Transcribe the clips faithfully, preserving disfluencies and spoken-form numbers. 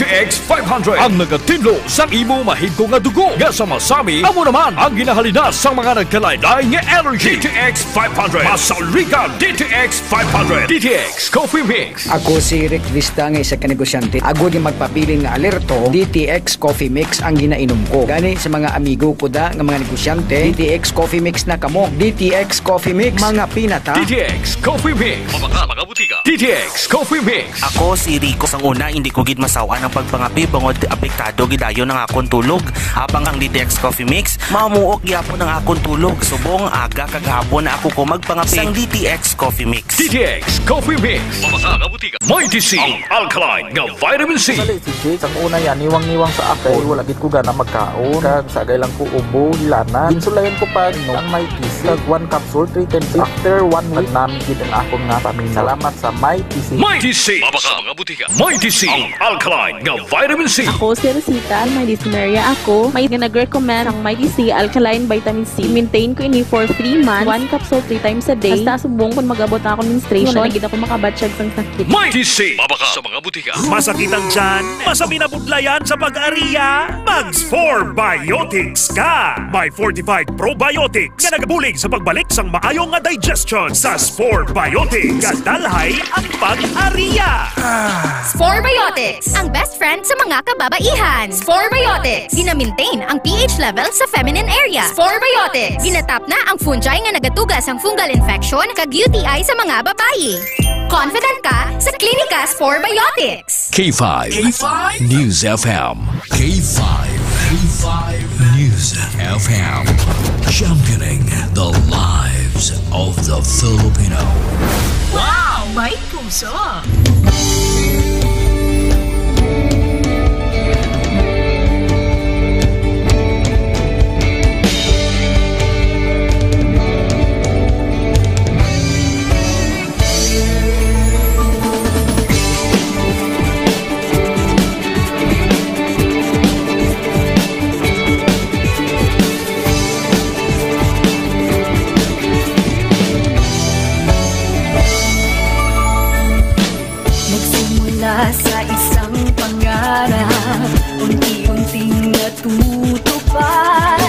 X five hundred ang nagatinlo sang imo mahigko nga dugo, nga sa masami amo naman ang ginahalina sang mga nagkalain-lain nga allergy. D T X five hundred, masaligan, D T X five hundred, D T X Coffee Mix. Ako si Rick Vista nga isa ka negosyante. Agod nga magpabilin nga alerto, D T X Coffee Mix ang ginainom ko. Gani sa mga amigo ko da nga mga negosyante, D T X Coffee Mix na kamo. D T X Coffee Mix, mga pinata. D T X Coffee Mix. Mabaka, mga butika. D T X Coffee Mix. Ako si Rico. Sang una, hindi ko gid masawan ang pagpangape bangod apektado gid dayon ang akon tulog. Habang ang D T X Coffee Mix, mamuok gyapon ang akon tulog. Subong aga kag hapon na ako ko magpangape. Sang D T X Coffee Mix. D T X Coffee Mix. Mabasa nga butika. Mighty C, ang alkaline nga vitamin C. Sa late si Jake, sang una yan, niwang-niwang sa ako. Wala gid ko gana magkaon. Kag sagay lang ko ubo, hilana. Ginsulayan ko pa, no, ang Mighty C. Kag one capsule, three times. After one week, nami gid ang akon nga pamilya. Salamat sa Mighty C. Mighty C. Mabasa nga butika. Mighty C, ang alkaline nga vitamin C. Ako si Rosita, may dysmenorrhea ako. May nga nag-recommend ang Mighty C alkaline vitamin C. Maintain ko ini for three months, one capsule three times a day. Hasta subong kung mag-abot na ako menstruation, wala na gid ako makabatsyag sang sakit. Mighty C, mabaka sa mga butika. Masakit ang tiyan? Masami na budlayan sa pag-ariya? Mag Spore Biotics ka! May fortified probiotics nga nagabulig sa pagbalik sang maayo nga digestion. Sa Spore Biotics, kadalhay ang pag-ariya. Spore Biotics, ang best friend sa mga kababaihan. Spore Biotics, gina-maintain ang P H level sa feminine area. Spore Biotics, ginatap na ang fungi nga nagatuga sang fungal infection kag U T I sa mga babayi. Confident ka sa Klinika Spore Biotics. K five K five News F M. K five, K five News F M. Championing the lives of the Filipino. Wow! May puso! Nagsimula sa isang pangarap, unti-unting natutupad.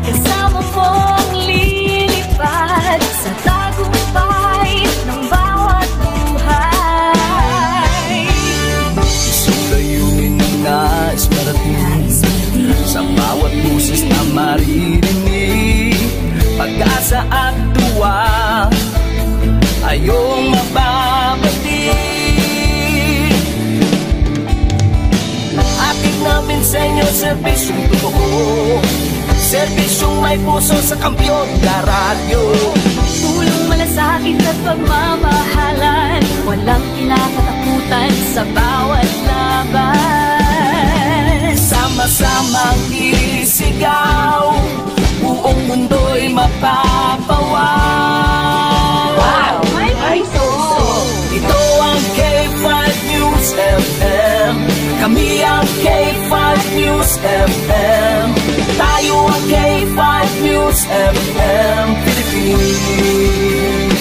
Kasama mong lilipad sa tagumpay ng bawat buhay. Isang layunin na nais marating sa bawat boses na maririnig. Pag-asa at tuwa, ayong mababati. Hatid namin sa inyo serbisyong totoo, serbisyong may puso sa Kampiyon na Radyo. Tulong, malasakit at pagmamahalan, walang kinakatakutan sa bawat laban. Sama-samang isigaw, buong mundo'y mapapawaw. Wow! May puso! Ito ang K five News F M. Kami ang K five News F M. Tayo ang K five News F M Philippines.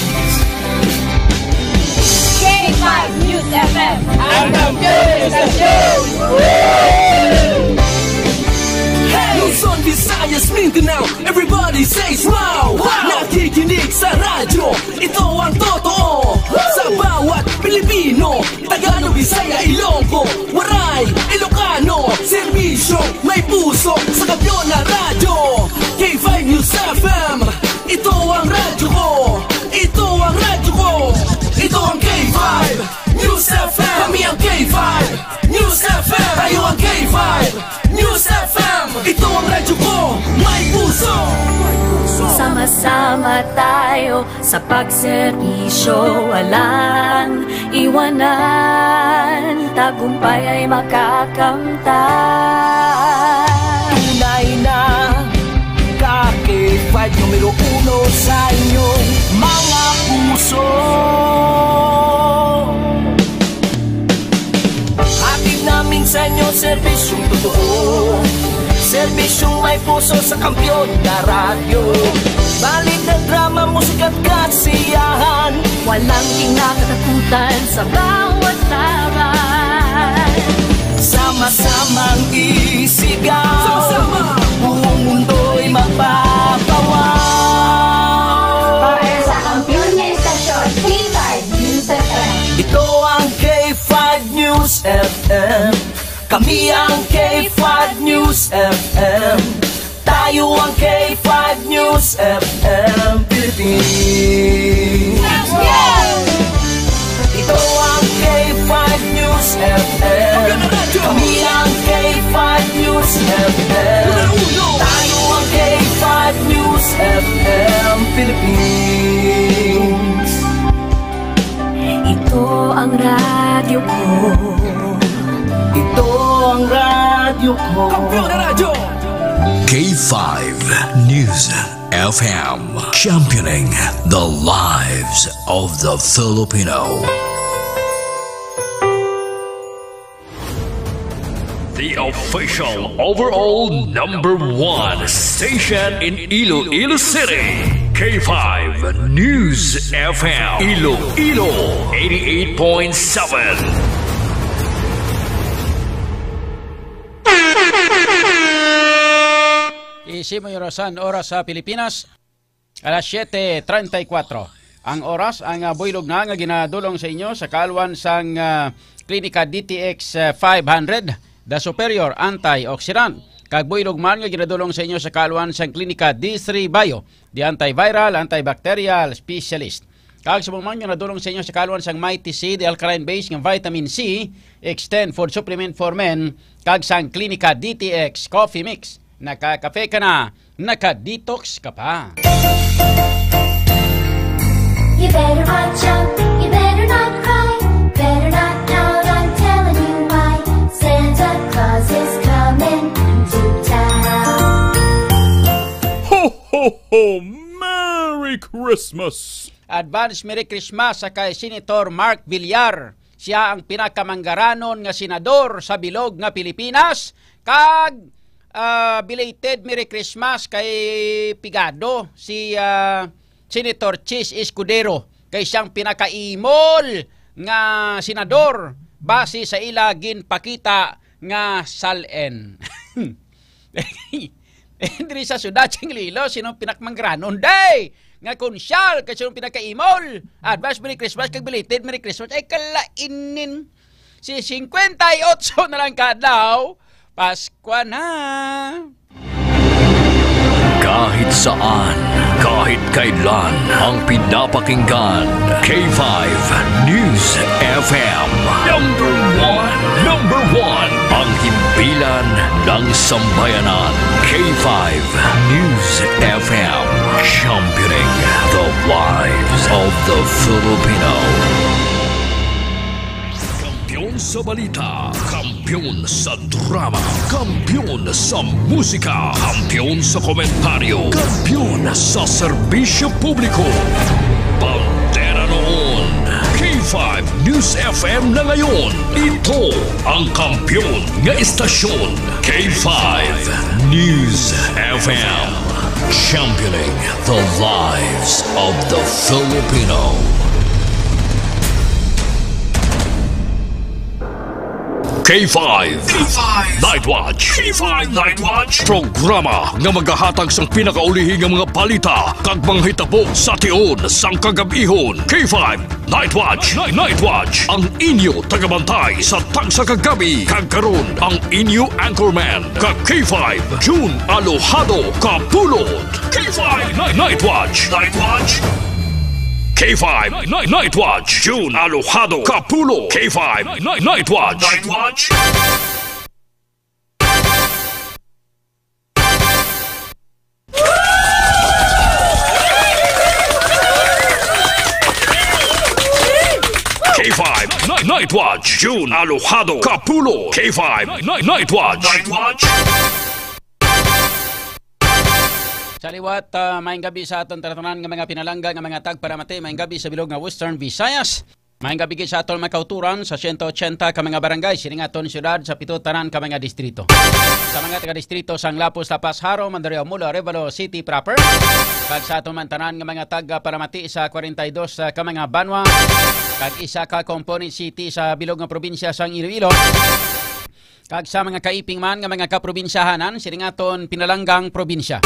K five News F M, ang kampiyon sa show! Hey! Luzon, Visayas, Mindanao, everybody says wow! Wow! Nakikinig sa radyo, ito ang totoo. Sa bawat Pilipino, Tagalog, Bisaya, Ilonggo, Waray, Ilocano, serbisyo, may puso, sa kampiyon na radyo. K five News F M, ito ang radyo ko. Ito ang radyo ko. Ito ang K five News F M. Kami ang K five News F M. Tayo ang K five News F M. Ito ang radyo ko. May puso. Sama-sama tayo sa pagserbisyo. Walang iwanan. Tagumpay ay makakamtan. Tunay na ka K five numero uno sa inyong mga puso. Hatid namin sa inyo serbisyong totoo, serbisyong may puso sa kampiyon na radyo. Balita, drama, musika at kasiyahan, walang kinakatakutan sa bawat laban. Sama Ikaw, sama-sama, buong mundo'y magpapawaw. Para sa kampiyon nga estasyon, K five News F M. Ito ang K five News F M. Kami ang K five News F M. Tayo ang K five News F M Philippines. Ito ang K five News F M. Kami ang K five News F M. Tayo ang K five News F M Philippines. Ito ang radyo ko. Ito ang radyo ko. Kampiyon na radyo. K five News F M, championing the lives of the Filipino. The official overall number one station in Iloilo City, K five News F M, Iloilo, eighty-eight point seven. Isi mo yung orasan, oras sa Pilipinas, alas siete treinta y cuatro. Ang oras, ang, ah, buylog na nga ginadulong sa inyo sa kaalwan sang, ah, Klinika D T X, ah, five hundred, The Superior Antioxidant. Kag buylog man nga ginadulong sa inyo sa kaalwan sang Klinika D three Bio, The Antiviral, Antibacterial Specialist. Kag sa mga nga nadulong sa inyo sa kaalwan sang Mighty C, The Alkaline Base nga Vitamin C, Extend Food Supplement for Men, kag sang Klinika D T X Coffee Mix. Nakakape ka na, naka-detox ka pa. You better watch out, you better not cry, better not pout, I'm telling you why. Santa Claus is coming to town. Ho, ho, ho! Merry Christmas! Advance Merry Christmas sa kay Senator Mark Villar. Siya ang pinakamanggaranon nga senador sa bilog nga Pilipinas. Kag, ah, belated Merry Christmas kay Pigado, si, ah, Senator Chiz Escudero, kay siyang pinakaimol nga senador base sa ila ginpakita nga salen. Eh, diri sa syudad sang Iloilo, sino ang pinakamanggaranon, day? Nga konsyal, kay sino ang pinakaimol? Advance Merry Christmas, kag belated Merry Christmas. Ay, kalainin. Si singkwenta y otso na lang ka adlaw, Paskwa na. Kahit saan, kahit kailan, ang pinapakinggan, K five News F M. Number one, number one, ang himpilan ng sambayanan. K five News F M, championing the lives of the Filipino. Kampiyon sa balita, kampiyon sa drama, kampiyon sa musika, kampiyon sa komentaryo, kampiyon sa serbisyo publiko. Bandera noon, K five News F M na ngayon. Ito ang kampiyon nga estasyon, K five News F M. Championing the lives of the Filipino. K five Night Watch. K five Night Watch. Programa nga magahatag sang pinakaulihi nga mga balita kag mga hitabo sa tion sang kagab-ihon. K five Night Watch. Night, Night Watch. Ang inyo tagabantay sa tagsa ka gabi. Kag karon, ang inyo anchorman, ka K five, June Alojado Kapulot. K five Night, Night Watch. Night Watch. K five Night, Night Watch, June Alojado Kapulot. K five Night, Night Watch. Night Watch. K five Night, Night Watch, June Alojado Kapulot. K five Night, Night Watch. Night Watch. Sa liwat, ah, maayong gabi sa aton tanan nga mga pinalangga nga mga tagparamati, maayong gabi sa bilog nga Western Visayas. Maayong gabi gid sa aton mga kauturan sa siyento otsenta ka mga barangay sining aton siyudad, sa pito tanan ka mga distrito. Sa mga taga-distrito sang Lapuz, La Paz, Jaro, Mandurriao, Molo, Arevalo City proper, kag sa aton man tanan nga mga taga-paramati sa kwarenta y dos ka mga banwa, kag isa ka component city sa bilog nga probinsya sang Iloilo. Kag sa mga kaiping man nga mga kaprobinsyahanan sining aton pinalanggang probinsya.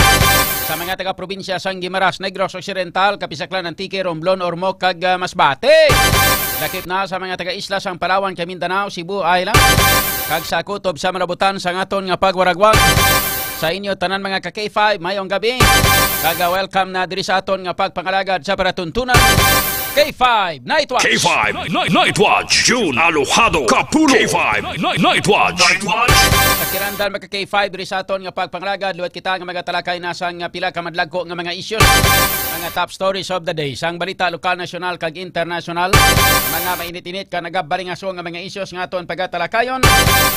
Sa mga taga-probinsya sang Guimaras, Negros Occidental, Kapisaklan, Antique, Romblon, Ormoc, kag, ah, Masbate. Lakip na sa mga taga-isla sang Palawan, kag Mindanao, Cebu Island, kag sa kutob sa malabutan sang aton nga pagwaragwag. Sa inyo tanan, mga ka K five, mayong gabi. Kag, ah, welcome na diri sa aton nga pagpangalagad sa palatuntunan. K five Night Watch. K five Night, Night Watch. June Alojado Kapulo. K five Night, Night Watch. Night Watch. Sa kinahanglan, mga ka K five, diri sa aton nga pagpangalagad, liwat kita nga magatalakay na sang pila ka madlagko nga mga issues, mga top stories of the day, sang balita lokal, nasyonal, kag internasyonal, mga mainit-init ka nagabalingaso nga mga issues nga aton pagatalakayon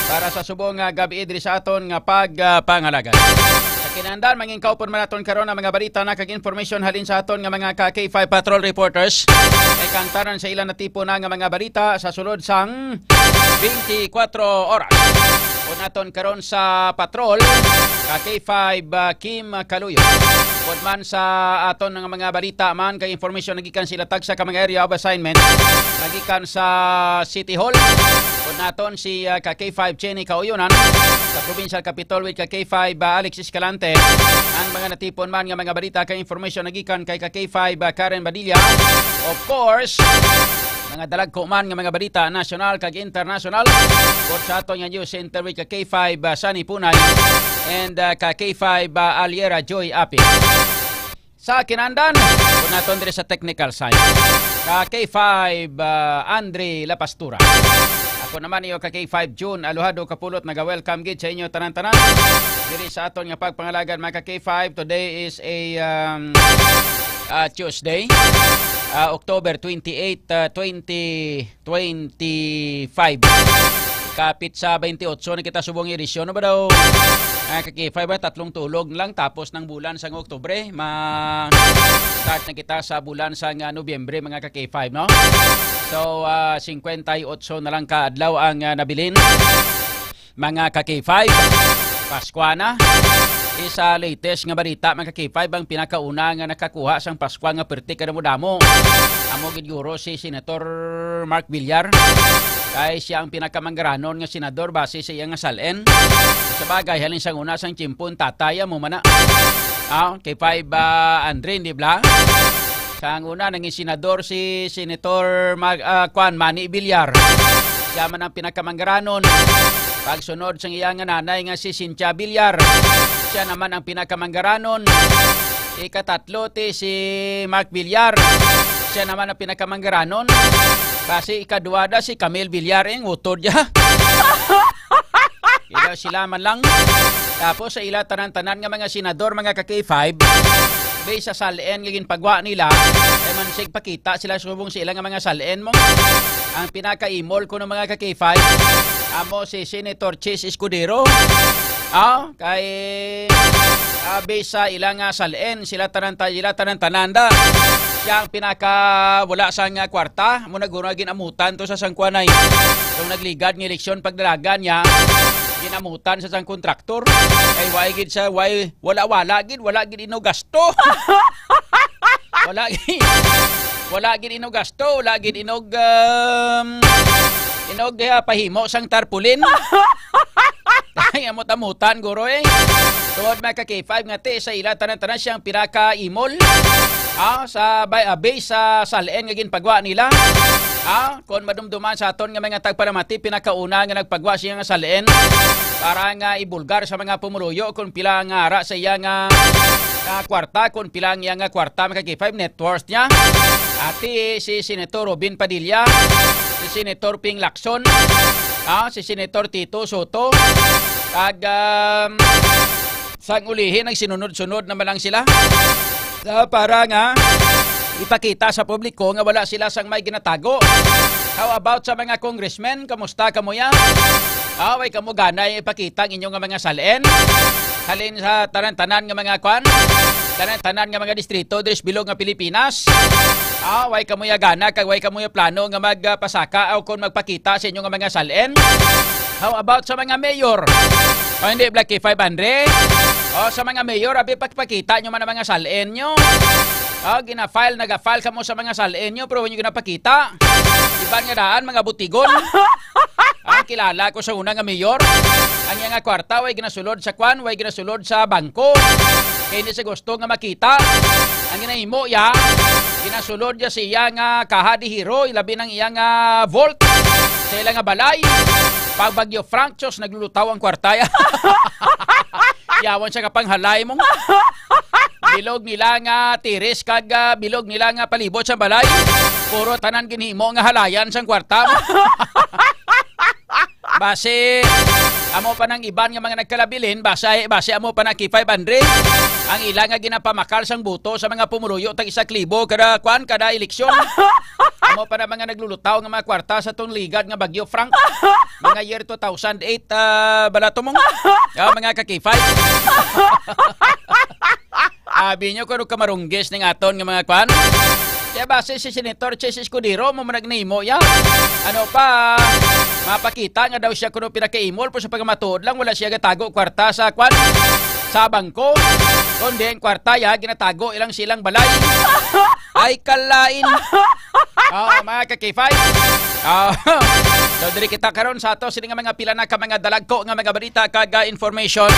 para sa subong nga gabi diri sa aton nga pagpangalagad. Sa kinahanglan, mangin kaupod man naton karon ang mga balita na kag information halin sa aton nga mga ka K five Patrol reporters. Kay kantanan sa ila natipon na nga mga balita sa sulod sang twenty-four oras. Upod naton karon sa Patrol, ka K five, ah, Kim Kaluyo. Upod man sa aton nga mga balita man kay information nagikan sila tagsa ka mga area of assignment nagikan sa City Hall. Upod naton si, ah, ka K five Jenny Kauyonan sa Provincial Capitol with ka K five, ah, Alex Escalante. Ang mga natipon man nga mga balita kay information nagikan kay ka K five, ah, Karen Badilla. Of course, mga dalagko man nga mga balita nasyonal kag internasyonal. Upod sa aton nga news center with ka K five, ah, Sunny Punay and, ah, ka K five, ah, Aliera Joy Apil. Sa kinahanglan, upod naton diri sa technical side, ka K five, ah, Andre La Pastura. Ako naman iyo ka K five June Alojado Kapulot, naga-welcome gid sa inyo tanan-tanan diri sa aton nga pagpangalagad, mga ka K five. Today is a, um, ah, Tuesday, ah, October twenty-eight, ah, twenty twenty-five. Kapit sa twenty-eight na kita subong edisyon. Ano ba daw? Ah, ka K five, ah, tatlong tulog lang tapos ng bulan sang Oktubre. Ma-start na kita sa bulan sang, ah, Nobyembre, mga ka K five, no? So, ah, singkwenta y otso na lang ka adlaw ang, ah, nabilin, mga ka K five. Paskwa na. Isa latest nga balita, mga ka K five, ang pinakauna nga nakakuha sang Paskwa nga perti kadamo-damo, amo gid guro si Senator Mark Villar. Kay siya ang pinakamanggaranon nga senador base sa iya nga sal-in. Sa bagay, halin sang una sang tiyempo, ang tatay, amo man na. Ah, K five, ah, Andre, di bala? Sang una, nangin senador si Senator Mag-, ah, kwan, Manny Villar. Siya man ang pinakamanggaranon. Pagsunod sang iya nga nanay nga si Cynthia Villar, siya naman ang pinakamanggaranon. Ikatatlo ti si Mark Villar, siya naman ang pinakamanggaranon. Basi ikadua da si Camille Villar, eh, ang utod niya. Ila sila man lang. Tapos sa ila tanan-tanan nga mga senador, mga ka K five, based sa sal-in nga ginpagwa nila, kay man sig pakita sila subong sa ila nga mga sal-in mo. Ang pinakaimol kuno, mga ka K five, amo si Senator Chiz Escudero. Ah, kay, ah, based sa ila nga sal-in, sila tanan ta-, ila tanan-tanan da. Siya ang pinaka wala sang kwarta, amo na guro ginamutan to sa sangkuanay. Kung nagligad nga eleksyon pagdalagan niya, ginamutan sa sang kontraktor. Kay why gid sa, why, wala-wala gid, wala gid ino gasto. Wala gid, wala gid ino gasto, wala gid inog, um, inog, ah, pahimo sang tarpaulin. Ay, amot-amutan, guro, eh. Tungod, mga ka K five, nga ti sa ila tanan-tanan siyang pinakaimol. Ah, sa bay-, ah, base sa sal-in nga ginpagwa nila. Ah, kung madumduman sa aton nga mga tagpalamati, pinakauna nga nagpagwa siya nga sal-in para nga ibulgar sa mga pumuluyo kung pila nga ara sa iya nga, nga kwarta, kung pila ang iya nga kwarta, mga ka K five, net worth niya. Ati si Senator Robin Padilla, si Senator Ping Lacson, ah, si Senator Tito Soto, kag, um, sang ulihi, nagsinunod-sunod naman lang sila. Sa para nga ipakita sa publiko nga wala sila sang may ginatago. How about sa mga congressmen? Kamusta kamo ya? Ah, way kamo ganay ipakita ang inyo nga mga sal-in? Halin sa tanan-tanan nga mga kwan, tanan-tanan nga mga distrito diri sa bilog nga Pilipinas. Ah, way kamo ya gana kag way kamo ya plano nga magpasaka o kon magpakita sa inyo nga mga sal-in? How about sa mga mayor? O hindi, Black K five Andre? O sa mga mayor, abi, pagpakita nyo man ang mga sal-in nyo. Ah, gina-file, naga-file kamo sa mga sal-in nyo, pero wala nyo ginapakita. Iban nga daan, mga butigon. Ang kilala ko sa una nga mayor, ang iya nga kwarta way ginasulod sa kwan, way ginasulod sa bangko. Kay hindi siya gusto nga makita. Ang ginahimo iya, ginasulod niya sa iya nga kaha de hero, ilabi ng iya nga vault, sa ila nga balay. Pag Bagyo Frank, Diyos, naglulutaw ang kwarta ya. Yawan siya kapanghalay mong bilog nila nga tiris kag, ah, bilog nila nga palibot sa balay. Puro tanan ginhimo nga halayan sang kwarta mo. Basi, amo pa nang iban nga mga nagkalabilin, basi, basi amo pa na K five hundred ang ila nga ginapamakal sang buto sa mga pumuluyo tag isa ka libo kada kwan, kada eleksyon. Amo pa na mga naglulutaw nga mga kwarta sa tong ligad nga Bagyo Frank. Mga year two thousand eight, ah, bala to mong, ah, mga ka-K five. Abi nyo kung ano kamarunggis ning aton nga mga kwan. Kaya base si Senator Chis Escudero, mo man nagnimo ya. Ano pa, mapakita nga daw siya kuno pinakaimol, pero sa pagmatuod lang, wala siya gatago kwarta sa kwan, sa bangko. Kundi ang kwarta ya, ginatago ilang silang balay. Ay, kalain. Oh, mga ka-K five. Oh. So, diri kita karon sa ato sini nga mga pila na ka mga dalagko nga mga balita kag, ah, information.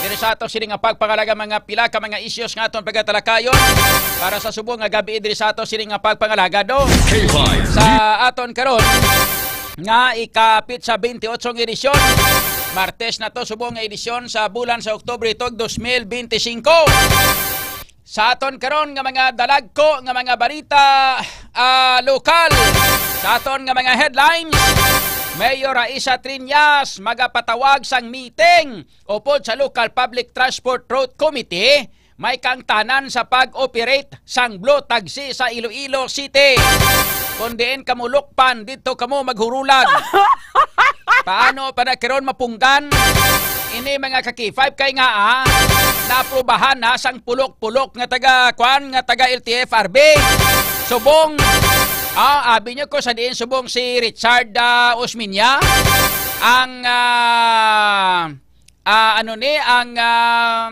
Diri sa ato sini nga pagpangalaga mga pila ka mga issues nga aton pagatalakayon para sa subong nga gabi diri sa ato sini nga pagpangalaga do. K five. Sa aton karon nga ikapit sa twenty-eight nga edisyon, Martes na to, subong nga edisyon sa bulan sa Oktubre tog dos mil bente singko. Sa aton karon nga mga dalagko nga mga balita, ah, lokal, sa aton nga mga headlines, Mayor Raisa Triñas magapatawag sang meeting upod sa Local Public Transport Route Committee, may kaangtanan sa pag-operate sang Blue Taxi sa Iloilo City. Kung diin kamo lukpan, dito kamo maghurulag. Paano pa na karon mapunggan? Ini mga ka-K five kay nga, ah, naaprubahan na sang pulok-pulok nga taga, kwan, nga taga L T F R B. Subong, ah, abi nyo ko sa diin subong si Richard, ah, Osmeña, ang, ah, ah, ano ni, ang, ah,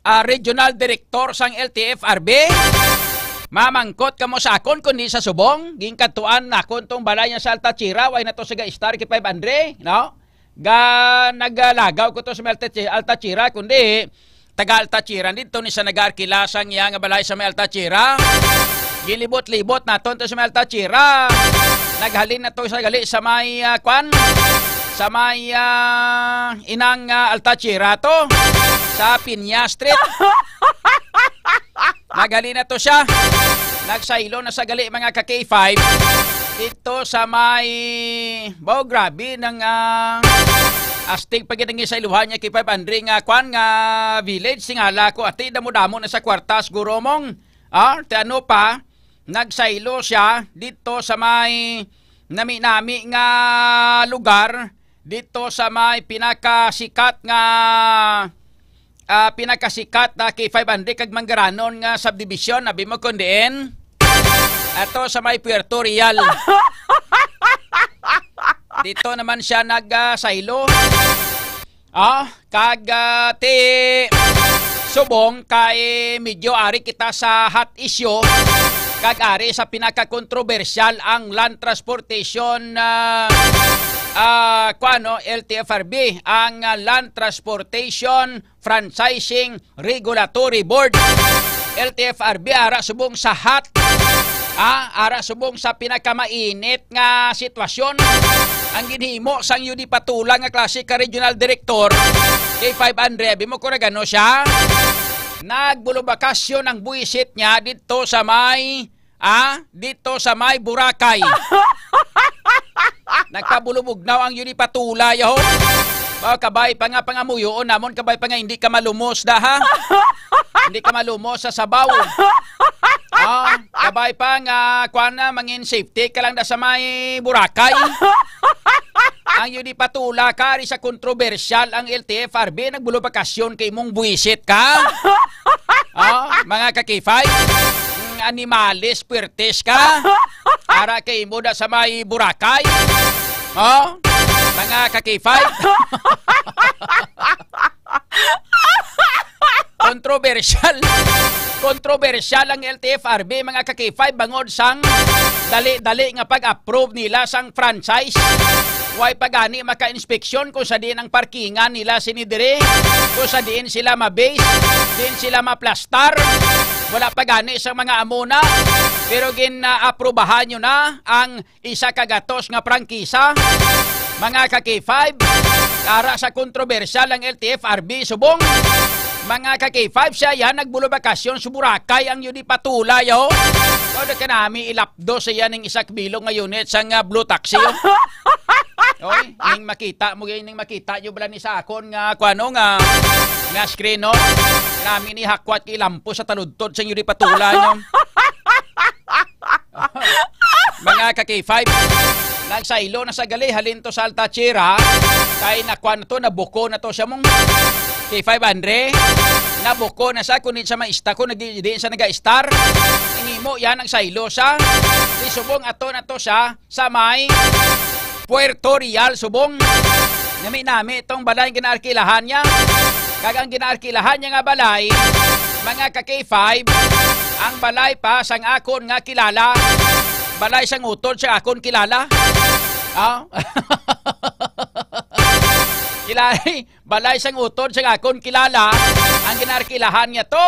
ah, regional director sang L T F R B. Mamangkot kamo sa akon, kundi sa subong, ginkadtuan nakon tong balay niya sa Alta Chira, way na to sa ga-star kay five hundred, no? Ga, nagalagaw ko to sa may Alta Chi-, Alta Chira, kundi taga Alta Chira dito ni sa nag-arkila sang iya nga balay sa may Alta Chira. Gilibot-libot naton to sa may Alta Chira. Naghalin na to sa gali sa may, ah, kwan, sa may, ah, inang, ah, Alta Chira to, sa Piña Street. Naghalin na to siya. Nagsaylo na sa gali, mga ka-K five. Dito sa may, baw, grabe nang, ah, astig pa gid ang isayluhan niya, K five Andre, nga kwan, nga village. Singala ko, ati, damo-damo na sa kwarta siguro mong, ah, ti ano pa, nagsaylo siya dito sa may nami-nami nga lugar, dito sa may pinakasikat nga, ah, pinakasikat na K five Andre kag Manggaranon nga subdivision, abi mo kung diin? Ato sa may Puerto Real. Dito naman siya nag, ah, saylo. Ah, kag, ah, ti subong kay medyo ari kita sa hot issue, kag ari sa pinakakontrobersyal ang land transportation, ah, ah, kuano, L T F R B, ang, ah, Land Transportation Franchising Regulatory Board, L T F R B, ara subong sa hot, ah, ara subong sa pinakamainit nga sitwasyon. Ang ginhimo sang Yudi Patula nga klase ka regional director kay five hundred, abi mo ko nagano siya? Nagbulubakasyon ang buwisit niya dito sa may, ah, dito sa may Boracay. Nagpabulubugnaw ang Yudi Patula, yaho. Ba, kabay pa nga pangamuyoon namon, kabay pa nga hindi ka malumos da, ha? Hindi ka malumos sa sabaw. Ah, kabay pa nga, kuwan na, mangin safety ka lang da sa may Boracay. Ang Yudi Patula ka, ari sa kontrobersyal ang L T F R B, nagbulubakasyon kay mong buwisit ka. Ah, mga ka-K five, mm, animales, puwertes ka. Ara kay mo da sa may Boracay. Oh, mga ka-K five. Kontrobersyal. Kontrobersyal ang L T F R B, mga ka-K five, bangod sang dali-dali nga pag-approve nila sang franchise. Way pa gani maka-inspeksyon kung sa diin ang parkingan nila sini diri, kung sa diin sila ma-base, diin sila maplastar. Wala pa gani sa mga amo na, pero gin-aprubahan nyo na ang isa ka gatos nga prangkisa. Mga ka-K five, ara sa kontrobersyal ang L T F R B subong. Mga ka-K five, siya yan, nagbulo bakasyon sa Boracay ang yun ipatulay, oh. Ano ka nami ilapdo sa yan ng isa ka bilog nga unit sa nga blue taxi, oh. Oy, ning makita mo, gay, ning makita nyo bala ni sa akon nga, kuano nga, nga screen, no? Nami ni hakwat kay lampo sa taludtod sa inyo di patulay, no? Mga ka-K five, nagsaylo na sa gali, halin to sa Alta Sierra, kay nakuan na to, nabuko na to siya mong K five hundred, nabuko na sa kunit sa maista ko, nag-, di sa naga-star. Ang imo yan, nagsaylo sa, isubong ato na to siya, sa may Puerto Real, subong. Nami-nami itong balay ang ginaarkilahan niya. Kag ang ginaarkilahan niya nga balay, mga ka-K five, ang balay pa sang akon nga kilala. Balay sang utod sa akon kilala. Ah? Kilala, balay sang utod sang akon kilala, ang ginarkilahan niya to.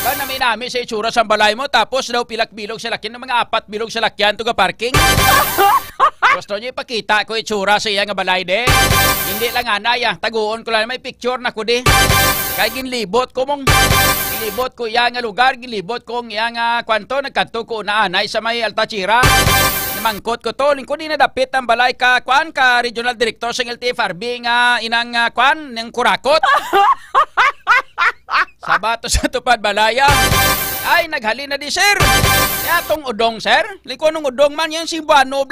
Ba, nami-nami sa itsura sang balay mo, tapos daw pilak bilog sa lakyan, ng mga apat bilog sa lakyan to ga parking. Gusto niya ipakita ko itsura sa iya nga balay, de. Hindi lang anay, ah. Taguon ko lang, may picture na ko, de. Kay ginlibot ko mong, ginlibot ko iya nga lugar, ginlibot ko ang iya nga kwanto, nagkadto ko na anay sa may Alta Sierra. Namangkot ko to, lingkod, di nadapit ang balay ka, kwan, ka regional director sang L T F R B nga inang, ah, kwan, ng kurakot. Sabato sa tupad balaya. Ay, naghalin na di, sir. Ya, tong udong, sir. Liko nung udong man, yan si Buano.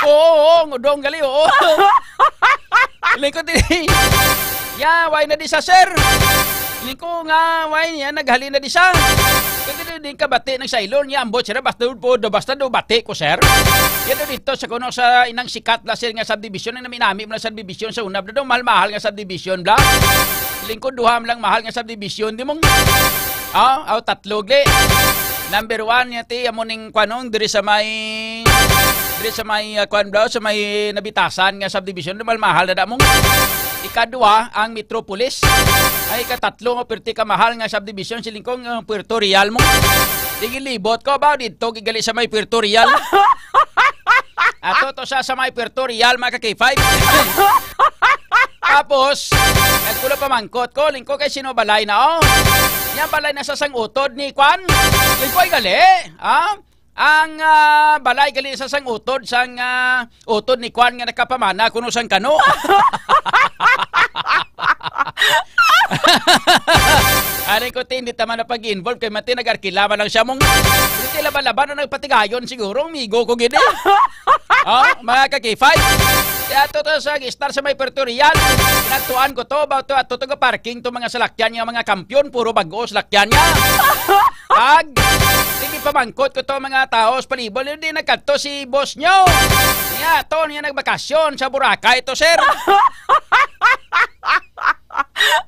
Oo, oo, ang udong gali, oo. Liko di. Ya, way na di sa, sir. Liko nga, way niya, naghalin na di sa. Kaya di, di kabati, nagsaylo niya, ambot, sir. Basta po, do, basta do, bati ko, sir. Yan do dito sa kuno sa inang sikat la, sir, nga subdivision, ang nami-nami mo na subdivision sa unab na do, mahal-mahal nga subdivision, bla. Lingkod duha man lang mahal nga subdivision, di mong, ah, aw, tatlo, gali. Number one, niya, ti, amo ning kwanong, diri sa may, diri sa may, ah, kwan, bla, sa may Nabitasan nga subdivision, di mahal-mahal na da mong. Ikadua, ang Metropolis. Ay, ikatatlo nga perti ka mahal nga subdivision, silingkong, ah, Puerto Real mo. Di ginlibot ko ba, dito, gigali sa may Puerto Real. Ato to sa, sa may Puerto Real, mga ka-K five. Tapos, nagkulo pamangkot ko, lingko kay sino balay na, oh. Yan balay na sa sang utod ni Kwan. Lingko ay gali, ah. Ang, ah, balay gali sa sang utod, sang, ah, utod ni Kwan nga nakapamana kuno sang kano. Ani ko, ti, hindi tama na pag-involve kay mati nag-arkila man lang siya mong, hindi, laban-laban na nagpatigayon siguro, amigo ko gid, eh. Oh, mga ka-K five. Kaya to, to sa star sa may Puerto Real. Natuan ko to, about to, ato to ga parking to mga salakyan niya, mga kampiyon, puro bag-o salakyan niya. Ag, sige, pamangkot ko to, mga tao sa palibot, hindi nagkadto si boss nyo. Niya, to, niya nagbakasyon sa Boracay to, sir.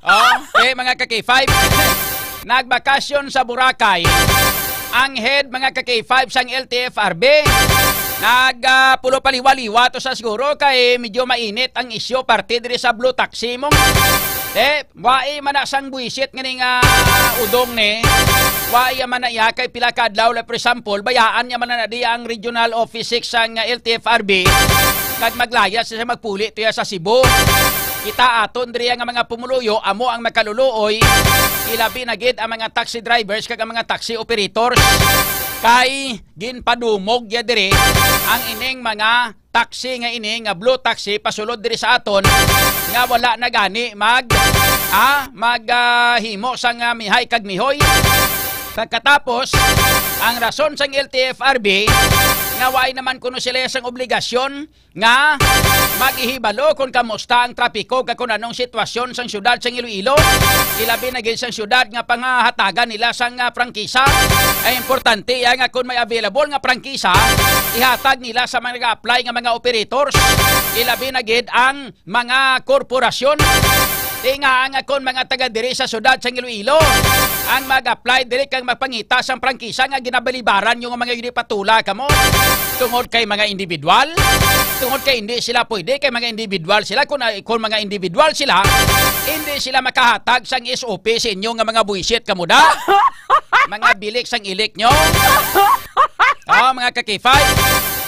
Oh, okay, mga ka-K five. Nagbakasyon sa Boracay ang head, mga ka-K five, sang L T F R B. Nag, ah, pulo paliwa-liwa to sa siguro kay medyo mainit ang isyu parte diri sa Blue Taxi mo. Eh, wai man na sang buwisit nga ning, ah, udong ni. Wai man na iya kay pila ka adlaw la, for example, bayaan niya man na di ang regional office six sang, ah, L T F R B. Kag maglaya siya magpuli to iya sa Cebu. Kita aton diri nga mga pumuluyo, amo ang makaluluoy, ilabi na gid ang mga taxi drivers kag ang mga taxi operators. Kay ginpadumog ya diri ang ining mga taxi nga ini nga blue taxi pasulod diri sa aton nga wala na gani mag, ah, mag, ah, himo sang, ah, mihay kag mihoy. Pagkatapos, ang rason sang L T F R B nga way naman kuno sila sang obligasyon nga maghihibalo kon kamusta ang trapiko kag kon anong sitwasyon sang siyudad sang Iloilo, ilabi na gid sang siyudad nga pangahatagan nila sang, ah, prangkisa. Ay importante ya nga kon may available nga prangkisa, ihatag nila sa mga nag-a-apply nga mga operators, ilabi na gid ang mga korporasyon. Tinga nga kon mga taga diri sa siyudad sang Iloilo ang mag-apply diri kag magpangita sang prangkisa nga ginabalibaran nyo nga mga yun patula kamo tungod kay mga individual, tungod kay hindi sila pwede kay mga individual sila. Kung, kung mga individual sila, hindi sila makahatag sang S O P sa inyo nga mga buwisit kamo da. Mga bilik sang ilik nyo. Oh, mga ka-K five.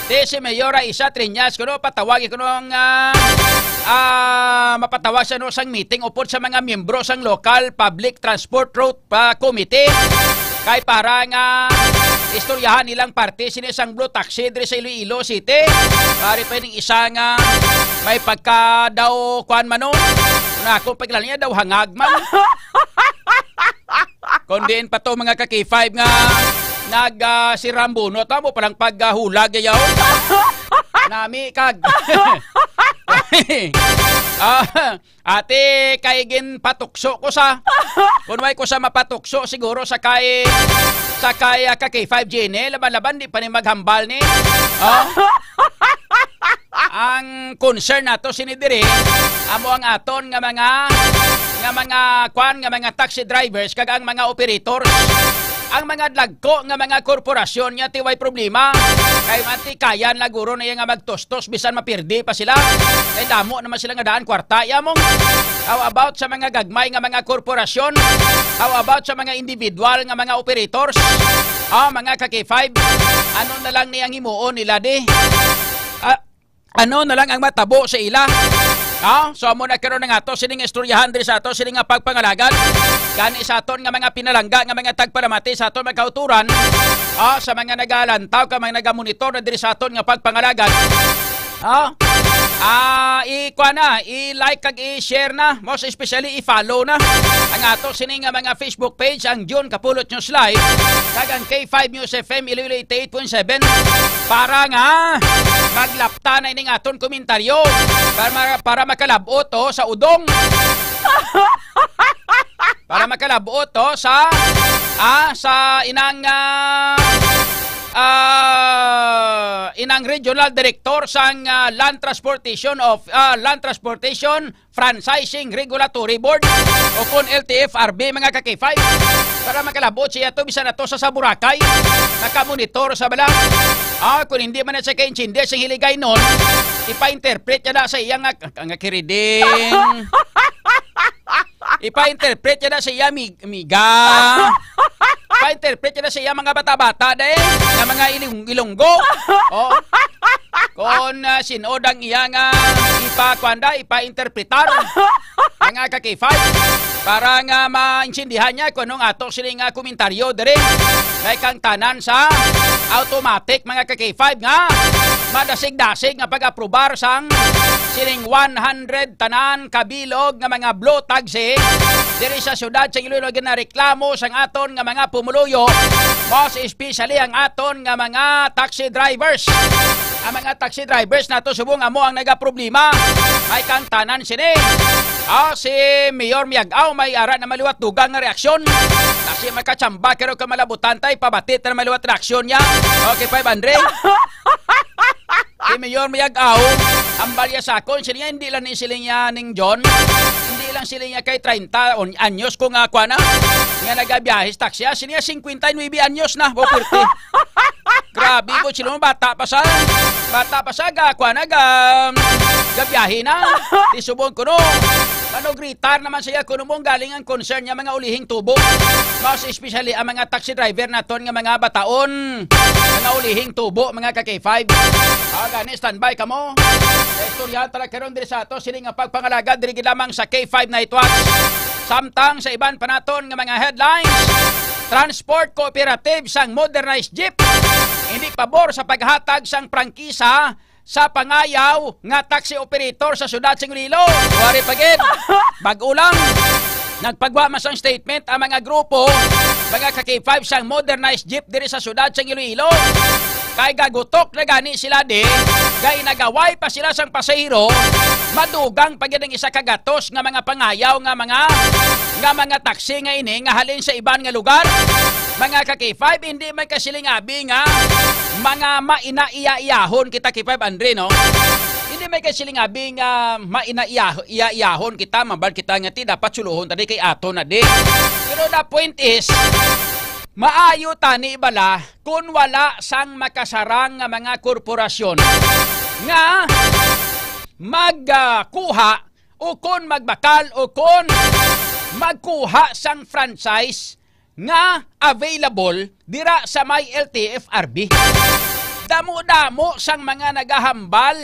Di si Mayor Aisa Triñas kuno patawag kuno ang ah, ah, mapatawag sa no sang meeting upod sa mga miyembro sang local public transport route pa committee kay para nga istoryahan nilang parte sini sang blue taxi diri sa Iloilo City. Pare pa ning isa nga may pagka daw kuan man no. Na ako pagkilala niya daw hangag man. Kon diin pa to mga ka-K five nga nag ah, si Rambuno to mo palang paghulag yaw. Nami kag ah, ate kay ginpatukso ko sa kun way ko sa mapatukso siguro sa kay sa kay ah, ka-K five G ni laban-laban di pa ni maghambal ni. Oh. Ang concern nato sini diri amo ang aton nga mga nga mga kwan nga mga taxi drivers kag ang mga operators. Ang mga dagko nga mga korporasyon niya ti way problema kay matikayan laguro na iya nga magtustos bisan mapirdi pa sila. Kay damo naman sila nga daan kwarta yamong. How about sa mga gagmay nga mga korporasyon? How about sa mga individual nga mga operators? Ah, mga ka-K five, ano na lang ni ang himuon nila di? Ah, ano na lang ang matabo sa ila? Ah, so amo na karon nga ato sining istoryahan diri sa ato sining nga pagpangalagad. Gani sa aton nga mga pinalangga nga mga tagpalamati sa aton mga kauturan, ah, sa mga nagalantaw ka mga nagamonitor na diri sa aton nga pagpangalagad. Ah, ah, i-kuha na, i-like kag i-share na, most especially i-follow na ang ato sini nga mga Facebook page, ang June Kapulot News Live kag ang K five News F M Iloilo eighty-eight point seven para nga maglapta na ining aton komentaryo para ma- para makalabot to sa udong. Para makalabot to sa ah sa inang ah, ah, inang regional director sang ah, land transportation of ah, land transportation Franchising Regulatory Board o kon L T F R B, mga ka-K five, para makalabot siya to bisan ato sa, sa Boracay. Nakamonitor sa bala. Ah, kung hindi man na siya kaintindi sing Hiligaynon, ipa-interpret niya na sa iya nga, nga kiriding. Ipa-interpret niya na sa iya, mig-, miga. Ipa-interpret niya na sa iya, mga bata-bata, de, nga mga iling-, ilonggo. Oh. Kon ah, sinod ang iya nga ipakwanda, ipainterpretar. Mga ka-K five, para nga maintindihan niya kung anong ato sini nga komentaryo diri. Kay kang tanan sa automatic, mga ka-K five, nga madasig-dasig nga pag-aprobar sang sining one hundred tanan kabilog nga mga blue taxi diri sa siyudad sa Iloilo ginareklamo sang aton nga mga pumuluyo, most especially ang aton nga mga taxi drivers. Ang mga taxi drivers nato subong amo ang nagaproblema. Ay kang tanan sini. Ah, si Mayor Miag-aw may ara na maliwat dugang nga reaksyon. Kasi makachamba kero ka malabutan tay pabatit na maliwat reaksyon niya. Okay, five hundred. Si Mayor Miag-aw, ang balya sa akon, sini nga hindi lang ni siling niya ning John. Hindi lang siling niya kay treinta on- anyos ko nga kuha na. Nga nagabiyahe sa taxi. Ah, sini nga cincuenta y nueve anyos na. Wow, forty. Grabe mo, sino bata pa sa bata pa sa ga kuha na ga gabiyahe na. Di subong ko no. Ano gritar naman siya kuno mong galing ang concern niya mga ulihing tubo. Mas especially ang mga taxi driver naton nga mga bataon. Mga ulihing tubo, mga ka-K five. Ah, gani, standby kamo. Istorya tara karon diri sa ato sini nga pagpangalagad diri gid lamang sa K five Night Watch. Samtang sa iban pa naton nga mga headlines, transport cooperative sang modernized jeep hindi pabor sa paghatag sang prangkisa sa pangayaw nga taxi operator sa siyudad sing Iloilo. Wari pa gid. Bag-o lang. Nagpagwa man sang statement ang mga grupo, mga ka-K five sang modernized jeep diri sa siyudad sing Iloilo. Kay gagutok na gani sila di, kay nagaway pa sila sang pasahero, madugang pa gid ang isa ka gatos nga mga pangayaw nga mga nga mga taxi nga ini nga halin sa iban nga lugar. Mga ka-K five, hindi man kasiling abi nga mga mainaiya-iyahon kita K five Andre, no? Hindi May kay siling abi nga mainaiya-, iya-iyahon kita, mambal kita nga ti dapat suluhon ta di kay ato na di. Pero the point is, maayo tani bala kun wala sang makasarang nga mga korporasyon nga magkuha o kon magbakal o kon magkuha sang franchise nga available dira sa may L T F R B. Damo-damo sang mga nagahambal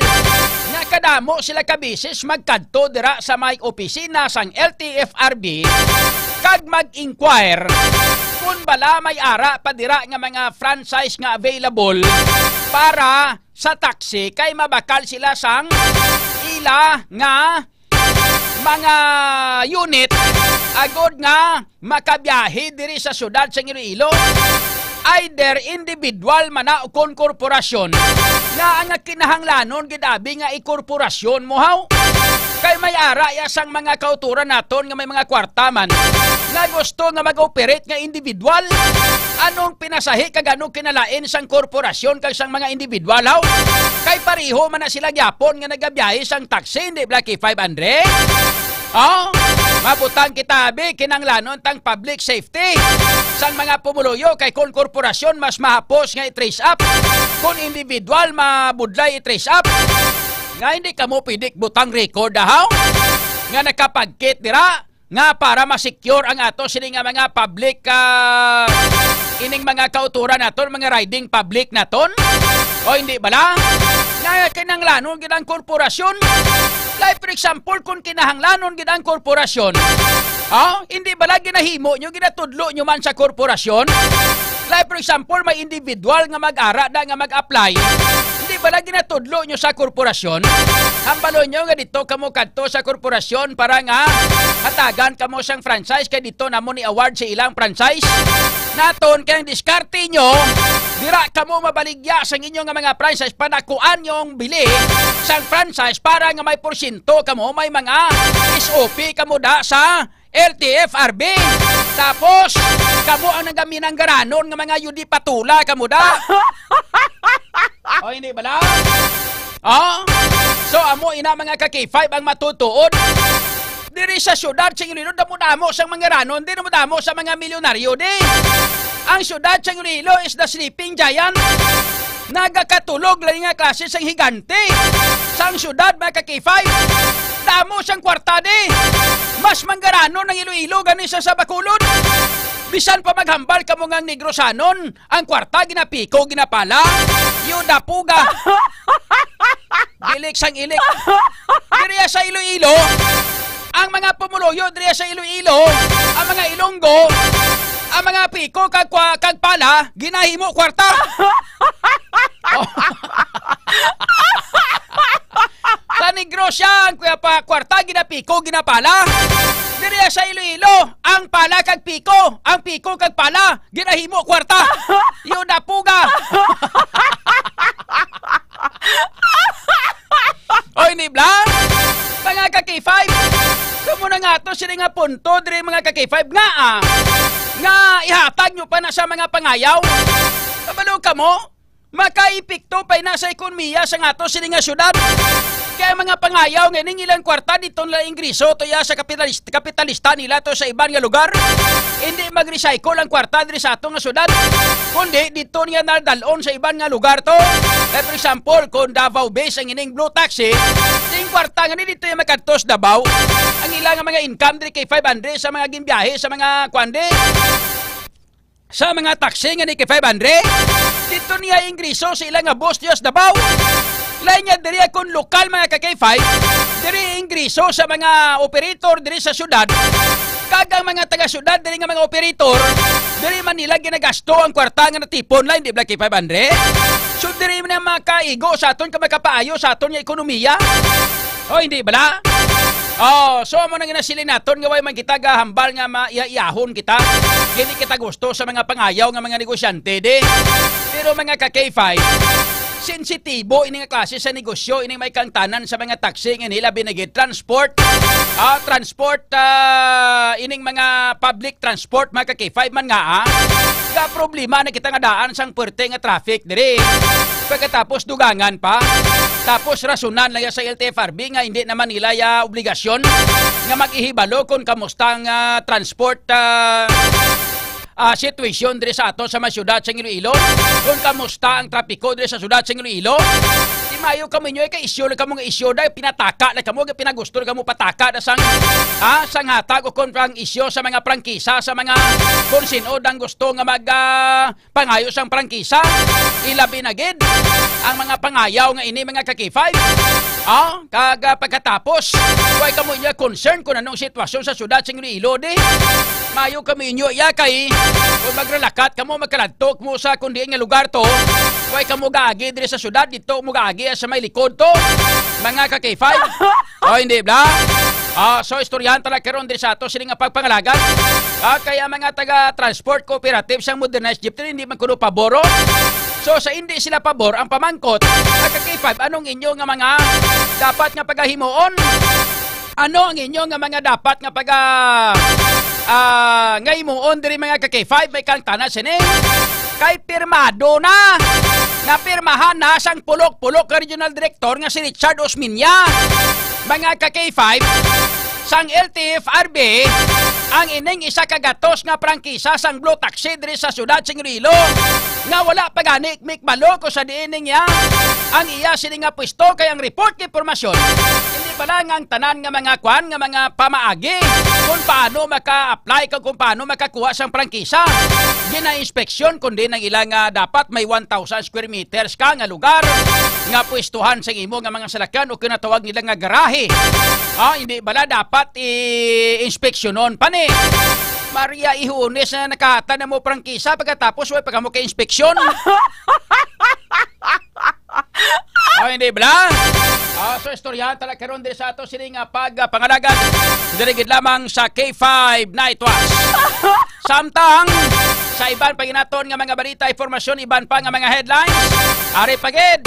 nga kadamo sila ka beses magkadto dira sa may opisina sang L T F R B kag mag-inquire kung bala may ara pa dira nga mga franchise nga available para sa taxi kay mabakal sila sang ila nga mga unit agod nga makabiyahe diri sa siyudad sang Iloilo, either individual man na o kon korporasyon, nga ang kinahanglanon gid abi nga ikorporasyon mo haw. Kay may ara ya sang mga kauturan naton nga may mga kwarta man nga gusto nga mag-operate nga individual. Anong pinasahi kag anong kinalain sang korporasyon kag sang mga individual haw? Kay pareho man na sila gyapon nga nagabiyahe sang taxi, hindi bala, K five Andre? Oh, mabutang kita abi, kinanglanon tang public safety sang mga pumuluyo, kay kon korporasyon mas mahapos nga i-trace up, kon individual mabudlay i-trace up. Nga hindi kamo pwede butang record, ahaw, nga nakapagkit dira nga para ma-secure ang ato sini nga mga public, ah, ining mga kauturan naton, mga riding public naton? O hindi bala? Nga kinahanglanon gid ang korporasyon. Like, for example, kung kinahanglanon gid ang korporasyon, ha? Hindi bala ginahimo nyo, ginatudlo nyo man sa korporasyon? Like, for example, may individual nga mag-ara na nga mag-apply, hindi bala ginatudlo nyo sa korporasyon? Hambalon nyo nga dito kamo kadto sa korporasyon para nga hatagan kamo sang franchise, kay dito namo ni award sa ilang franchise. Naton kay ang diskarte nyo, dira kamo mabaligya sang inyo nga mga franchise, panakuan nyo ang bili sang franchise para nga may porsyento kamo, may mga S O P kamo da sa L T F R B. Tapos, kamo ang nagaminanggaranon nga mga yudi patula kamo da. O, hindi bala? Oh? So, amo ina, mga ka-K five, ang matutuod. Diri sa siyudad sa Iloilo, damo-damo sang mangaranon, di damo-damo sa mga milyonaryo, di. Ang siyudad sa Iloilo is the sleeping giant. Nagakatulog lang nga klase sang higante sang siyudad, mga ka-K five. Damo sang kwarta, di. Mas manggaranon ang Iloilo gani sa, sa Bacolod. Bisan pa maghambal kamo nga ang Negrosanon, ang kwarta ginapiko, ginapala. Yuda puga. Bilik sang ilik. Diriya sa Iloilo, ang mga pumuluyo diriya sa Iloilo, ang mga Ilonggo, ang mga piko kag kwa-, kag pala, ginahimo kwarta. Sa Negros siya, ang kuya pa, kwarta, ginapiko, ginapala. Diriya sa Iloilo, ang pala kag piko, ang piko kag pala, ginahimo kwarta. Yuda puga. Oy, ni Blas, mga ka-K five. Kamo na nga to, sila nga punto, diri, mga ka-K five, nga, ah, nga ihatag nyo pa na sa mga pangayaw. Kabalo kamo? Makaepekto pa ina sa ekonomiya sa nga to sini nga syudad. Kaya mga pangayaw nga ning ilang kwarta dito nila ingreso to ya sa kapitalist-, kapitalista nila to sa iban nga lugar. Hindi mag-recycle ang kwarta diri sa ato nga syudad, kundi dito niya nadalon sa iban nga lugar to. Like, for example, kung Davao Base ang ining Blue Taxi, ning kwarta nga ni dito yung makadtos Davao. Ang ilang mga income diri kay five hundred sa mga gimbiyahe sa mga kwande. Sa mga taxi nga ni kay five hundred, dito niya ingreso sa ila nga boss diya sa Davao. Lain niya diri akong lokal, mga ka-K five, diri ingreso sa mga operator diri sa syudad. Kag ang mga taga-syudad diri nga mga operator, diri man nila ginagasto ang kwarta nga natipon, lain di bala kay five hundred. So diri man ang makaigo sa aton ka makapaayo sa aton nga ekonomiya. O, hindi bala? Oh, so amo na ginasiling naton nga way man kita gahambal nga maiyaihon kita. Hindi kita gusto sa mga pangayaw nga mga negosyante, di. Pero mga ka-K five, sensitibo ini nga klase sa negosyo, ini may kangtanan sa mga taxi nga nila binigay transport. Ah, transport, ah, ining mga public transport, mga ka-K five man nga, ah. Ka problema na kita nga daan sang perte nga traffic diri. Pagkatapos dugangan pa. Tapos rasonan lang ya sa L T F R B nga hindi naman nila ya obligasyon nga mag-ihibalo kung kamusta ang, ah, transport, ah, ah, sitwasyon diri sa ato sa mga syudad sa Iloilo, kung kamusta ang trapiko diri sa syudad sa Iloilo. Di maayo kamo inyo, kay isyu lang kamo nga isyu, dahil pinataka na kamo, pinagusto na kamo pataka na sang, ah, sang hatag o kung ang isyu sa mga prangkisa, sa mga kung sino ang gusto nga mag, ah, pangayo sang prangkisa. Ilabi na gid ang mga pangayaw nga ini, mga ka-K five. Ah, kag, ah, pagkatapos, way kamo inyo concern kung anong sitwasyon sa syudad sa Iloilo, di? Maayo kamo inyo iya kay kung magralakat kamo, magkaladto mo sa kung diin nga lugar to, way kamo gaagi diri sa syudad, dito mo gaagi sa may likod to, mga ka-K five. O, hindi bala? Ah, so, istoryahan ta lang karon diri sa ato sini nga pagpangalagan. Ah, kaya mga taga-transport cooperative sang modernized jeep, hindi man kuno pabor, oh. So, sa hindi sila pabor, ang pamangkot, mga ka-K five, anong inyo nga mga dapat nga pagahimuon? Ano ang inyo nga mga dapat nga paga-, ah, nga himuon diri, mga ka-K five? May kang tanan sini. Kay pirmado na. Napirmahan na sang pulok-pulok nga regional director nga si Richard Osmeña. Mga ka-K five, sang L T F R B, ang ining isa ka gatos nga prangkisa sang Blue Taxi diri sa siyudad sing Iloilo, nga wala pa gani mikbalo kung sa diin niya ang iya sini nga pwesto, kay ang report kay impormasyon, hindi pa lang ang tanan nga mga kwan, nga mga pamaagi kung paano maka-apply kag kung paano makakuha sang prangkisa. Gina-inspeksyon, kundi ang ilang, ah, dapat may one thousand square meters ka nga lugar nga pwestuhan sa imo nga mga salakyan o kinatawag nila nga garahe. Ah, hindi bala dapat i-inspeksyonon pa ni? Maria Ihunes na nakahatan na mo prangkisa pagkatapos way pa kamo kay inspeksyon. O, hindi bala? Ah, so, istoryahan tala karon diri sa ato sini nga pagpangalagad diri gid lamang sa K five Night Watch. Samtang sa iban pa ginaton nga mga balita, impormasyon, iban pa nga mga headlines, ari pa gid,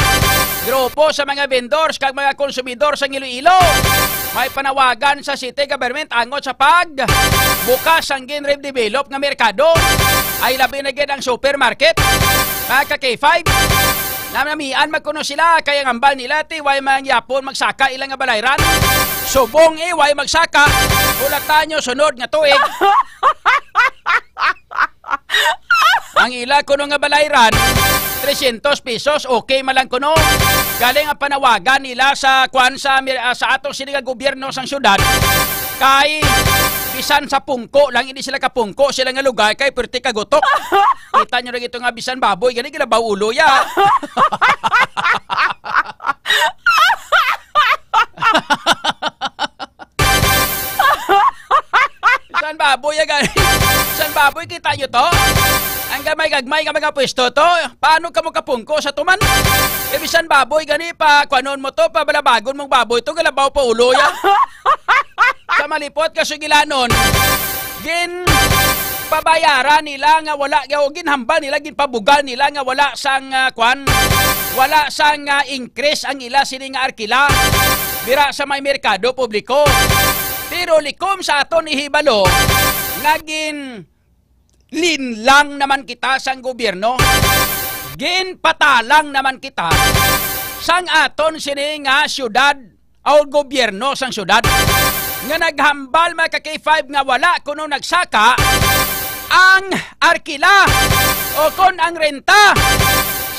grupo sa mga vendors kag mga konsumidor sa Iloilo may panawagan sa city government angot sa pagbukas sang gin-redevelop nga merkado, ay labi na gid ang supermarket. Mga ka-K five, nanamian man kuno sila, kay ang hambal nila, ti, way man gyapon magsaka ila nga balayran. Subong, eh, way magsaka. Hulata nyo sunod nga tuig. Ang ila kuno nga balayran, trescientos pesos, okay man lang kuno. Galing ang panawagan nila sa, kwan, sa, ah, sa atong sini nga gobyerno sang syudad, kay bisan sa pungko lang, hindi sila kapungko, sila nga lugar kay perti kagutok. Kita nyo lang ito nga bisan baboy gani gilabaw ulo ya. Bisan baboy ya gani. Bisan baboy, kita nyo to? Ang gamay-gagmay nga mga pwesto to. Paano kamo kapungko sa tuman? Eh, bisan baboy gani, pa kuanon mo to, pabalabagon mong baboy to, galabaw pa ulo ya. Sa malipot ka sugilanon, gin pabayaran nila nga wala, o ginhambal nila, ginpabugal nila nga wala sang, ah, kwan, wala sang, ah, increase ang ila sini nga arkila dira sa may merkado publiko. Pero likom sa aton ihibalo nga gin linlang naman kita sang gobyerno. Ginpatalang naman kita sang aton sini nga syudad o gobyerno sang syudad nga naghambal, mga ka-K five, nga wala kuno nagsaka ang arkila o kon ang renta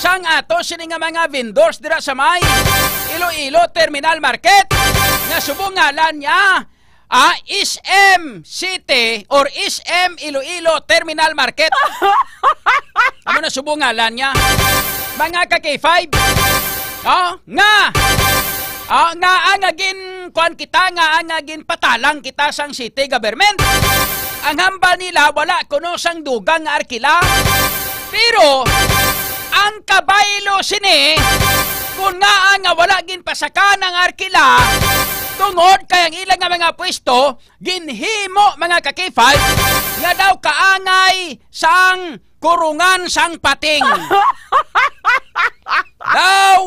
sang ato sini nga mga vendors dira sa may Iloilo Terminal Market nga subong ngalan niya, ah, S M City or S M Iloilo Terminal Market. Amo na subong ngalan niya. Mga ka-K five, oh, nga, oh, nga ang gin kuan kita, nga ang ginpatalang kita sang city government. Ang hambal nila, wala kuno sang dugang nga arkila. Pero ang kabaylo sini, kun ngaa nga wala ginpasakan ang arkila, tungod kay ang ila nga mga pwesto ginhimo, mga ka-K five, nga daw kaangay sang kurungan sang pating. Daw,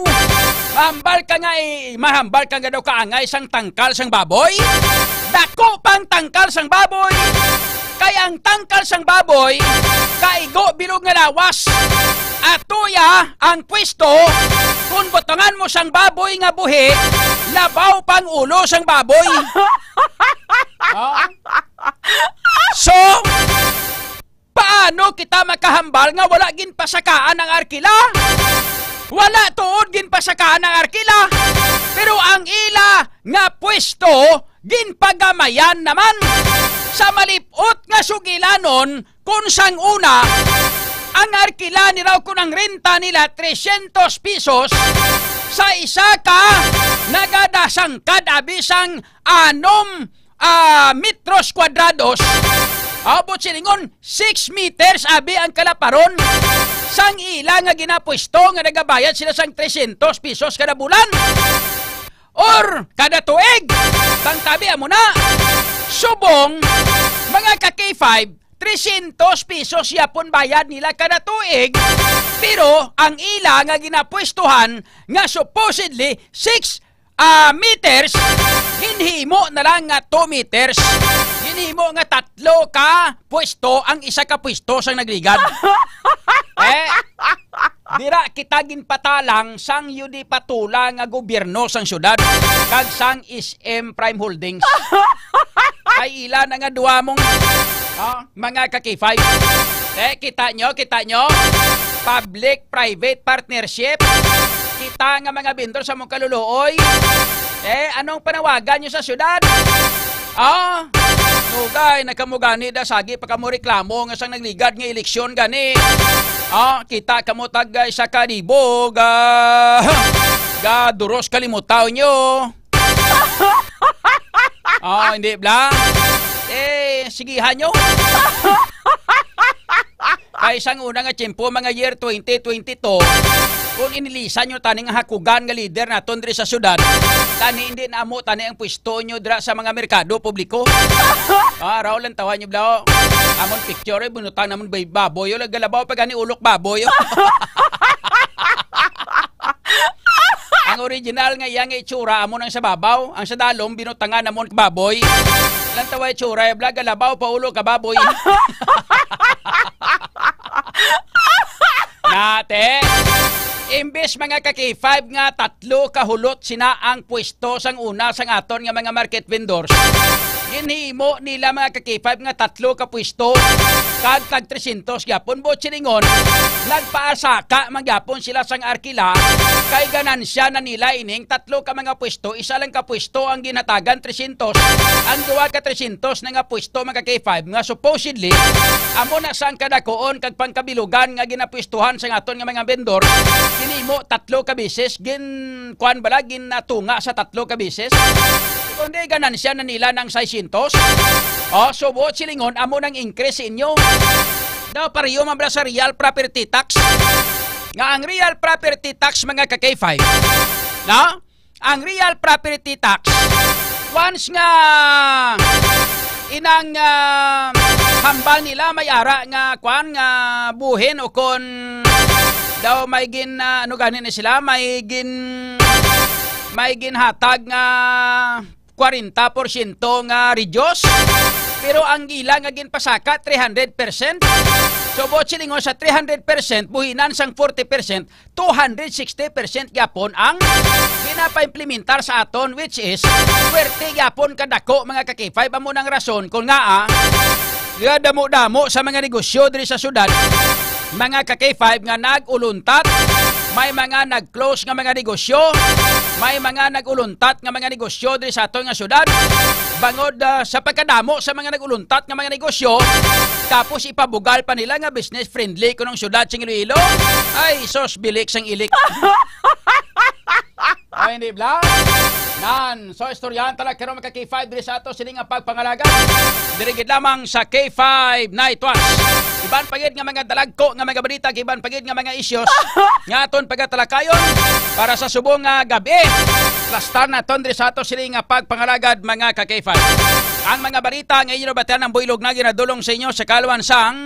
mahambal ka nga, eh, mahambal ka nga daw kaangay sang tangkal sang baboy? Dako pang tangkal sang baboy. Kay ang tangkal sang baboy, kaigo bilog nga lawas. Atoya ang pwesto Kung butangan mo sang baboy nga buhi, labaw pang ulo sang baboy. Oh. So, paano kita makahambal nga wala ginpasakaan ang arkila? Wala tuod ginpasakaan ang arkila, pero ang ila nga pwesto ginpagamayan naman. Sa malip-ot nga sugilanon, kun sang una, ang arkila nila o kun ang renta nila trescientos pesos, sa isa ka nagadasangkad abi sang anom, ah, metros kwadrados, ah, buot silingon, six meters abi ang kalaparon sang ila nga ginapwesto nga nagabayad sila sang trescientos pesos kada bulan or kada tuig. Tangtabi amo na. Subong, mga ka K five, trescientos pesos yapon bayad nila kada tuig, pero ang ila nga ginapwestuhan nga supposedly six, ah, meters, ginhimo na lang nga two meters. Ginhimo nga tatlo ka pwesto ang isa ka pwesto sang nagligad. Eh, dira kita ginpatalang sang yun di patula nga gobyerno sang syudad kag sang S M Prime Holdings. Ay ila na nga duha mong, ah, mga ka K five. Eh, kita nyo, kita nyo? Public-private partnership. Kita nga mga vendor sa mong kaluluoy. Eh, anong panawagan nyo sa syudad? Ah, nugay, nagkamugani da, sagi pa kamo reklamo nga sang nagligad nga eleksyon gani. Ah, kita kamo tag, ah, isa ka libo, ga, ga duros kalimutaw nyo. Oh, hindi bla? Eh, sigihan nyo. Kay sang una nga tiyempo, mga year twenty twenty-two, kung inilisan nyo tani nga hakugan nga leader naton diri sa syudad, tani hindi na amo tani ang pwesto nyo dira sa mga merkado publiko. Ah, raw lang tawa nyo, bla. Amon picture, eh, bunutang namon bay-, baboy, oh, galabaw pa gani ulok baboy, oh. Ang original nga iya nga itsura amo nang sa babaw, ang sa dalom binutangan namon baboy. Lang tawa itsura, eh, bla, galabaw pa ulo ka baboy. Nate, imbes mga ka K five nga tatlo ka hulot sina ang pwesto sang una sang aton nga mga market vendors, ginhimo nila mga ka K five nga tatlo ka pwesto kag tag trescientos gyapon. Buot silingon, nagpaasaka man gyapon sila sang arkila, kay ganansya na nila ining tatlo ka mga pwesto, isa lang ka pwesto ang ginhatagan trescientos, ang duha ka trescientos na nga pwesto mga K five nga supposedly amo na sang kadakuon kag pangkabilugan nga ginapwestuhan sang aton nga mga vendor, ginhimo tatlo ka beses, gin kuan bala, ginatunga sa tatlo ka beses. Kundi ganansya na nila ng seiscientos. O, so buot silingon, amo nang increase sa inyo. Daw pareho man bala sa real property tax. Nga ang real property tax, mga ka K five, no? Ang real property tax, once nga inang, ah, hambal nila may ara nga kwan nga buhin o kon daw may gin, ah, ano gani na sila, may gin, may ginhatag nga kwarenta porsyento nga reduce, pero ang ila nga ginpasaka three hundred percent. So, buot silingon, sa three hundred percent, buhinan sang forty percent, two hundred sixty percent gyapon ang ginapaimplementar sa aton, which is, swerte gyapon kadako, mga ka K five. Amo nang rason kung ngaa, ah, gadamo-damo sa mga negosyo diri sa syudad, mga ka K five, nga nag-uluntat, may mga nag-close nga mga negosyo, may mga nag-uluntat nga mga negosyo diri sa aton nga syudad. Bangod, ah, sa pagkadamo sa mga nag-uluntat nga mga negosyo, tapos ipabugal pa nila nga business friendly kunong syudad sing Iloilo. Ay, sos, bilik sang ilik. Ay, hindi bla? Nan, so istoryahan tala karon, mga ka K five, diri sa ato sini nga pagpangalaga. Diri gid lamang sa K five Night Watch. Iban pa gid nga mga dalagko nga mga balita, iban pa gid nga mga issues nga aton pagatalakayon para sa subong nga gabi. Lastan naton diri sa ato sini nga pagpangalagad, mga ka K five. Ang mga balita nga inyo nabatian ang buylog na ginadulong sa inyo sa kaluan sang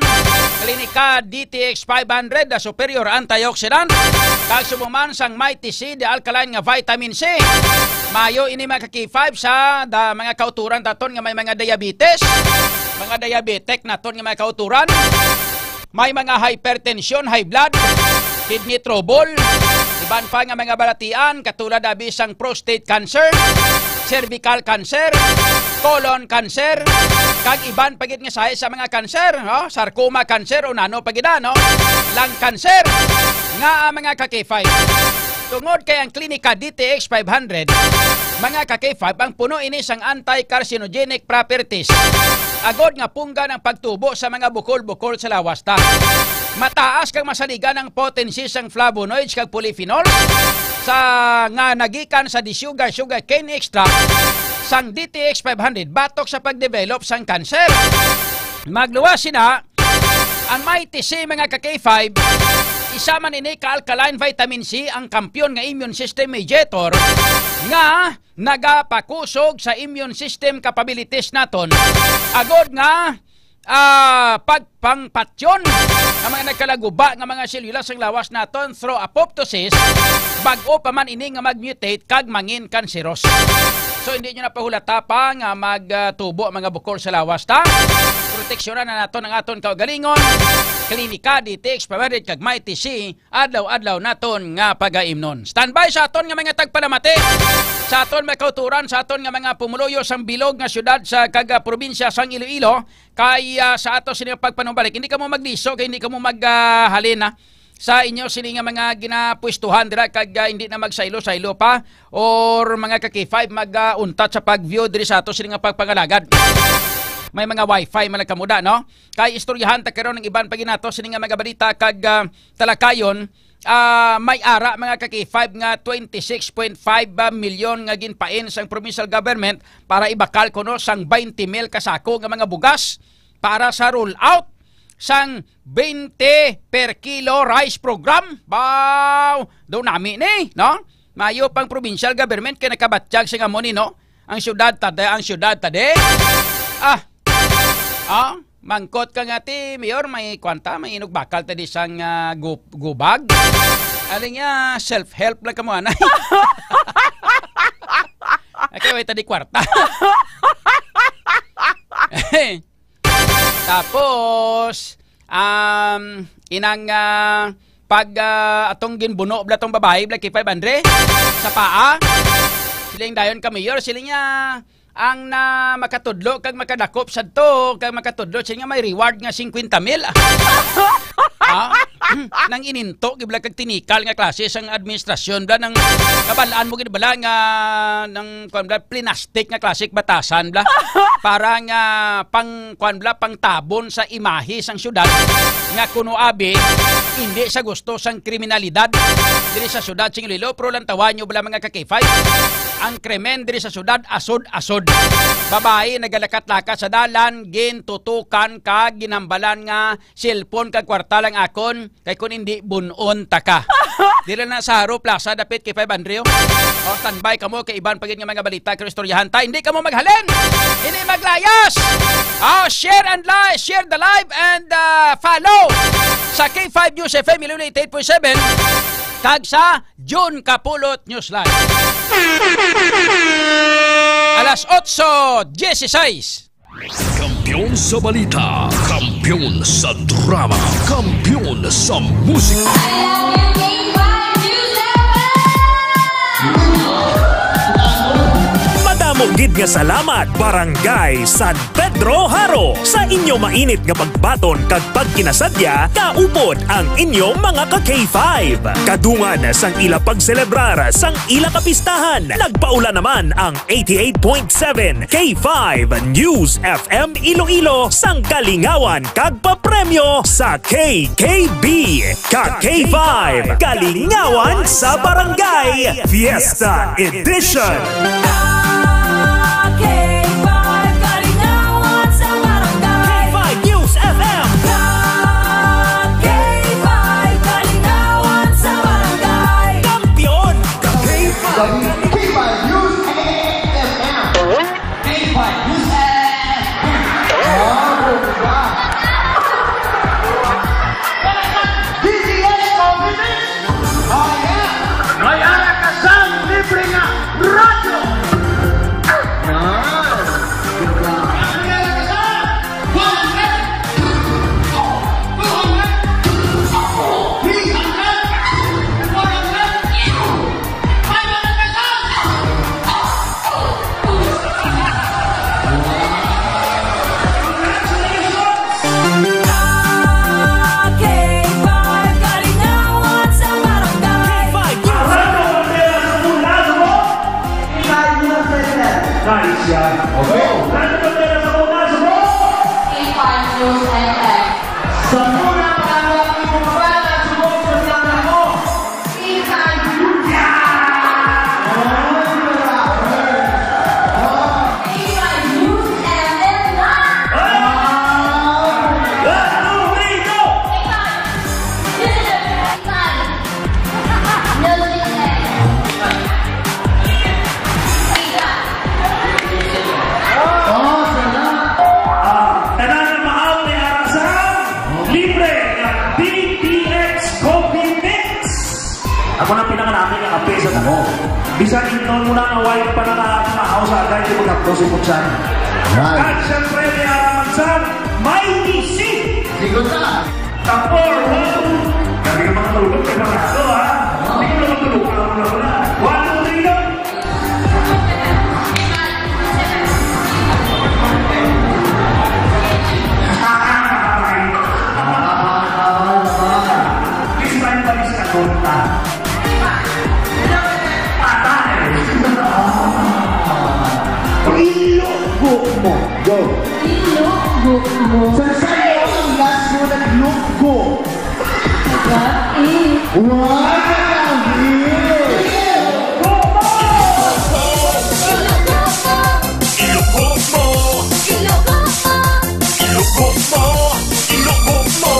Klinika D T X five hundred, the superior antioxidant, kag subong man sang Mighty C, the alkaline nga vitamin C. Mayo ini, mga ka K five, sa da, mga kauturan taton nga may mga diabetes, mga diabetic naton nga mga kauturan, may mga hypertension, high blood, kidney trouble, Iban pa nga mga balatian, katulad abi sang prostate cancer, cervical cancer, colon cancer, kag iban pa gid nga sahi sa mga cancer, no? Sarcoma cancer o nano pa gid, no? Lung cancer, nga ang mga ka-K five. Tungod kay ang Klinika D T X five hundred, mga ka-K five, ang puno ini sang anti-carcinogenic properties. Agod nga punggan ang pagtubo sa mga bukol-bukol sa lawas ta. Mataas kag masaligan ang potency sang flavonoids kag polyphenols sa, nga nagikan sa desugar sugarcane extract sang D T X five hundred batok sa pagdevelop sang cancer. Magluwas sina, ang Mighty C, mga ka-K five, isa man ini ka alkaline vitamin C, ang kampiyon nga immune system mediator nga nagapakusog sa immune system capabilities naton, agod nga, ah, pagpangpatyon ang mga nagkalaguba nga mga selyula sang lawas naton through apoptosis, bag-o pa man ini nga mag-mutate kag mangin kanseros. So, hindi nyo na pahulata pa nga mag, ah, tubo ang mga bukol sa lawas ta. Proteksyonan na naton ang aton kaugalingon. Klinika, D T X, Pamarit, kag Mighty C, adlaw-adlaw naton nga pagaimnon. Standby sa aton nga mga tagpalamati, sa aton mga kauturan, sa aton nga mga pumuluyo sang bilog nga syudad sa kag, ah, probinsya sang Iloilo, kay, ah, sa ato sini nga pagpanumbalik. Hindi kamo magliso, kay hindi kamo mag, ah, halin, ha, sa inyo sini nga mga ginapwestuhan dira, kag, ah, hindi na magsaylo-saylo pa or mga ka-K five mag, ah, untat sa pag-view diri sa ato sini nga pagpangalagad. May mga wifi man lang kamo da, no? Kay istoryahan ta karon ang iban pa ginato sini nga mga balita kag, ah, talakayon, ah, may ara, mga ka-K five, nga twenty-six point five milyon nga ginpain sang provincial government para ibakal kuno sang twenty mil ka sako nga mga bugas para sa roll out sang twenty per kilo rice program. Baw, daw nami ni, no? Mayo pang provincial government kay nakabatyag sing amo ni, no? Ang syudad ta de, ang syudad ta de. Ah, ah, mangkot ka nga ti, Mayor, may kwanta, may inugbakal ta di sang, ah, gu-, gubag. Aling niya, self-help lang kamo, anay. Okay, wait, di kwarta. Tapos, um, inang, ah, pag, ah, atong ginbuno bla tong babayi bla kay five hundred sa paa. Siling dayon ka, Mayor, siling niya, ang na makatudlo kag makadakop sadto kag makatudlo, siling niya may reward nga fifty mil. Ah? Nang ininto gid bla kag tinikal nga klase sang administrasyon bla, nang kabalaan mo gid bala nga nang, kuwan bla, plinastik nga klase batasan bla para nga pang, kuwan bla, pang tabon sa imahe sang syudad nga kuno abi indi sa gusto sang kriminalidad diri sa syudad sing Iloilo. Pero lantawan nyo bala, mga ka-K five, ang krimen diri sa syudad asod-asod. Babayi nagalakat-lakat sa dalan, gintutukan kag ginhambalan nga cellphone kag kwarta lang akon, kay kun hindi, bun-on ta ka. Diri na sa Haro Plaza, dapit kay five Andrew. O, standby kamo kay iban pa gid nga mga balita kag istoryahan ta. Hindi kamo maghalin. Hindi maglayas. O, share and like, share the live and, ah, follow sa K five News F M Iloilo eighty-eight point seven kag sa June Kapulot News Live. Alas otso dieciséis. Kampiyon sa balita, kampiyon sa drama, kampiyon sa musika. Madamo gid nga salamat, Barangay San Pedro Haro, sa inyo mainit nga pagbaton kag pagkinasadya, kaupod ang inyo mga ka K five. Kadungan sang ila pagselebrar sang ila kapistahan, nagpaula naman ang eighty-eight point seven K five News F M Iloilo sang kalingawan kag papremyo sa K K B. Ka K five, Kalingawan sa Barangay, Fiesta Edition. K five, Kalingawan sa Barangay. K five News F M. K five, Kalingawan sa Barangay. Kampiyon. K five. K five News F M. K five News F M. Oh, bongga. D T S Community. Oh, yeah. May ara ka sang libre nga radyo. Nice yan. Okay. Ano ba tayo sa una? Subok! K five News F M. Sa una, para ang mga bata, subok sa sana mo. K five News. Yeah! Oh, grabe. Oh. K five News F M na. Ah! One, two, three, go! K five. K five. Ah, tanan na maaw may ara sa libre nga D T X Coffee Mix. Ako na pinakanami nga kape sa damo. Bisan ingnon mo na nga way pa nakakamahaw sa agay, di magkapto si Putsan. Right. Kag syempre, may ara man sa Mighty C. Sigot na. Tapor, one, two. Kami nga mga tulog, kay Barato, ha? Hindi ko naman tulog, alam mo naman, ha? One, two, three, go! Please, find pa rin sa katonta. Patay! Ilok mo. Go. Ilok mo. Sa sayo ang last mo naglukgo. What is? Wow! Ilok mo. Ilok mo. Ilok mo. Ilok mo.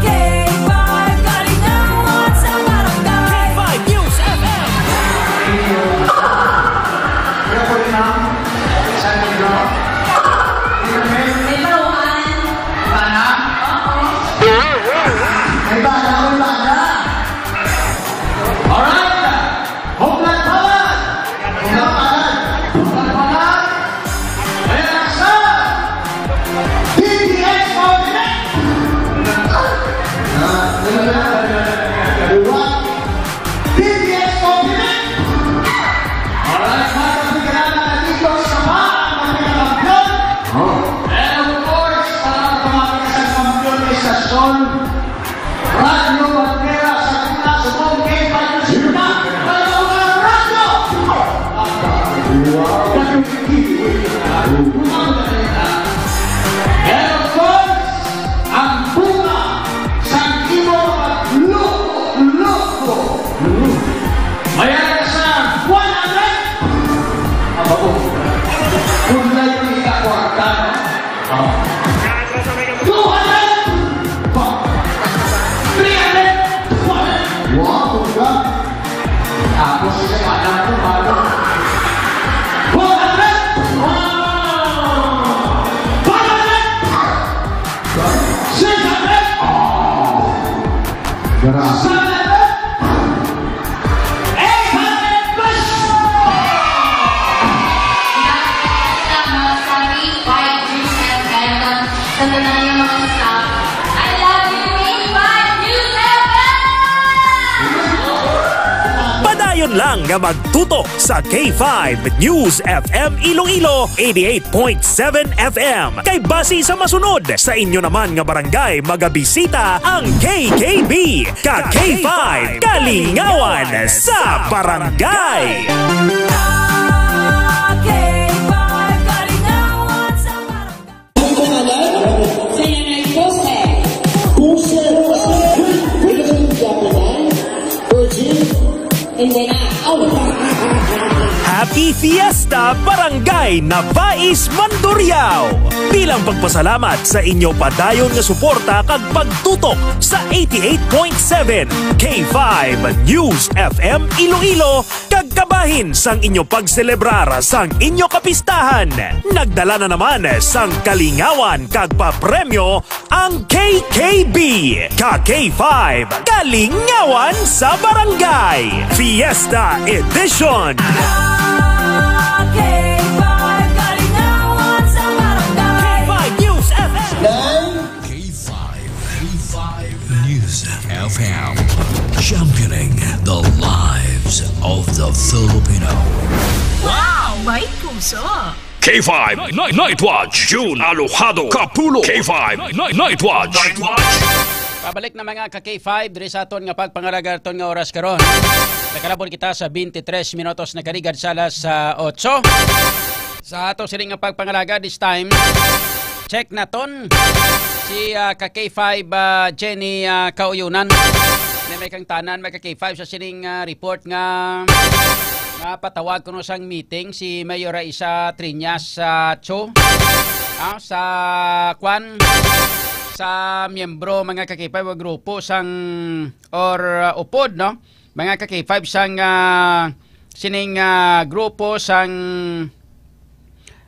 K five Kalingawan sa Barangay. K five News F M. May baruan. May bala, may bala. Alright. Huklat pala! Huklat pala! Huklat pala! Ayan ang sa D T S Coffee Mix! Ah, ano na? Diba? D T S Coffee Mix! Alright, mga kapigaranan, nandito sa pa, ang mga kampiyon. Oh. And of course, para tumapit sa kampiyon, istasyon, Radyo Bandera sa Pilipinas, subong kay Payos na. Wala mga radyo! Wow! And of course, ang bunga sa imo pagluko-luko. Mayroon sa one hundred. Aba ko. Kung na yung ikakwarta, no? Two hundred! Three hundred! Wow, tungga! Tapos sa kanan ko, balo. Four hundred! Wow! Five hundred! Six hundred! Oh! Grabe. Seven hundred! Eight hundred plus! Lahat na mga sabi, five News F M, sa tanan nga mga staff. I love you, K five News F M! Padayon lang nga magtutok sa K five News F M Iloilo, eighty-eight point seven F M. Kay basi sa masunod, sa inyo naman nga barangay magabisita ang K K B. Ka K five Kalingawan sa Barangay. Ka K five Kalingawan sa Barangay. Ang pangalan? Sa Nanay Jose. Jose, Jose. Hindi na. Oh. Happy Fiesta, Barangay Nabais, Mandurriao! Bilang pagpasalamat sa inyo padayon nga suporta kag pagtutok sa eighty-eight point seven K five News F M Iloilo, kag kabahin sang inyo pagselebrar sang inyo kapistahan, nagdala na naman sang kalingawan kag papremyo ang K K B, Ka K five, Kalingawan sa Barangay, Fiesta Edition. K five News F M. K five, K five News F M, championing the lives of the Filipino. Wow! May puso! K five Night, Night Watch, June Alojado Kapulo. K five Night, Night Watch. Pabalik na, mga ka K five, diri sa aton nga pagpangalaga aton nga oras karon. Nakalabot kita sa twenty-three minutos na karigad sa alas, ah, otso. Sa ato sini nga pagpangalaga this time, check naton si, ah, ka K five, ah, Jenny, ah, Kauyunan. May, may kang tanan, mga ka K five, sa sining, ah, report nga, nga patawag kuno sang meeting si Mayor Raisa Triñas, ah, Cho. Ah, sa kwan, sa miyembro, mga ka K five, o grupo sang, or, ah, upod, no? Mga ka K five, sang, ah, sining, ah, grupo sang,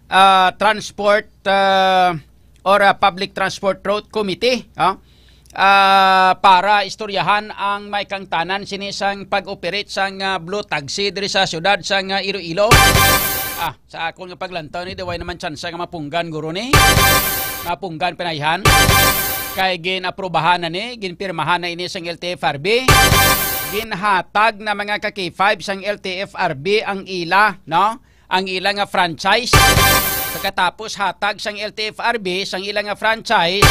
ah, transport, ah, or, ah, Public Transport Road Committee, ah, ah, para istoryahan ang may kangtanan sini sang pag-operate sang, ah, Blue Taxi diri sa siyudad sang, ah, Iloilo. Ah, sa akon nga paglantaw ni, di way naman tsansa nga mapunggan guro ni. Mapunggan pinayhan. Kay gin-aprobahan na ni, ginpirmahan na ini sang L T F R B. Ginhatag na, mga ka K five, sang L T F R B ang ila, no? Ang ila nga franchise. Pagkatapos hatag sang L T F R B sang ila nga franchise,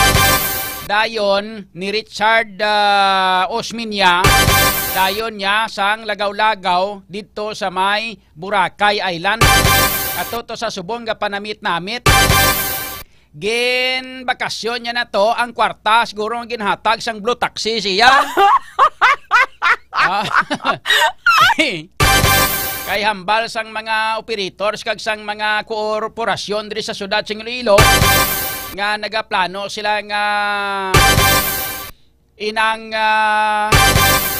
dayon ni Richard, ah, Osmeña, dayon niya sang lagaw-lagaw didto sa may Boracay Island. Ato to sa subong nga panamit-namit. Ginbakasyon niya na to ang kwarta, siguro ang ginhatag sang Blue Taxi siya. Ah, kay hambal sang mga operators kag sang mga korporasyon diri sa siyudad sa Iloilo nga nagaplano sila nga inang, ah,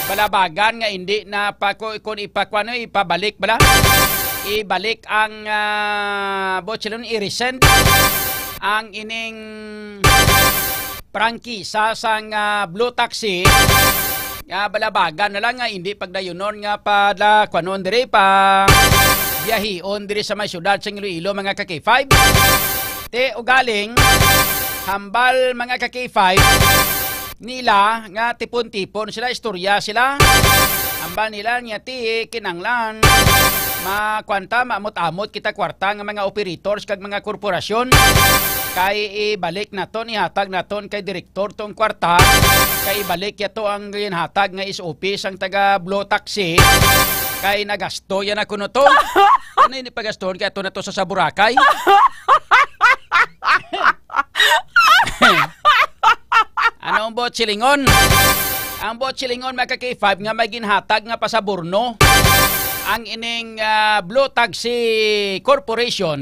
balabagan nga hindi na pa, ku-, kun ipakuano, ipabalik bala. Ibalik ang, ah, botsilon, i-rescind ang ining prangkisa sang, ah, Blue Taxi. Nga balabagan na lang nga hindi pagdayunon nga pada kuanon diri pa biyahion diri sa may siyudad sa Iloilo, mga ka K five. Te ugaling hambal, mga ka K five, nila nga tipon-tipon sila, istorya sila. Ambal nila nga ti kinanglan makwanta, maamot-amot kita kwarta nga mga operators kag mga korporasyon. Kay ibalik naton, ihatag naton kay direktor tong kwarta. Kay ibalik yato ang ginhatag nga S O P sang taga Blue Taxi. Kay nagasto yan ako no to. Ano ini pagastohon kay ato na to sa, sa Boracay? Ano ang buot silingon? Ang buot silingon, mga ka K five, nga may ginhatag nga pasaborno ang ining, ah, Blue Taxi Corporation.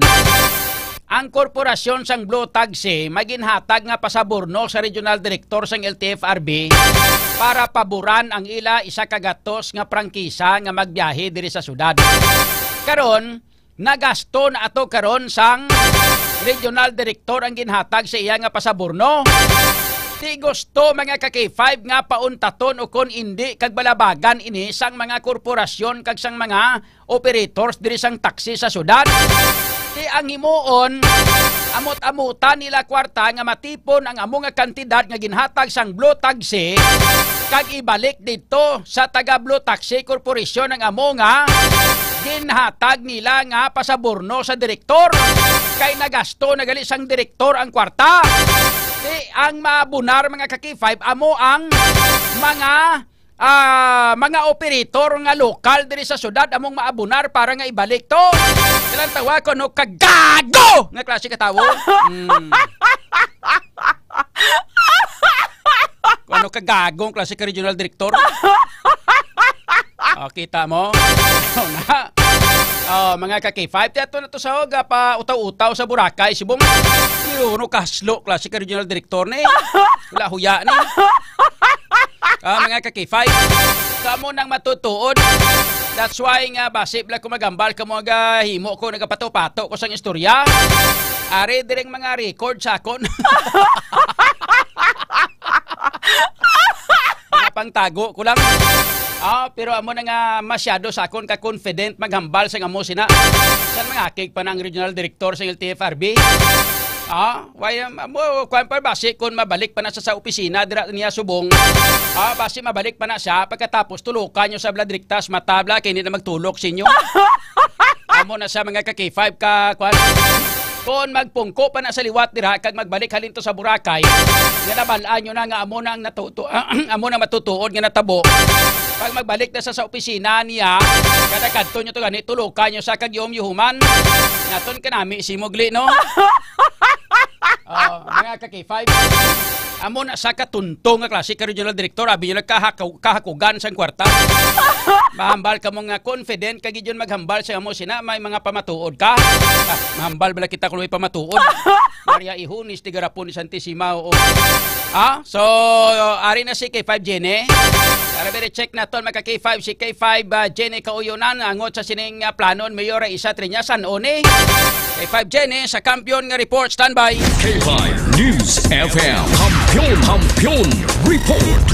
Ang korporasyon sang Blue Taxi may ginhatag nga pasaborno sa regional director sang L T F R B para paboran ang ila isa ka gatos nga prangkisa nga magbiyahe diri sa syudad. Karon, nagasto na ato karon sang regional director ang ginhatag sa iya nga pasaborno. Ti gusto, mga ka K five, nga pauntaton o kon indi kag balabagan ini sang mga korporasyon kag sang mga operators diri sang taxi sa syudad. Ti ang himuon, amot-amutan nila kwarta nga matipon ang amo nga kantidad nga ginhatag sang Blue Taxi kag ibalik didto sa taga Blue Taxi Corporation ang amo nga ginhatag nila nga pasaborno sa direktor, kay nagasto na gali sang direktor ang kwarta. Ti ang maabunar, mga ka K five, amo ang mga, ah, mga operator nga lokal diri sa syudad among maabunar para nga ibalik to. Ilang tawa ko, no, kagago nga klase ka tawo. Mm. Kung ano ka gagong klase ka regional director. Oh, kita mo? Ano na? Oh, mga ka K five, ti ato na to sa hoga pa utaw-utaw sa Boracay, subong. Pero ano, kaslo klase ka regional director ni. Wala huya ni. Ah, mga ka K five, kamo nang matutuod. That's why nga basi bala ko magambal kamo nga himo ko nagapato-pato ko sang istorya. Ari diring mga record sa akon. Mga pangtago ko lang. Ah, pero amo na nga masyado sa akon ka confident maghambal sa amo sina. San mga akig pa na ang regional director sa L T F R B? Ah, why, um, amo, kuwan pa, basi kung mabalik pa na sa, sa opisina dira niya subong. Ah, basi mabalik pa na siya pagkatapos tulukan nyo sa bladriktas matabla kay hindi na magtulok sa inyo. Amo na sa mga ka K five ka, kuwan. Kon magpungko pa na sa liwat dira kag magbalik halin to sa Boracay, nga nabal-an nyo na nga amo na ang natuto, amo na matutuod nga natabo. Pag magbalik na sa, sa opisina niya, kada kadto nyo to gani, tulukan nyo sa kagyom-yuhuman. Naton kanami si Mugli, no? Oh, mga ka K five. Amo na sa katunto nga klase ka regional director, abi nyo lang kahaku-, kahakugan sang kwarta. Mahambal ka mo nga confident ka gid yun maghambal sa amo sina may mga pamatuod ka. Ah, mahambal bala kita kung may pamatuod. Maria Ihunis, tigarapon ni Santissima, oo. Ah, so, ari na si K five Jenny. Para very check naton, mga K five, si K five, ah, Jenny Kauyonan, angot sa sining, ah, planon, Mayor Raisa Triñas, san-o ni? K five Jenny, sa Kampiyon nga report, standby. K five News F M, Kampiyon, Kampiyon Report.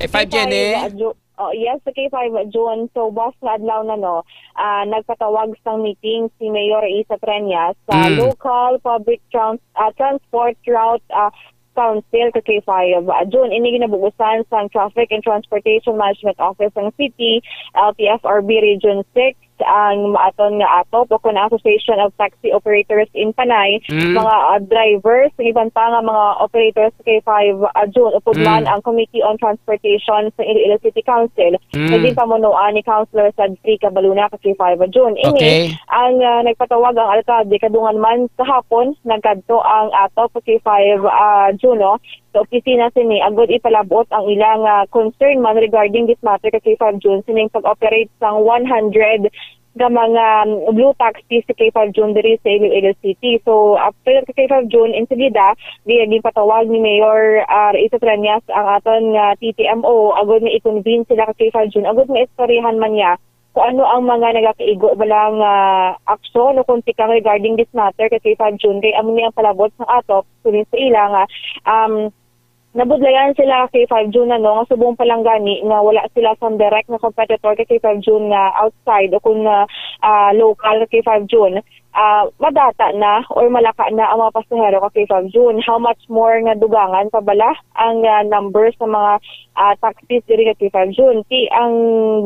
K five Jenny. K five, uh, Ju-, oh, yes, sa K five, June. So, buwas nga adlaw na, no, ah, nagpatawag sang meeting si Mayor Raisa Treñas sa Mm. Local Public Trans-, ah, Transport Route, ah, Council ka K five, ah, June. Ini ginabugusan sang Traffic and Transportation Management Office sang City, L T F R B Region six, ang aton nga ATOP o kon Association of Taxi Operators in Panay, Mm. mga, ah, drivers, ug iban pa nga mga operators sa K five, ah, June, upod Mm. man ang Committee on Transportation sa Iloilo City Council, Mm. nga ginpamunuan ni Councilor Sadfrey Cabaluna ka K five, ah, June. Ini Okay. ang, ah, nagpatawag ang alkalde, kadungan man kahapon nagkadto ang ATOP ka K five, ah, June, no? Sa opisina sini agod ipalabot ang ilang, ah, concern man regarding this matter ka K five June, sining pag-operate sang one hundred ka mga, um, blue taxi sa K five June diri sa Iloilo City. So, after ka K five June, insigida, di, ginpatawag ni Mayor, ah, Raisa Treñas ang aton nga T T M O agod nga i-convene sila ka K five June agod nga istoryahan man niya kung ano ang mga nagakaigo bala nga aksyon o kung tikang regarding this matter kay K five June, kay amo ni ang palabot sang ATOP sulis sa ila nga, um, nabudlayan sila kay K five June, ano, nga subong pa lang gani nga wala sila sang direct nga competitor kay K five June nga outside o kung, ah, ah, local kay K five June, ah, madata na or malaka na ang mga pasahero ka K five June. How much more nga dugangan pa bala ang, ah, numbers sa mga, ah, taxis diri ka K five June. Ti ang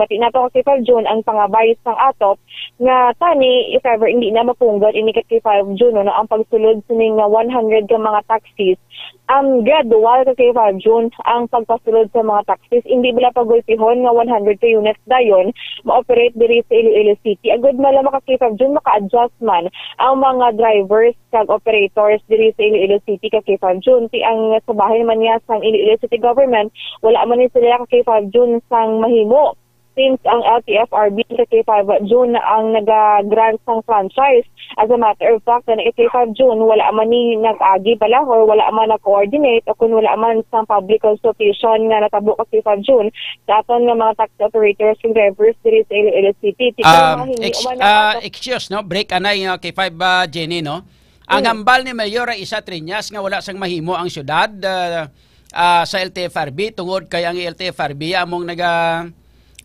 bati nato ka K five June, ang pangabay sang ATOP nga tani, if ever hindi na mapunggan ini ka K five June, no, ang pagsulod sining nga one hundred ka mga taxis, ang gradual ka K five June ang pagpasulod sa mga taxis. Hindi bala pagulpihon nga one hundred ka units dayon ma-operate diri sa Iloilo City. Agud man lang, mga ka K five June, maka-adjust man ang mga drivers kag operators diri sa Iloilo City ka K five June. Ti ang sa bahin man niya sang Iloilo City Government, wala man ni sila ka K five June sang mahimo. Since ang L T F R B ka K five June ang naga-grant sang franchise. As a matter of fact, na K five June, wala man ni nag-agi bala or wala man nag-coordinate o kung wala man sang public consultation nga natabo ka K five June sa aton nga mga taxi operators and drivers diri sa Iloilo City. Ti kung Um, mga hindi ex-, uman ah, nakaka- excuse, no? Break anay, uh, K five, uh, Jenny, no? Ang Mm. hambal ni Mayor Raisa Triñas nga wala sang mahimo ang syudad, uh, uh, sa L T F R B tungod kay ang L T F R B among naga-,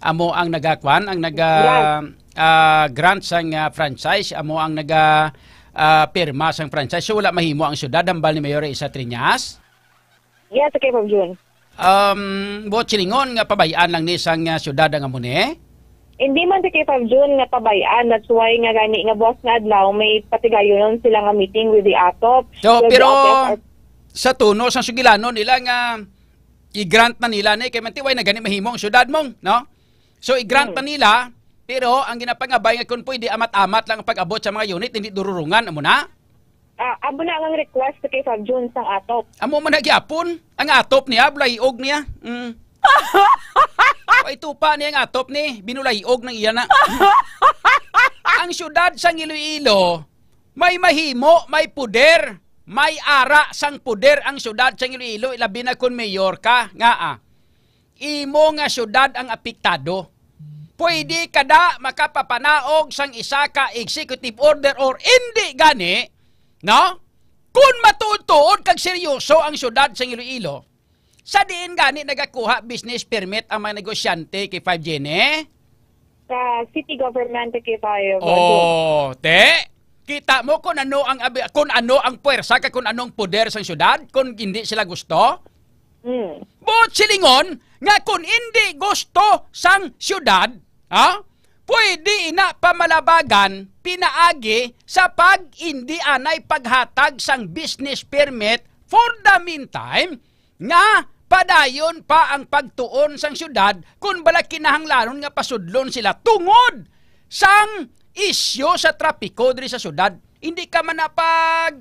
amo ang nagakwan, ang naga-, Grant. uh, grant sang, uh, franchise, amo ang naga, uh, pirma sang franchise. So, wala mahimo ang syudad, hambal ni Mayor Raisa Triñas? Yes, okay, Ma'am June. Um, buot silingon nga pabay-an lang ni sang, ah, syudad ang amo ni? Hindi man sa K five June nga pabay-an. That's why nga gani nga buwas nga adlaw may patigayonon sila nga meeting with the ATOP. So, With the pero ATOP. Sa tono sang sugilanon nila nga i-grant na nila ni, kay man ti way na gani mahimo ang syudad mong, no? So, i-grant Hmm. na nila, pero ang ginapangabay nga kung pwede amat-amat lang ang pag-abot sa mga unit, hindi dururungan, amo na? Ah, amo na ang request sa K five June sang ATOP. Amo man na gyapon. Ang ATOP niya, bulahiog niya. Mm. Ay, tupa niya ang ATOP ni, binulahiog ng iya na. Ang syudad sang Iloilo, may mahimo, may puder, may ara sang puder ang syudad sang Iloilo, labi na kung mayor ka, nga, ah. Imo nga syudad ang apektado. Pwede ka da makapapanaog sang isa ka executive order or indi gani, no? Kung matuod-tuod kag seryoso ang syudad sang Iloilo, sa diin gani nagakuha business permit ang mga negosyante kay five Jenny? Sa city government, kay five. Oh, te. Kita mo kung ano ang abi-, kung ano ang puwersa kag kung anong poder sang syudad kung hindi sila gusto? Mm. Buot silingon nga kung hindi gusto sang syudad, ha? Pwede ina pamalabagan pinaagi sa pag-indi anay paghatag sang business permit for the meantime, nga padayon pa ang pagtuon sang syudad kon bala kinahanglanon nga pasudlon sila tungod sang isyu sa trapiko diri sa syudad. Hindi ka man na pag,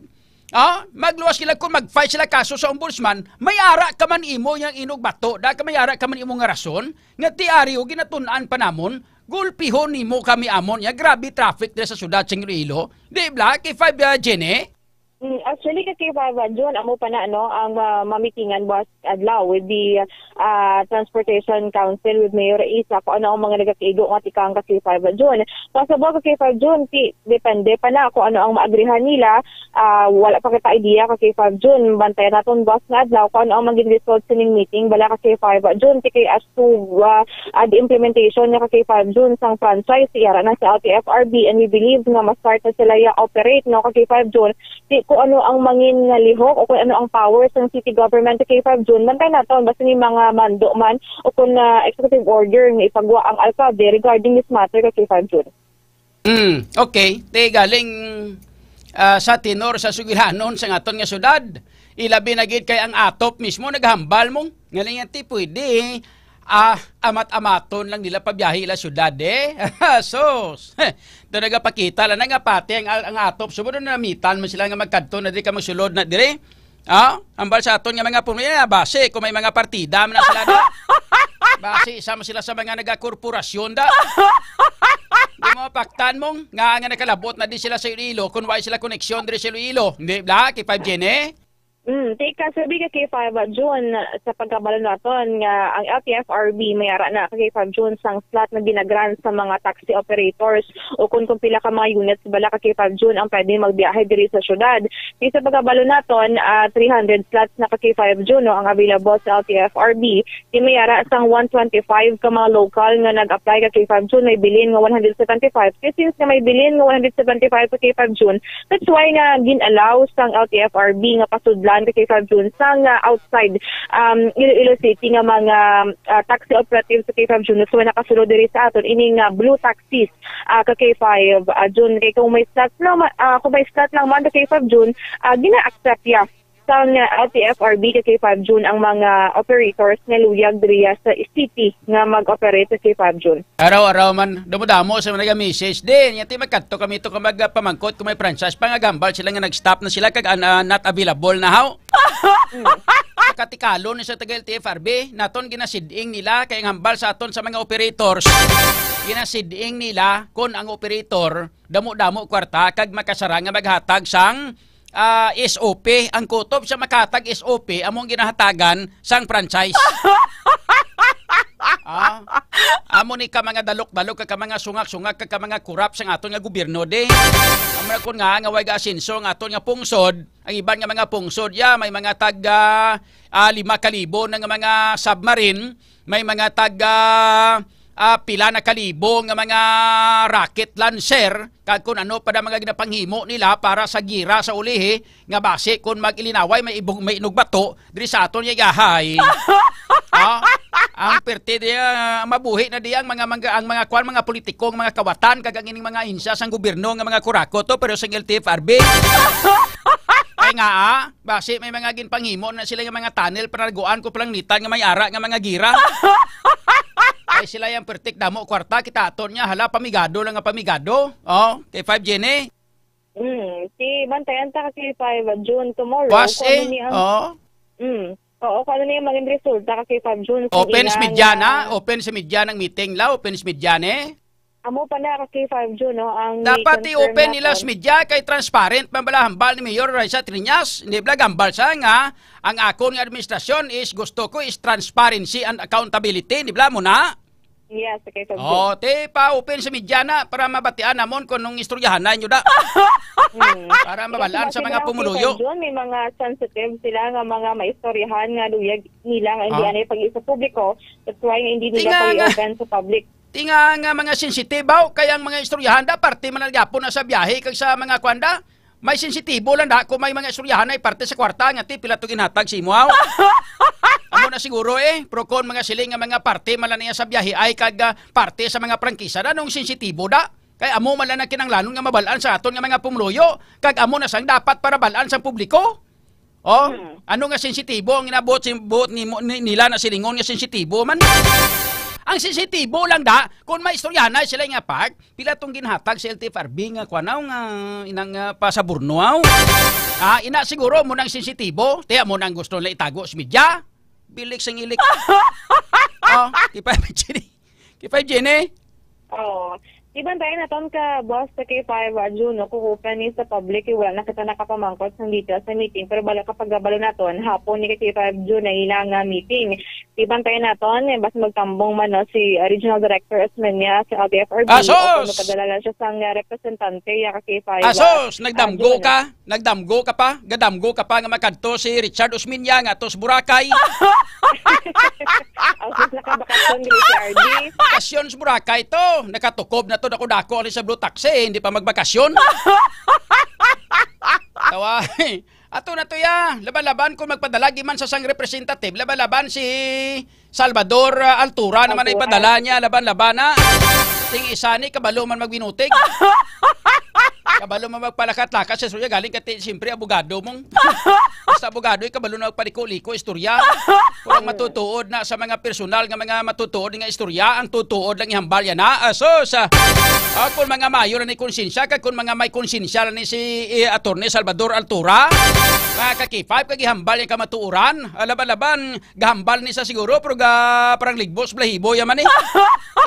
ah, magluwas sila kung mag-file sila kaso sa ombudsman, may ara ka man imo yang inugbato, da ka may ara ka man imo nga rason, nga ti ari o ginatun-an pa namon, gulpihon nimo kami amon, ya grabe traffic diri sa syudad sa Iloilo. Di bala, K five, ah, Jenny? Mm, actually, ka K five, ah, June, amo pa na, ano, ang, ah, mamitingan buwas adlaw with the, ah, Transportation Council with Mayor Isa, kung ano ang mga nagakaigo nga tikang ka K five, ah, June. Possible ka K five, June, ti, depende pa na kung ano ang maagrihan nila. Ah, wala pa kita idea ka K five, June. Bantayan naton buwas nga adlaw kung ano ang maging result sining meeting bala ka K five, ah, June. Ti kay as to, ah, ah, the implementation nga ka K five, June, sang franchise, ti ara na sa L T F R B, and we believe nga ma-start na sila ya operate, no, ka K five, June. Ti kung ano ang mangin nga lihok o kung ano ang power sang city government sa K five June, bantay naton basta ni mga mando man o kung, ah, executive order nga ipagwa ang alkalde regarding this matter ka K five June. Hmm, okay. Ti galing, ah, sa tenor sa sugilanon sa aton nga syudad, ilabi na gid kay ang atop mismo naghambal mo. Ngaling ti pwede, ah, amat-amaton lang nila pabiyahe ila syudad, eh. Sus! Do nagapakita lang na nga pati ang, ang atop. Sumod na namitan man sila nga magkadto na diri ka magsulod na diri. Ah, ambal sa aton nga mga pumili, ah, basi kung may mga partida man na sila da. Basi isa man sila sa mga nagakorporasyon da. Di mo paktan mong nga, nga nakalabot na di sila sa Iloilo, kung wala sila koneksyon diri sa Iloilo. Hindi, bla, kay five G N, eh? Mm, ti ka sabi ka K five June, sa pagkabalo naton nga ang L T F R B may ara na ka K five June sang slot na ginagrant sa mga taxi operators o kung, kung pila ka mga units bala ka K five June ang pwede magbiyahe diri sa syudad. Ti sa pagkabalo naton, ah, three hundred slots na ka K five June, no, ang available sa L T F R B. Ti may ara sang one twenty-five ka mga local nga nag-apply ka K five June, may bilin nga one hundred seventy-five. Ti since nga may bilin nga one hundred seventy-five ka K five June, that's why nga gin-allow sang L T F R B nga pasudlan ka K five June sang, ah, outside, um, Iloilo City nga mga, ah, taxi operatives sa K five June. That's why nakasulod diri sa aton ini nga blue taxis, ah, ka K five, ah, June. Kay kung may slot lang ma-, ah, kung may slot lang man ka K five June, ah, gina-accept ya sang, ah, L T F R B ka K five June ang mga operators nga luyag diriya sa city nga mag-operate sa K five June. Araw-araw man, damo-damo sa mga message din. Yan ti magkadto kami to kung magpamangkot kung may franchise pa nga gambal sila nga nag-stop na sila kag, ah, not available na haw. Katikalon ni sa taga L T F R B, naton ginasiding nila kay ang hambal sa aton sa mga operators. Ginasiding nila kon ang operator damo-damo kwarta kag makasara nga maghatag sang, ah, S O P. Ang kutob sa makatag S O P amo ang ginahatagan sang franchise. Ah, amo ni ka mga dalok-dalok, ka, ka mga sungak-sungak, ka, ka mga kurap sang aton nga gobyerno, di. Amo na kun nga nga way ga-asenso ang aton nga pungsod, ang iban nga mga pungsod, ya, may mga tag, ah, ah, lima ka libo na nga mga submarine, may mga tag, ah, ah, pila na ka libo nga mga rocket launcher, kag kun ano pa na mga ginapanghimo nila para sa gira sa ulihi, nga basi kun mag-ilinaway may ibog-, may inugbato diri sa aton nga yahay. Ha? Ang perti diya, mabuhi na diya ang mga, mga, ang mga kwan, mga politiko, ang mga kawatan, kag ang ining mga ahensya sang gobyerno nga mga kurakot to, pero sang L T F R B. Kay nga, ah, basi may mga ginpanghimo na sila nga mga tunnel, panaguan ko palangitan nga may ara nga mga gira. Ay sila yang pertik damo kwarta, kita aton niya, hala, pamigado lang nga pamigado. Oh, kay five G N, eh. Mm, ti bantayan ta ka K five June tomorrow. Was, kung ano eh? Ni ang, oh. Mm. Oo, kung ano ni ang maging resulta ka K five June sa Open sa ilang, media na, ah, open sa media ng meeting la, open sa media ni. Amo pa na ka K five June, no, ang dapat i-confirm i-open nila naton sa media kay transparent man bala hambal ni Mayor Raisa Triñas. Hindi bala gambal sa nga ang akon nga administrasyon is gusto ko is transparency and accountability, di bala mo na? Yes, okay, so oh, good. Te, pa-open sa media na para mabatian namon kung anong istoryahan na inyo da. Mm. Para mabalaan sa mga pumuluyo. Kasi may mga sensitive sila nga mga maistoryahan nga luyag nila nga hindi ah. Anay pag sa publiko. That's why nga hindi nila pag-open sa public. Tinga nga mga sensitive, aw, kaya ang mga istoryahan da, parte man ang gyapon na sa biyahe kag sa mga kwanda. May sensitibo lang da kung may mga istoryahan ay parte sa kwarta nga ti pila to ginhatag sa imo, aw. Ang Mo na siguro, eh, pero kon mga siling nga mga parte man lang niya sa biyahe ay kag, ah, parte sa mga prangkisa, nanong sensitibo da? Kay amo man lang ang kinahanglanon nga mabal-an sa aton nga mga pumuluyo, kag amo na sang dapat para bal-an sang publiko. Oh, Hmm. ano nga sensitibo ang inabuot sin-, buot ni, ni, nila na silingon nga sensitibo man? Ang sensitibo lang da, kung may istoryahanay sila nga part, pila tong ginhatag sa L T F R B nga kuan, aw, nga inang, ah, pasaburno, aw? Ah, ina siguro mo nang sensitibo, tiya mo nang gusto nila itago sa media. Bilik sing ilik. Oh, K five Jenny. K five Jenny. Oo. Di bantayan naton ka, boss, sa K five, ah, June, no? Kukupan ni sa public, eh, wala na kita nakapamangkot sa details sa meeting, pero bala kapag kabalo naton, hapon ni ka K five June na ila nga meeting. Di bantayan naton, eh, basta magtambong man, no, si, ah, Regional Director Osmeña sa L T F R B, Asos! o kung magpadala lang siya sang, ah, representante, ya ka K five, ah, Asos! Nagdamgo June. ka? Nagdamgo ka pa? Gadamgo ka pa nga makadto si Richard Osmeña nga to sa Boracay? Asos, nakabakasyon diri si R D. Bakasyon sa Boracay to. Nakatukob na to, dako-dako, ali sa Blue Taxi, hindi pa magbakasyon. Tawa. Ato na to ya. Laban-laban kung magpadala giman sa sang representative. Laban-laban si Salvador, ah, Altura naman ay Altura. padala niya. Laban-laban na. Ting isa ni, kabalo man magbinutig. Kabalo man magpalakat-lakat sa istorya. Galing ka ti-, siyempre, abogado mong. Basta abogado, eh, kabalo na magpaliko-liko istorya. Kung ang matutuod na sa mga personal nga mga matutuod nga istorya, ang tutuod lang ihambal yan, ha? Ah, sus, ah, ah, kung mga mayo na ni konsensya, kag kung mga may konsensya na ni si, eh, Attorney Salvador Altura, mga ka-K five, kag ihambal yan kamatuoran, ah, laban-laban, gahambal ni sa siguro, pero ga, parang ligbos, balahibo, yaman eh.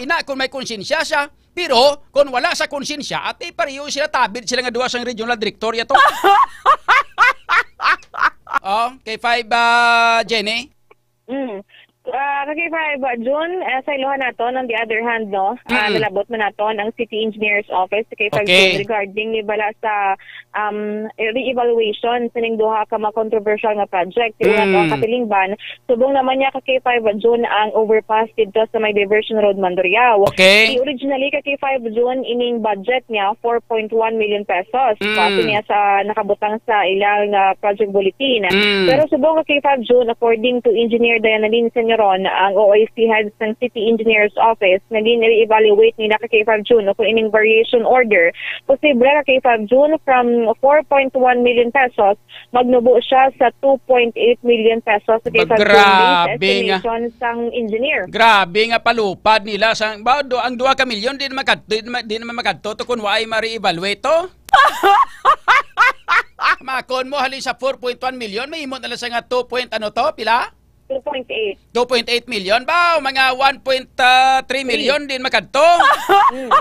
Ina, kung may konsensya siya, pero kung wala sa konsensya, ate, pareho sila, tabid sila nga duha sang regional director, yato. Oh, K five, ah, Jenny? Mm. Ah, ka K five, ah, June, ah, sa ilohan naton, on the other hand, no, ah, Mm. nalabot man naton ang City Engineer's Office sa K five Okay. June regarding ni bala sa, um, re-evaluation sining duha ka mga controversial nga project. Sa una to, Mm. katilingban, subong naman niya ka K five June ang overpass dito sa may Diversion Road, Mandurriao. Okay. Di originally ka K five June ining budget niya four point one million pesos. Mm. Base niya sa nakabutang sa ilang, ah, project bulletin. Mm. Pero subong ka K five June, according to Engineer Diana Lynn Senioron, ang O I C head sang City Engineer's Office, naging re-evaluate nila ka K five June kung ining variation order. Posible ka K five June from four point one million pesos, magnubo siya sa two point eight million pesos sa K five June based Grabe nga. estimation sang engineer. Grabe nga palupad nila sang, ba, do, ang duha ka milyon, di na makad-, di na ma-, di naman makadto to kung waay ma-re-evaluate to. Makon mo, halin sa four point one million, may imo na lang sa nga two point ano to, pila? Two point eight. Two point eight million ba? O mga one point three million din makadto? Mm.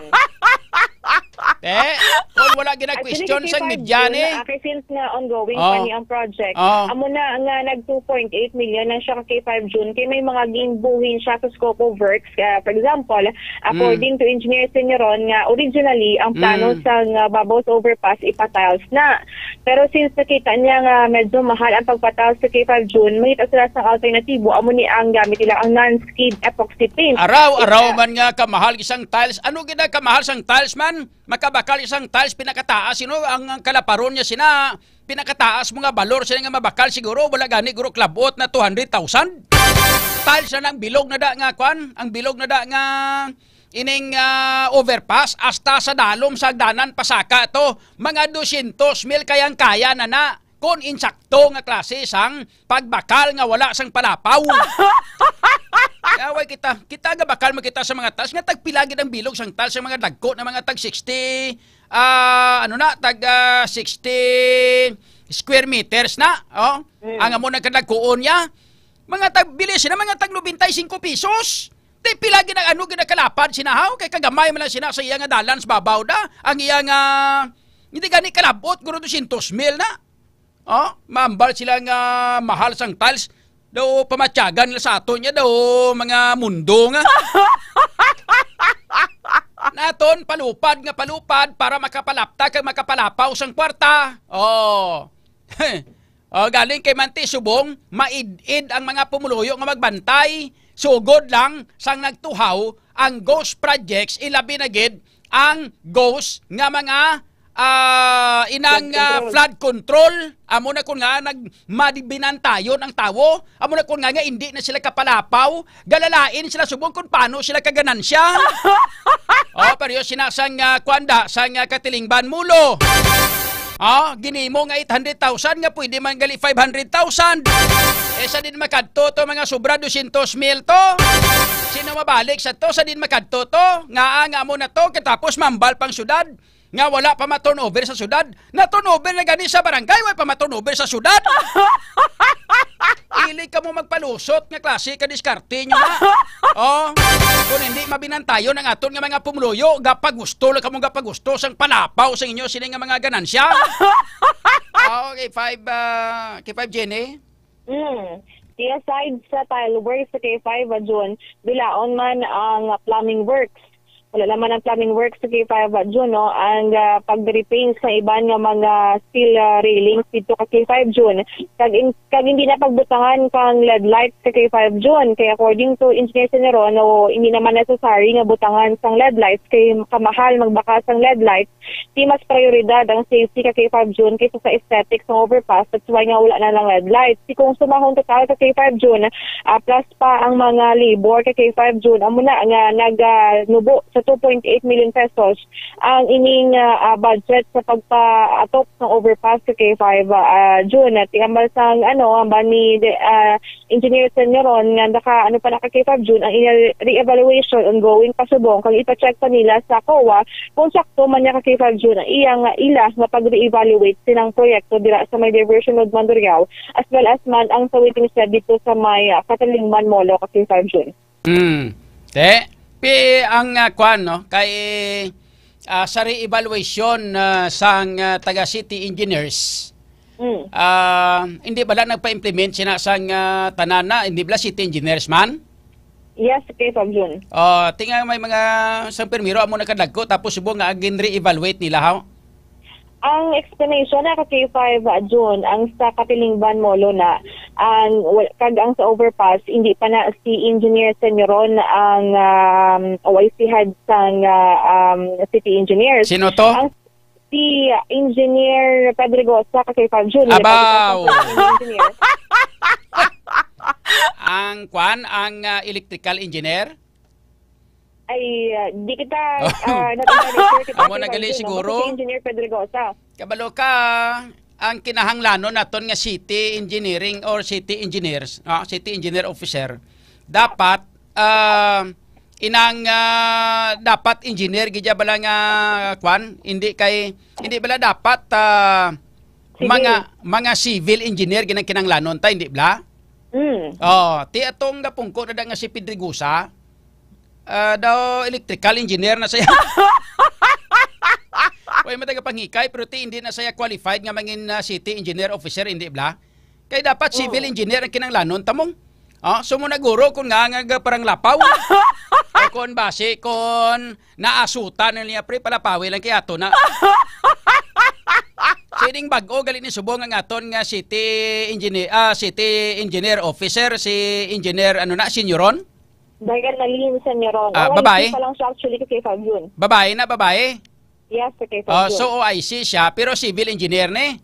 Eh, kung wala Actually, ginag-question sa K five media June, ni. ah, kay since nga ongoing Oh. pa ni ang project, Oh. amo na nga nag two point eight million na siya ka K five June, kay may mga ginbuhin siya sa scope of works. Ah, for example, according Mm. to Engineer Senioron, nga originally, ang plano Mm. sa nga Babos Overpass ipatiles na. Pero since nakita niya nga medyo mahal ang pagpatiles sa K five June, mangita sila sa alternatibo, amo ni ang gamit nila, ang non-skid epoxy paint. Araw, araw Isa. man nga kamahal isang tiles. Ano gina kamahal sang tiles man? Makabakal isang tiles pinakataas, you know, ang, ang kalaparon niya sina, pinakataas mga balor sila nga mabakal siguro, wala gani guro klabot na two hundred thousand. Tiles na ang bilog na da nga kwan, ang bilog na da nga ining, ah, overpass hasta sa dalom sa hagdanan pasaka to, mga dosyentos mil kayang-kaya na na. Kon insakto nga klase sang pagbakal nga wala sang palapaw. Kaya way kita, kita nga bakal makita sa mga tiles, nga tagpila gid ang bilog sang tiles sa mga dagko na mga tag sixty, ah, ano na, tag, ah, sixty square meters na, oh. Mm. Ang amo nagkadagkoon niya, mga tag, bili sila, mga tag nobenta y cinco pesos. Di pila gina-, ano, ginakalapad sina, haw? Kay kagamay man lang sina sa iya nga dalan sa babaw da. Ang iya nga, hindi gani kalabot, guro dosyentos mil na. Oh, maambal sila nga mahal sang tiles. Daw pamatyagan nila sa aton niya daw mga mundo nga. Naton, palupad nga palupad para makapalapta kag makapalapaw sang kwarta. Oh. Oh, galing kay Manti Subong, maid-id ang mga pumuluyo nga magbantay. Sugod lang sang nagtuhaw ang ghost projects, ilabi na gid ang ghost nga mga Ah, inang, Flood ah, control. Flood control. Amo na kun nga nagmadibinantayon ang tawo. Amo na kun nga, nga hindi na sila kapalapaw. Galalain sila subong kung paano sila kaganansya. Oh, pero yung sinasang, ah, kwanda, sang, ah, katilingban mulo. Oh, ginimo nga eight hundred thousand nga pwede man gali five hundred thousand. Eh, sa din makadto to, mga sobra dosyentos mil to. Sino mabalik sa to? Sa din makadto to? Nga, ah, nga mo na to, katapos mambal pang syudad. Nga wala pa ma-turnover sa syudad. Na-turnover na gani sa barangay, wala pa ma-turnover sa syudad. Ili ka mo magpalusot nga klase ka diskarte nyo na. Oh, kung hindi mabinantayon ang aton nga mga pumuluyo, gapagusto lang kamo gapagusto sang palapaw sa inyo sini nga mga ganansya. Ah, okay, five, ah, kay five Jenny. Mm. Di aside sa tile works sa K five, ah, June, bilaon man ang plumbing works. Wala naman ang plumbing works sa K five, ah, June, no? Ang, ah, pag-repaint sa iban nga mga steel, ah, railings dito ka K five, June. Kag, in, kag hindi na pagbutangan kang L E D lights sa K five, June. Kay according to Engineer Seneron, no, hindi naman necessary nga butangan sang L E D lights kay kamahal magbaka sang L E D lights. Di mas prioridad ang safety ka K five June kaysa sa aesthetics ng overpass. That's why nga wala na lang L E D lights. Si kung sumahon total ka K five June, ah, plus pa ang mga labor ka K five June, amo na nga naganubo sa two point eight million pesos ang ining, ah, ah, budget sa pagpaatop ng overpass ka K five, ah, June. At tiambal sang, ano, ambal ni, de, ah, Engineer Senyoron nga naka, ano pa, naka K five June ang ina-, re-evaluation ongoing pa subong kag ipa-check pa nila sa COA kung sakto man niya ka K five June ang iyang, ila nga pag-re-evaluate silang proyekto dira sa may diversion road Mandurriao, as well as man ang sa waiting shed dito sa may, ah, Katilingban Molo ka K five June. Mm. Te, pi ang, ah, kwan, no, kay, ah, sa re-evaluation, ah, sang, ah, taga city engineers, Mm. ah, hindi bala nagpa-implement sina sang, ah, tanan na, hindi bala city engineers man? Yes, K five June. Oh, tinga may mga sang primero amo nakadagko tapos subong nga agin re-evaluate nila, haw? Ang explanation na ka K five, ah, June, ang sa Katilingban Molo na, ang wal-, kag ang sa overpass, hindi pa na si Engineer Senyoron ang, um, O I C head sang, ah, um, city engineers. Sino to? Ang si Engineer Pedregosa ka K five June. Abaw! Engineer. Ang kwan, ang, ah, electrical engineer? Ay, ah, di kita, ah, not entirely sure kita Amo na gali siguro. Si Engineer Pedregosa. Kabalo ka, ang kinahanglanon naton nga city engineering or city engineers, ah, city engineer officer, dapat, ah, inang, ah, dapat engineer gid bala nga, kwan, hindi kay, hindi bala dapat, ah, Civil. mga, mga civil engineer ginang kinahanglanon ta, hindi bala? Mm. Oh, ti atong napungko na da nga si Pedregosa, ah, daw electrical engineer na siya. Way matagapangikay, pero ti hindi na siya qualified nga mangin, ah, city engineer officer, hindi bala? Kay dapat civil Oo. engineer ang kinanglanon tamong. Ah, so mo naguro kung nga, nga, nga parang lapaw. O kung basi, kung naasutan na niya, pre, palapawi lang kay ato na. Sining bag-o, gali ni subong ang aton nga city engineer, ah, city engineer officer, si engineer, ano na, Senyoron? Diane Aline Senyoron. Ah, Oh, babae? Isa pa lang siya actually kay Fabian. Babae na, babae? Yes, kay Oh, Fabian. so O I C siya, pero civil engineer ni?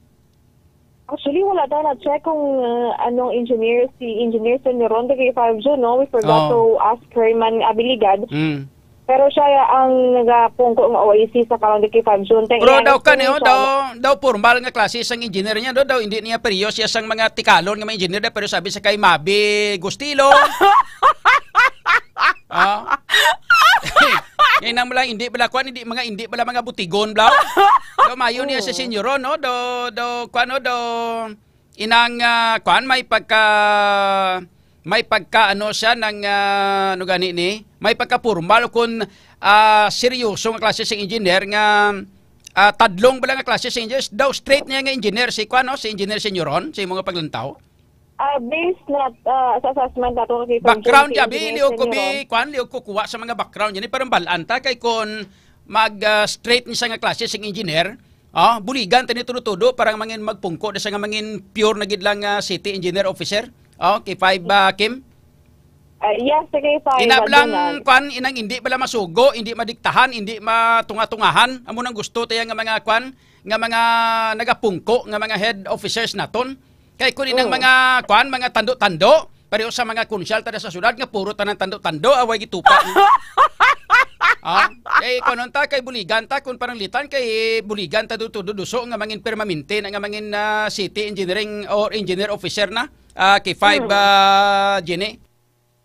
Actually, wala daw na-check kung, uh, anong engineer si Engineer Senyoron kay Fabian, no? We forgot Oh. to ask her man abilidad. Mm. Pero siya ang nagapungko nga O I C sa karon kay Fabian. Thank Pero you, daw ka niyo, siya. daw, daw formal nga klase sang engineer niya, daw, daw hindi niya peryo siya sang mga tikalon nga mga engineer, daw, pero sabi sa kay Mabi Gustilo. Ah. Ngayon lang, hindi bala, kwan, hindi, mga, hindi bala, mga butigon, bla. Daw, mayo niya si Mm. Senyoron, no? Daw, daw, kwan, no? Daw, inang, ah, kwan, may pagka, may pagka, ano siya, ng, ah, ano gani ni? May pagka-formal kung, ah, seryoso nga klase sing engineer nga, ah, tadlong bala nga klase sing engineer. Daw straight niya nga engineer, si kwan, no? Si Engineer Senyoron, sa imong paglantaw. Ah, based na, ah, sa assessment nato kay Background Engineer niya, bi, liog ko, Senyoron. bi, kwan, liog ko kuha sa mga background niya. Parang balaan ta kay kung mag, ah, straight ni siya nga klase sing engineer, ah, buligan tani tudo-tudo, parang mangin magpungko na siya nga mangin pure na gid lang, ah, city engineer officer. Oh, kay five, ah, Kim? Ah, yes, sige, fine. Ina But lang, Donald. kwan, inang hindi bala masugo, hindi madiktahan, hindi matunga-tungahan. Amo nang gusto tayo nga mga, kwan, nga mga nagapungko, nga mga head officers naton. Kay kung inang Oo. mga, kwan, mga tando-tando, pareho sa mga kunsyal tada sa syudad, nga puro tanan tando-tando, away gitupa. Ah, kay kunon ta, kay buligan ta, kung pananglitan, kay buligan ta do todo duso nga mangin permanente na nga mangin, ah, city engineering or engineer officer na, ah, K five, Mm. ah, Jenny.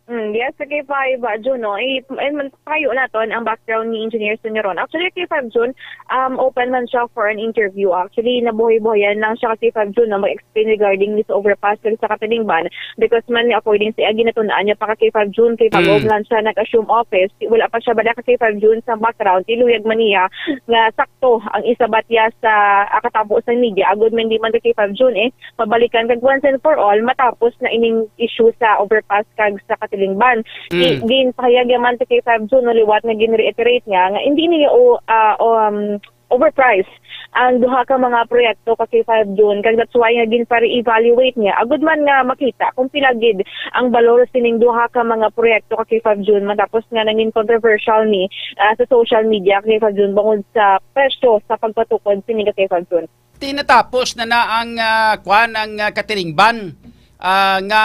Mm, yes, sa K five, ah, June, no? I, i, man, payo naton ang background ni Engineer Senyoron. Actually, K five June, um, open man siya for an interview. Actually, nabuhay-buhayan lang siya kasi K five June, no? Mag-explain regarding this overpass kag sa Katilingban. Because man, according sa agi natunaan niya pa ka K five June, kay Mm. pag-off lang siya nag-assume office. Wala pa siya bala ka K five June sa background. Tiluyag man niya nga sakto ang isabat niya sa, ah, katabo sa media. Agod man di man ka K five June, eh. Mabalikan kag once and for all matapos na ining issue sa overpass kag sa Katilingban. Mm. Gi-, ginpahayag yaman sa K five June, no, liwat nga gin-reiterate niya nga hindi niya o, ah, um, overpriced ang duha ka mga proyekto ka K five June, kag that's why nga ginpa-re-evaluate niya agud man nga makita kung pila gid ang balor sining duha ka mga proyekto ka K five June matapos nga nangin controversial ni, ah, sa social media ka K five June bangod sa presyo sa pagpatukod sini ka K five June. Tinatapos na na ang, ah, kwan, ang, ah, Katilingban, ah, nga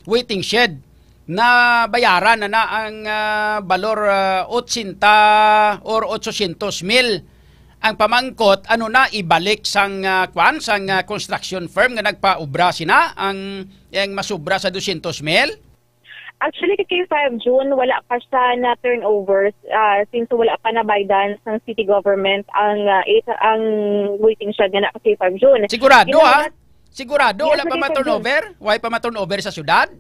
waiting shed. Nabayaran na na ang, ah, balor, ah, otsenta or otsosyentos mil. Ang pamangkot, ano na, ibalik sang, ah, kwan, sang, ah, construction firm nga nagpaubra sina ang, ang masubra sa dosyentos mil? Actually, kay K five June, wala pa siya na turnover, ah, since wala pa na by done sang city government ang, ah, it-, ang waiting shed nga na kay K five June. Sigurado, ha? Ginahulat Sigurado, Yes, wala pa kay K five June. ma-turnover? Wala pa ma-turnover sa syudad?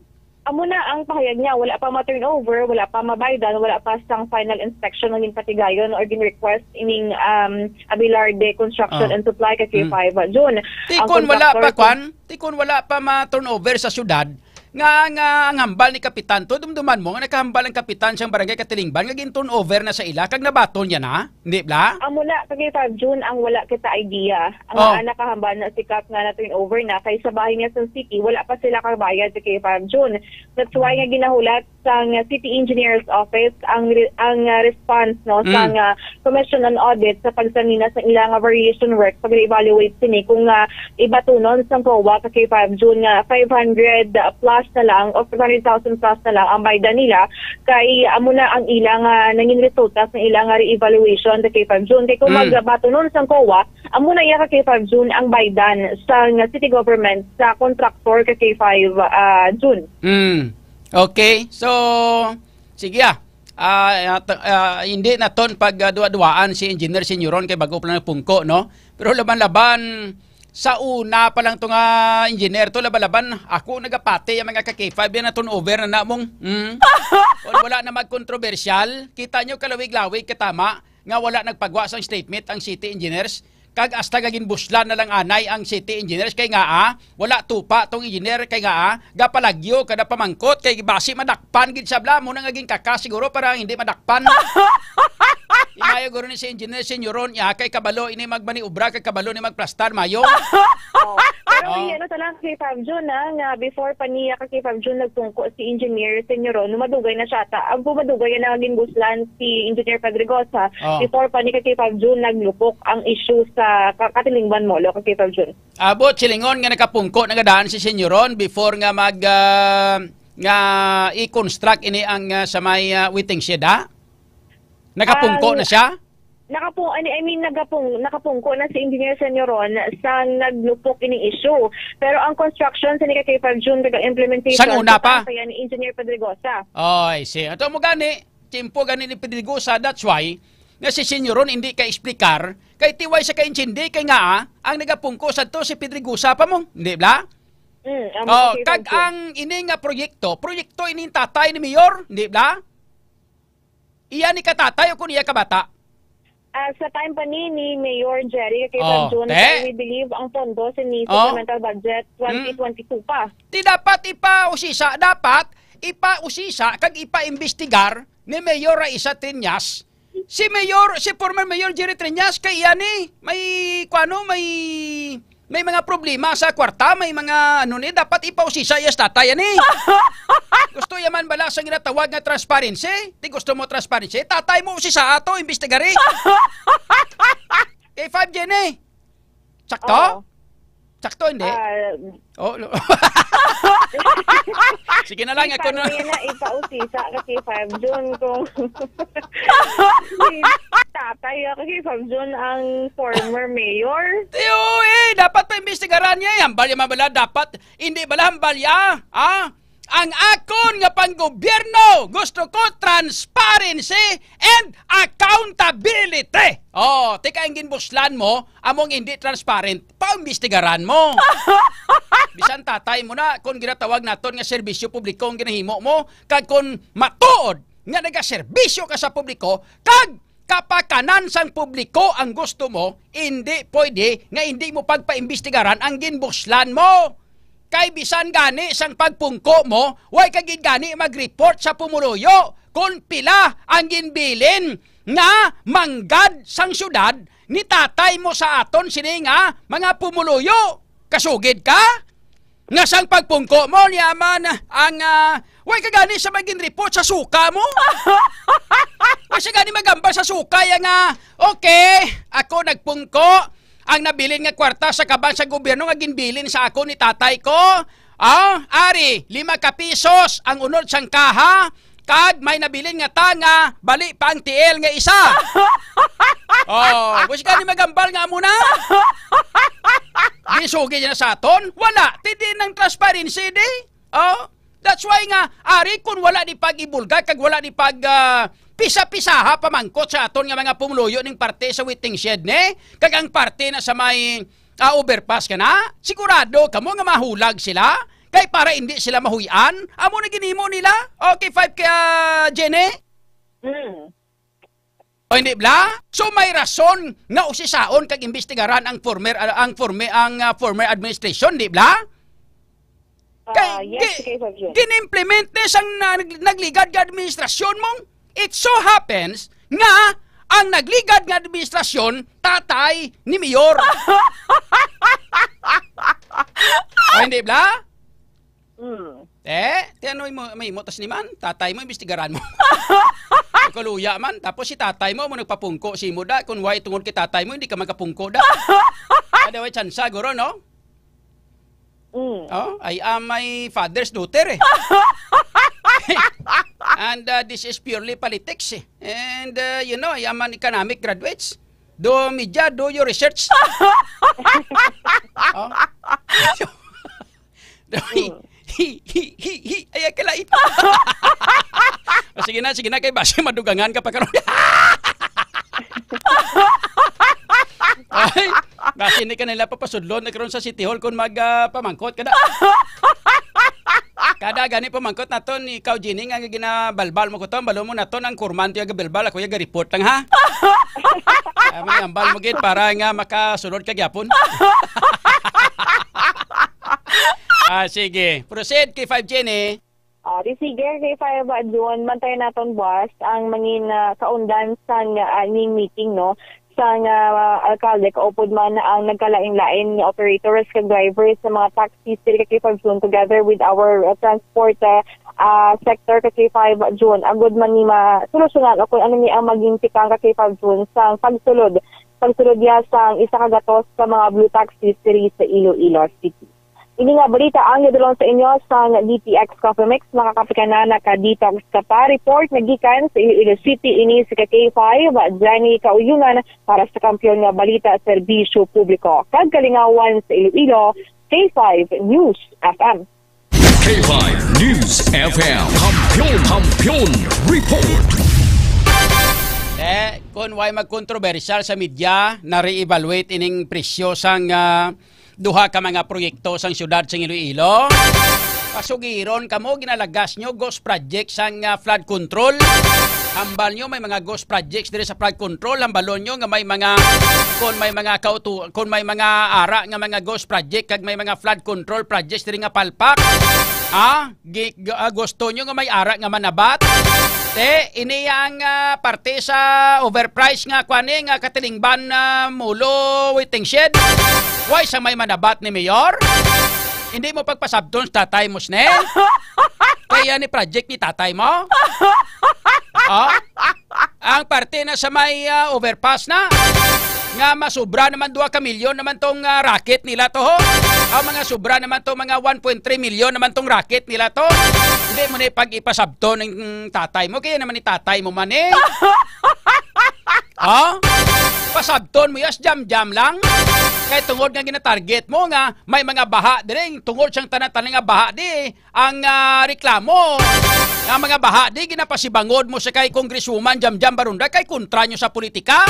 Amo na ang pahayag niya, wala pa ma-turnover, wala pa ma-by done, wala pa sang final inspection nga ginpatigayon or gin-request ining, um, Abelarde Construction Oh. and Supply kay Mm. K five June. Ti Ang kun wala pa, contractor kwan? Ti kun wala pa ma-turnover sa syudad, nga, nga ang hambal ni Kapitan to, dumduman mo nga nakahambal ang Kapitan sang Barangay Katilingban nga gin-turnover na sa ila, kag nabaton niya na, hindi bla? Amo na, kay K five June ang wala kita idea. Ang Oh. ana kahambal na si Kap nga na-turnover na, kay sa bahin niya sa city, wala pa sila kabayad sa K five June. That's why nga ginahulat sang City Engineer's Office ang re-, ang, ah, response, no, Mm. sang, ah, Commission on Audit sa pagsanina sa ilang, ah, variation work, pag-evaluate sini kung, ah, ibatunon sang COA ka K five June nga five hundred plus na lang o five hundred thousand plus na lang ang baydan nila, kay amo na ang ilang, ah, nangin resulta sa ilang, ah, re-evaluation sa K five June. Kay kung Mm. magbatunon sang COA, amo na iya ka K five June ang baydan sang city government sa contractor ka K five, ah, June. Mm. Okay. So, sige, ah. Ah, ah, ta-, ah, hindi naton pag, ah, duwa-duwaan si Engineer Senyoron kay bago pa lang pungko, no? Pero laban-laban, sa una pa lang to nga engineer to, laban-laban, ako nagapati ang mga ka K five, yan na turnover na namong. Mm. Kung wala na magkontrobersyal, kita nyo kalawig-lawig katama nga wala nagpagwa sang statement ang city engineers. Kag hasta gaginbuslan na lang anay ang city engineers kay nga, ah, wala tupa tong engineer kay nga, ah, gapalagyo kada pamangkot kay basi madakpan gid siya bla mo na nga ginkaka siguro para hindi madakpan. Imayo guro ni si engineer Senyoron ya kay kabalo ini magmaniobra kay kabalo ni magplastar mayo. Oh. Pero Oh. ano ta lang kay Fab Jun, ah, nga before pa niya ka kay Fab Jun nagpungko si engineer Senyoron, madugay na siya ta. Ang madugay na nga ginbuslan si Engineer Pedregosa, Oh. before pa ni ka kay Fab Jun naglupok ang issue sa ka-, Katilingban Molo ka kay Fab Jun. Abot silingon nga nakapungko na gadaan si Senyoron before nga mag, ah, nga i-construct ini ang, ah, sa may, ah, waiting shed, ha? Nakapungko Ah, na siya? nakapu-, I mean, I mean, nagapung-, nakapungko na si Engineer Senyoron sa naglupok ini issue. Pero ang construction sa ni ka kay Fab Jun, kag ang implementation, Sang una sa pa? pa yan ni Engineer Pedregosa. Oh, I see. Ato mo gani, tiyempo gani ni Pedregosa, that's why nga si Senyoron hindi ka explicar, kay tiway sa kaintindi, kay nga, ah, ang nagapungko sa to si Pedregosa pa mo, hindi bla? Mm, ang Oh, mga kag kaibahan ko. ang ini nga proyekto, proyekto ini tatay ni Mayor, hindi bla? Iya ni katatay o kun iya kabata? Ah, sa time pa ni, ni Mayor Jerry kay Oh, Fab Jun, te? kay we believe ang pondo sa ni Oh. supplemental budget Hmm. twenty twenty-two pa. Ti dapat ipausisa, dapat ipausisa kag ipaimbestigar ni Mayor Raisa Triñas. Si Mayor, si former Mayor Jerry Triñas kay iya ni may kuano, may May mga problema sa kwarta, may mga ano ni, dapat ipausisa iya sa tatay, ani. Gusto iya man bala sang ginatawag nga transparency? Di gusto mo transparency? Tatay mo usisa ato, imbestigari. K five, Jenny. Sakto? Oo. Sakto, hindi? Ah, Oh, lo- Sige na lang, ako na. Paano na ipausisa ka kay Five June kung si tatay ka kay Five June ang former mayor? Tiyo, eh, dapat pa imbestigaran niya. Eh. Hambal niya mabala, dapat, hindi bala hambal niya. Ah? Ang akon nga panggobyerno, gusto ko transparency and accountability. Oh, tika ang ginbuslan mo, among hindi transparent, paimbestigaran mo. Bisan tatay mo na, kung ginatawag naton nga serbisyo publiko ang ginahimo mo, kag kung matuod nga nagaserbisyo ka sa publiko, kag kapakanan sang publiko ang gusto mo, hindi pwede nga hindi mo pagpaimbestigaran ang ginbuslan mo. Kay bisan gani sang pagpungko mo, way ka gid gani mag-report sa pumuluyo kung pila ang ginbilin nga manggad sang syudad ni tatay mo sa aton sini nga mga pumuluyo. Kasugid ka? Nga sang pagpungko mo niya man ang, ah, way ka gani sa magin report sa suka mo? Way siya gani magambal sa suka ya nga, "Okay, ako nagpungko ang nabilin nga kwarta sa kaban sa gobyerno nga ginbilin sa ako ni tatay ko. Ah, ari, lima ka pisos ang unod sang kaha, kag may nabilin nga tanga, bali pa ang tiil nga isa." Oh, way siya gani magambal nga amo na. Di sugi na sa aton? Wala. Ti di nang transparency, di? Oh, that's why nga, ari, kung wala ni pag-ibulga, kag wala ni pag, ah, pisa-pisaha pamangkot sa aton nga mga pumuluyo ning parte sa waiting shed, ne? Kag ang parte na sa may, ah, overpass ka na? Sigurado kamo nga mahulag sila? Kay para hindi sila mahuy-an, amo na ginimo nila. Okay, five ka, Jenny? Mm. O hindi bla? So may rason nga usisaon kag imbestigaran ang former, ang former, ang, ah, former administration, di bla? Kay Ah, yes, gi-, kay Fabio. Gin-implement ni sang na-, nag-, nagligad nga administrasyon mo. It so happens nga ang nagligad nga administrasyon, tatay ni Mayor. O hindi bla? Mm. Eh, ti ano mo, may mo tas ni man, tatay mo, imbestigaran mo. Kaluya man, tapos si tatay mo, mo nagpapungko si mo da, kung why tungod kay tatay mo, hindi ka magkapungko da. Ada way tsansa, guro, no? Mm. Oh, I am my father's daughter eh. And, uh, this is purely politics eh. And, uh, you know, I am an economic graduate. Do media, do your research. Oh. Hi, hi, hi, hi, hi. Ay, kalait. O, sige na, sige na, kay basi madugangan ka pa karon. Ay, basi ni ka nila papasudlon na karon sa City Hall kung mag, ah, pamangkot ka na. Kada gani pamangkot naton, ikaw, Jenny, nga ginabalbal mo ko to, balo mo naton ang kurman to yung gabalbal, ako yung ga-report lang, ha? Ah, may ambal mo gid para nga makasulod ka gyapon. Ah, sige. Proceed kay five Jenny. Ah, di sige, kay five, ah, June, bantayan naton, boss, ang mangin, ah, kaundan sang, ah, ning meeting, no? Sang, ah, alkalde, kaupod man ang nagkalain-lain nga operators kag drivers sa mga taxis diri kay five June, together with our, ah, transport, ah, ah, sector kay five June. Agud man ni masolusyonan o kung ano ni ang maging tikang kay five June sang pagsulod, pagsulod niya sang isa ka gatos sa mga blue taxis diri sa Iloilo City. Ini nga balita ang gidulong sa inyo sang D T X Coffee Mix. Makakapi ka na, naka-detox ka pa. Report nga gikan sa Iloilo City, ini si ka K five, Jenny Kauyunan para sa Kampiyon nga Balita, Serbisyo Publiko kag Kalingawan sa Iloilo, K five News F M. K five News F M. Kampiyon, Kampiyon Report. Eh, kung why magkontrobersyal sa media, na-re-evaluate ining presyo sang, ah, duha ka mga proyekto sang siyudad sang Iloilo. Pasugiron kamo, ginalagas nyo ghost project sang, ah, flood control. Hambal nyo may mga ghost projects diri sa flood control. Hambalon nyo nga may mga, kung may mga kautu-, kung may mga ara nga mga ghost project kag may mga flood control projects diri nga palpak. Ah, gi-, g-, ah, gusto nyo nga may ara nga manabat? Te, ini ang, ah, parte sa overprice nga kuan ni, nga katilingban na mulo waiting shed. Why sa may manabat ni Mayor? Hindi mo pagpasabton sa tatay mo, sne? Kaya ni project ni tatay mo? Oh? Ang parte na sa may, ah, overpass na nga masubra naman, dua ka milyon naman tong, ah, racket nila to, ho. Ang mga subra naman to, mga one point three million naman tong racket nila to. Hindi mo ni pag ipasabton ng tatay mo, kaya naman ni tatay mo man eh. Oh? Pasabton mo yas, jam-jam lang. Kay tungod nga ginatarget mo nga may mga baha diri, tungod sang tanan-tanan nga baha di ang, ah, reklamo nga mga baha di ginapasibangod mo sa kay Congresswoman Jamjam Barunda kay kontra nyo sa politika.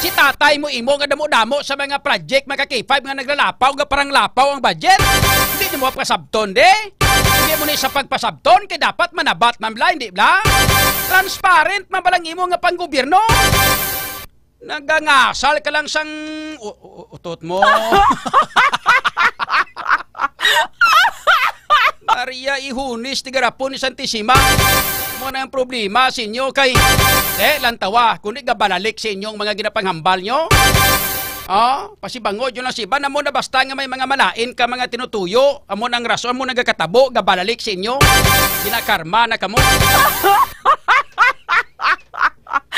Si tatay mo imo nga damo-damo sa mga project, mga ka-K five, nga naglalapaw nga parang lapaw ang budget. Hindi nyo mo pasabton di. Hindi mo ni sa pagpasabton kay dapat manabat man bla, hindi bla? Transparent man balang imo nga panggobyerno. Nagangasal ka lang sang u-, u-, utot mo. Maria Ihunis, tigarapon ni Santisima. Mo na ang problema sa inyo kay, eh, lantawa, kundi gabalalik sa inyong mga ginapanghambal nyo. Oh, pasibangod yun lang siba. Amo na basta nga may mga malain ka mga tinutuyo. Amo nang rason mo nagakatabo, gabalalik sa inyo. Ginakarma na kamo.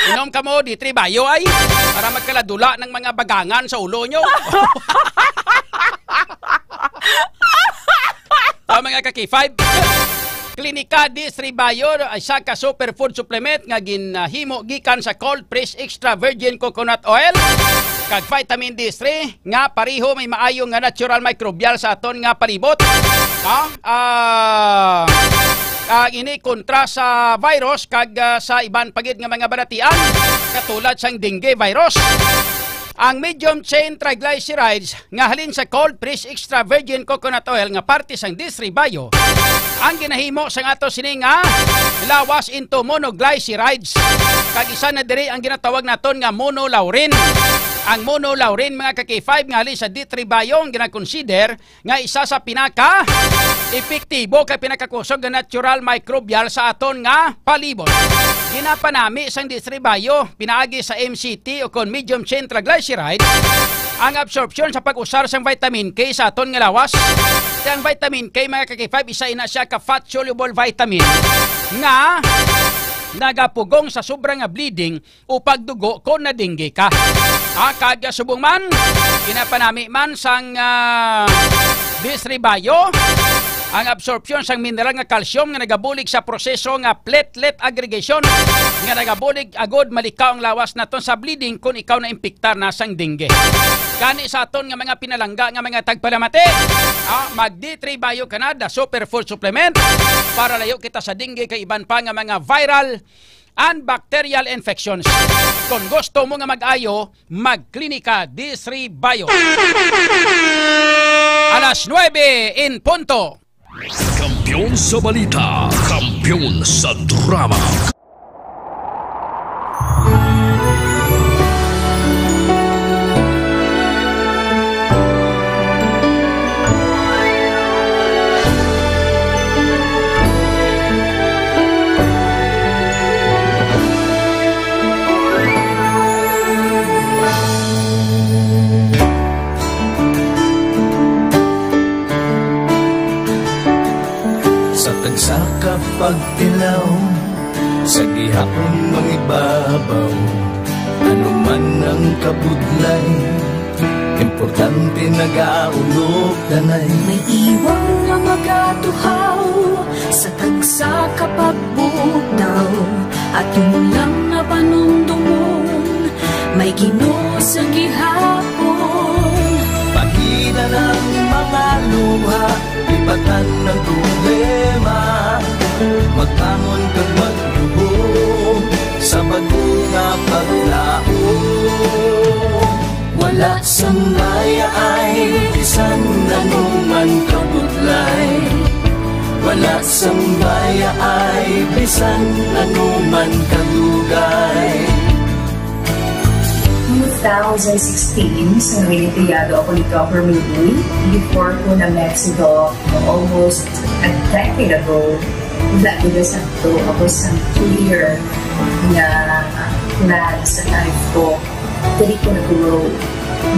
Inom kamo, D three Bio ay, para magkaladula ng mga bagangan sa ulo nyo. O, mga ka-K five, Klinika D three Bio, isa ka superfood supplement nga ginahimo gikan sa cold press extra virgin coconut oil kag vitamin D three nga pareho may maayo nga natural microbial sa aton nga palibot. Ha? Ah, ah, ini kontra sa virus kag, ah, sa iban pa gid nga mga balatian, katulad sang dengue virus. Ang medium chain triglycerides nga halin sa cold press extra virgin coconut oil nga parte sang D three Bio ang ginahimo sang ato sini nga lawas into monoglycerides. Kag isa na diri ang ginatawag naton nga monolaurin. Ang monolaurin, mga ka-K five, nga halin sa D three Bio ang ginakonsider nga isa sa pinaka epektibo kay pinakakusog nga natural microbial sa aton nga palibot. Ginapanami sang D three Bio pinaagi sa M C T o kon medium chain triglycerides ang absorption sa pag-usar sang vitamin K sa aton nga lawas. Ang vitamin K, mga ka-K five, isa ina siya ka fat soluble vitamin nga nagapugong sa sobra nga bleeding o pagdugo kon nadingge ka. Ah, kag subong man, ginapanami man sang, ah, D three Bio ang absorption sang mineral nga calcium nga nagabulig sa proseso nga platelet aggregation nga nagabulig agod malikaw ang lawas naton sa bleeding kon ikaw na impiktar na sang dengue. Gani sa aton nga mga pinalangga nga mga tagpalamati, ah, mag D three Bio ka na, the superfood supplement, para layo kita sa dengue kay iban pa nga mga viral and bacterial infections. Kung gusto mo nga mag-ayo, magklinika D three Bio. Alas nuebe in punto. Kampiyon sa balita, kampiyon sa drama. Sa tagsa ka pagtilaw, sa gihapon mangibabaw, ano man ang kabudlay, importante nagaulog tanay. May iwang nga magatuhaw sa tagsa ka pagbutaw, aton lang nga panumdomon, may Ginoo sa gihapon. Pahina ang mga luha, lipatan ang problema, magbangon kag magluhod sa bag-o nga paglaom. Wala sang mayaay, bisan ano man kabudlay. Wala sang mayaay, bisan ano man kadugay. Two thousand sixteen, sa Olimpiado ako ni Governor Lee, before ko na Mexico, almost a decade ago, Wala ko sa to, ako sa clear nga plan sa life ko. Diri ko nag-grow.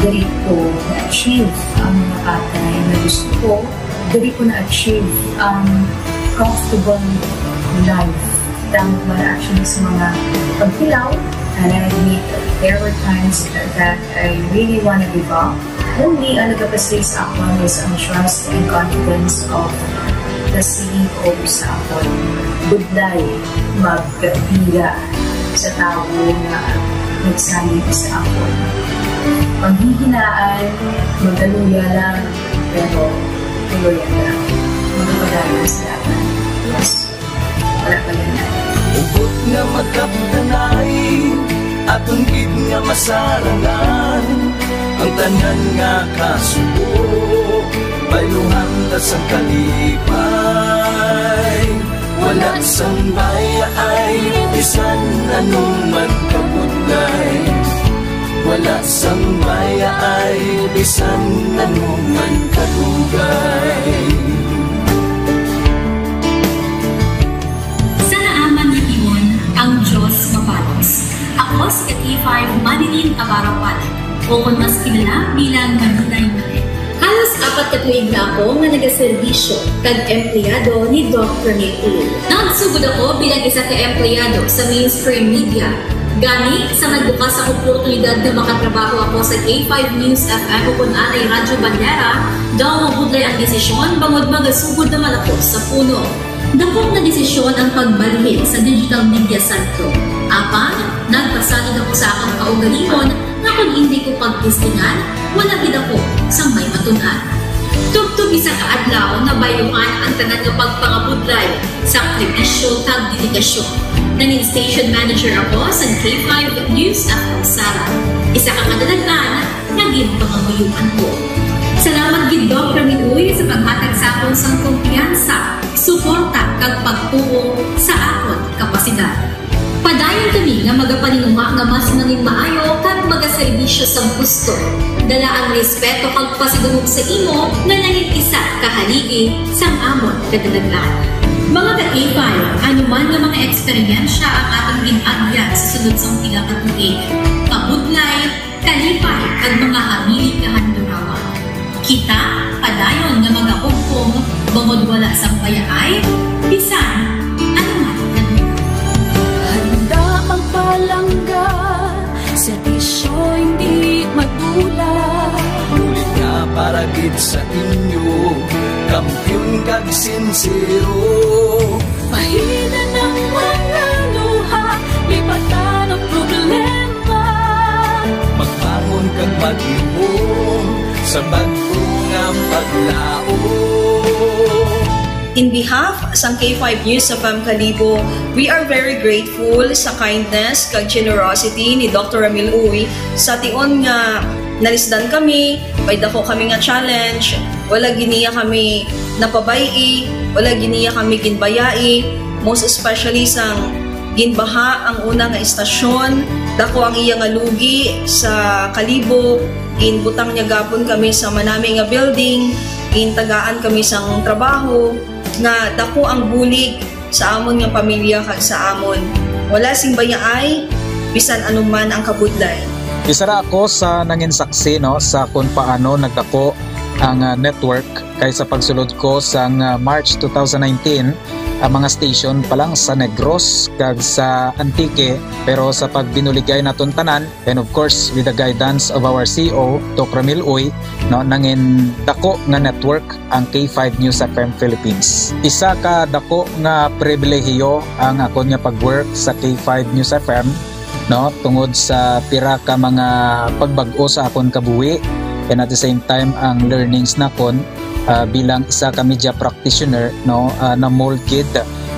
Diri ko na-achieve ang mga bagay na gusto ko. Diri ko na-achieve ang comfortable life. Tama man actually sa mga pagkilaw, and I admit there were times that I really wanna give up. Only ang nagapasig sa akon is ang trust and confidence of the C E O sa akon. Budlay magpila sa tawo nga nagsalig sa akon. Panghihinaan, magkaluya lang, pero tuloy lang. Magpapadayon sa laban. Yes. Wala pa yan. Hugot nga magkapdanay, aton gid nga masarangan. Ang tanan nga kasubo, bayluhan ta sang kalipay. Wala sang bayaay, bisan ano man kabudlay. Wala sang bayaay, bisan ano man kadugay. Sa naaman nga tion, ang Dios mabalos. Ako si K five Marilyn Abarapan, o kon mas kilala bilang Marilay Manet. Halos apat ka tuig na ako nga nagaserbisyo kag empleyado ni Doc Rene Uy. Nagsugod ako bilang isa ka empleyado sa mainstream media. Gani, sa nagbukas ang oportunidad nga makatrabaho ako sa K five News F M o kon anay Radyo Bandera, daw mabudlay ang desisyon bangod magasugod naman ako sa puno. Dako nga desisyon ang pagbalhin sa digital media center. Apan, nagpasalig ako sa akon kaugalingon nga kon indi ko pagtistingan, wala gid ako sang may matun-an. Tubtob isa ka adlaw, nabayluhan ang tanan nga pagpangabudlay sa sakripisyo kag dedikasyon. Nangin station manager ako sa K five News F M Sara. Isa ka kadalag-an nga ginpangamuyoan ko. Salamat gid, Doc Ramil Uy, sa paghatag sa akon sang kumpiyansa, suporta, kag pagtuo sa akon kapasidad. Padayon kami nga magapaninguha nga mas nangin maayo kag magaserbisyo sang husto. Dala ang respeto kag pasidungog sa imo nga nangin isa ka haligi sang amon kadalagan. Mga ka-K five, ano man nga mga eksperyensya ang aton gin-agyan sa sulod sang pila ka tuig, kabudlay, kalipay, kag mga hamili nga handurawan. Kita padayon nga magahugpong bangod wala sang bayaay, bisan ano man. Handa magpalangga, serbisyo hindi madula. Bulig nga para gid sa inyo, kampiyon kag sinsero. Pahinan ang mga luha, lipatan ang problema. Magbangon kag maghimom sa bag-o nga paglaom. In behalf sang K five News F M Kalibo, we are very grateful sa kindness kag generosity ni Doctor Ramil Uy. Sa tion nga nalisdan kami, may dako kami nga challenge, wala gid niya kami napabay-i, wala gid niya kami ginbayai, most especially sang ginbaha ang una nga istasyon, dako ang iya nga lugi sa Kalibo, ginbutang niya gapon kami sa manami nga building, gintagaan kami sang trabaho, nga dako ang bulig sa amon nga pamilya kag sa amon. Wala sing bayaay, bisan ano man ang kabudlay. Isa ra ako sa nangin saksi, no, sa kung paano nagdako ang, ah, network, kay sa pagsulod ko sang, ah, March two thousand nineteen, ang mga station pa lang sa Negros kag sa Antique, pero sa pagbinuligay naton tanan, and of course, with the guidance of our C E O, Doc Ramil Uy, no, nangin dako nga network ang K five News F M Philippines. Isa ka dako nga pribilehiyo ang akon nga pag-work sa K five News F M, no, tungod sa pira ka mga pagbag-o sa akon kabuhi, and at the same time ang learnings nakon, ah, bilang isa ka media practitioner, no, ah, na-mold gid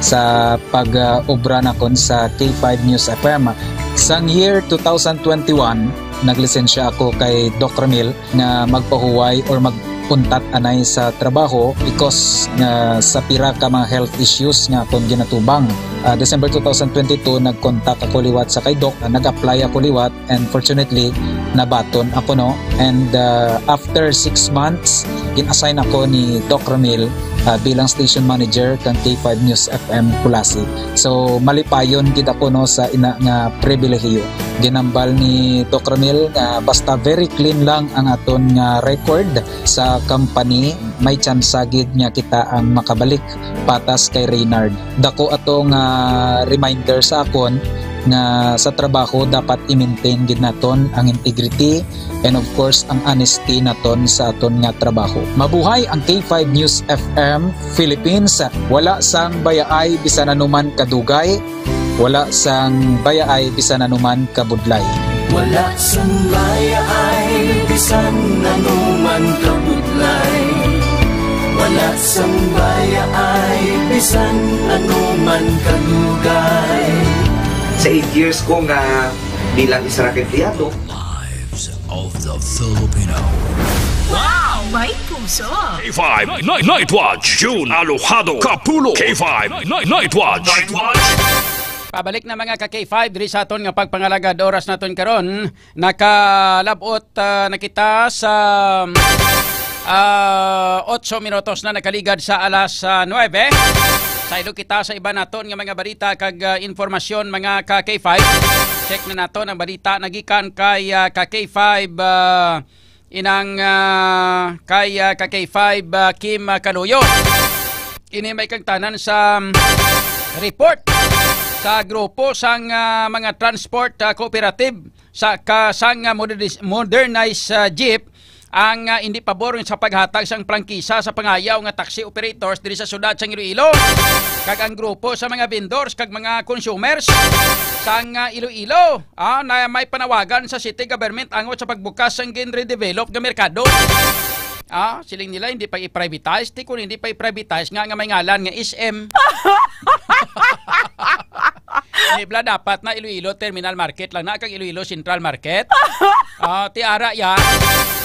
sa pag, ah, obra nakon sa K five News F M. Sang year two thousand twenty-one, naglisensya ako kay Doc Ramil nga magpahuway or mag-untat anay sa trabaho because nga sa pira ka mga health issues nga akon ginatubang. Ah, December two thousand twenty-two, nag-contact ako liwat sa kay Doc, ah, nag-apply ako liwat, and fortunately, nabaton ako, no? And, ah, after six months, gin-assign ako ni Doc Ramil, ah, bilang station manager kang K five News F M Culasi. So, malipayon gid ako, no, sa ina nga pribilehiyo. Ginambal ni Doc Ramil nga basta very clean lang ang aton nga record sa company, may tsansa gid nga kita ang makabalik patas kay Reynard. Dako ato nga reminder sa akon nga sa trabaho dapat i-maintain gid naton ang integrity and, of course, ang honesty naton sa aton nga trabaho. Mabuhay ang K five News F M Philippines. Wala sang bayaay bisan anuman kadugay, wala sang bayaay bisan anuman kabudlay. Wala sang bayaay bisan anuman kabudlay. Wala sang bayaay bisan anuman kadugay. Sa eight years ko nga bilang isa ra ka empleyado, Lives of the Filipino. Wow! May puso! K five Night, Night Watch, June Alojado Kapulo. K five Night, Night Watch. Pabalik na, mga ka K five, diri sa aton nga pagpangalagad. Oras naton karon, nakalabot, ah, na kita sa, ah, otso minutos na nakaligad sa alas, ah, nuebe. Saylo kita sa iba naton nga mga balita kag, ah, informasyon, mga ka K five. Check na naton ang balita nagikan kay, ah, ka K five, ah, inang, ah, kay, ah, ka K five, ah, Kim, ah, Kaluyo. Ini may kagtanan sa, um, report sa grupo sang, ah, mga transport, ah, cooperative sa ka-, sang, ah, modernis-, modernized, ah, jeep ang, ah, hindi pabor sa paghatag sang prangkisa sa pangayaw nga taxi operators diri sa siyudad sang Iloilo. Kag ang grupo sa mga vendors kag mga consumers sang, ah, Iloilo, ah, na may panawagan sa city government angot sa pagbukas sang ginredevelop nga merkado. Ah, siling nila hindi pa i-privatize, ti kun hindi pa i-privatize nga, nga may ngalan nga S M. Nibla dapat na Iloilo Terminal Market lang na kag Iloilo Central Market. Ah, ti ara ya.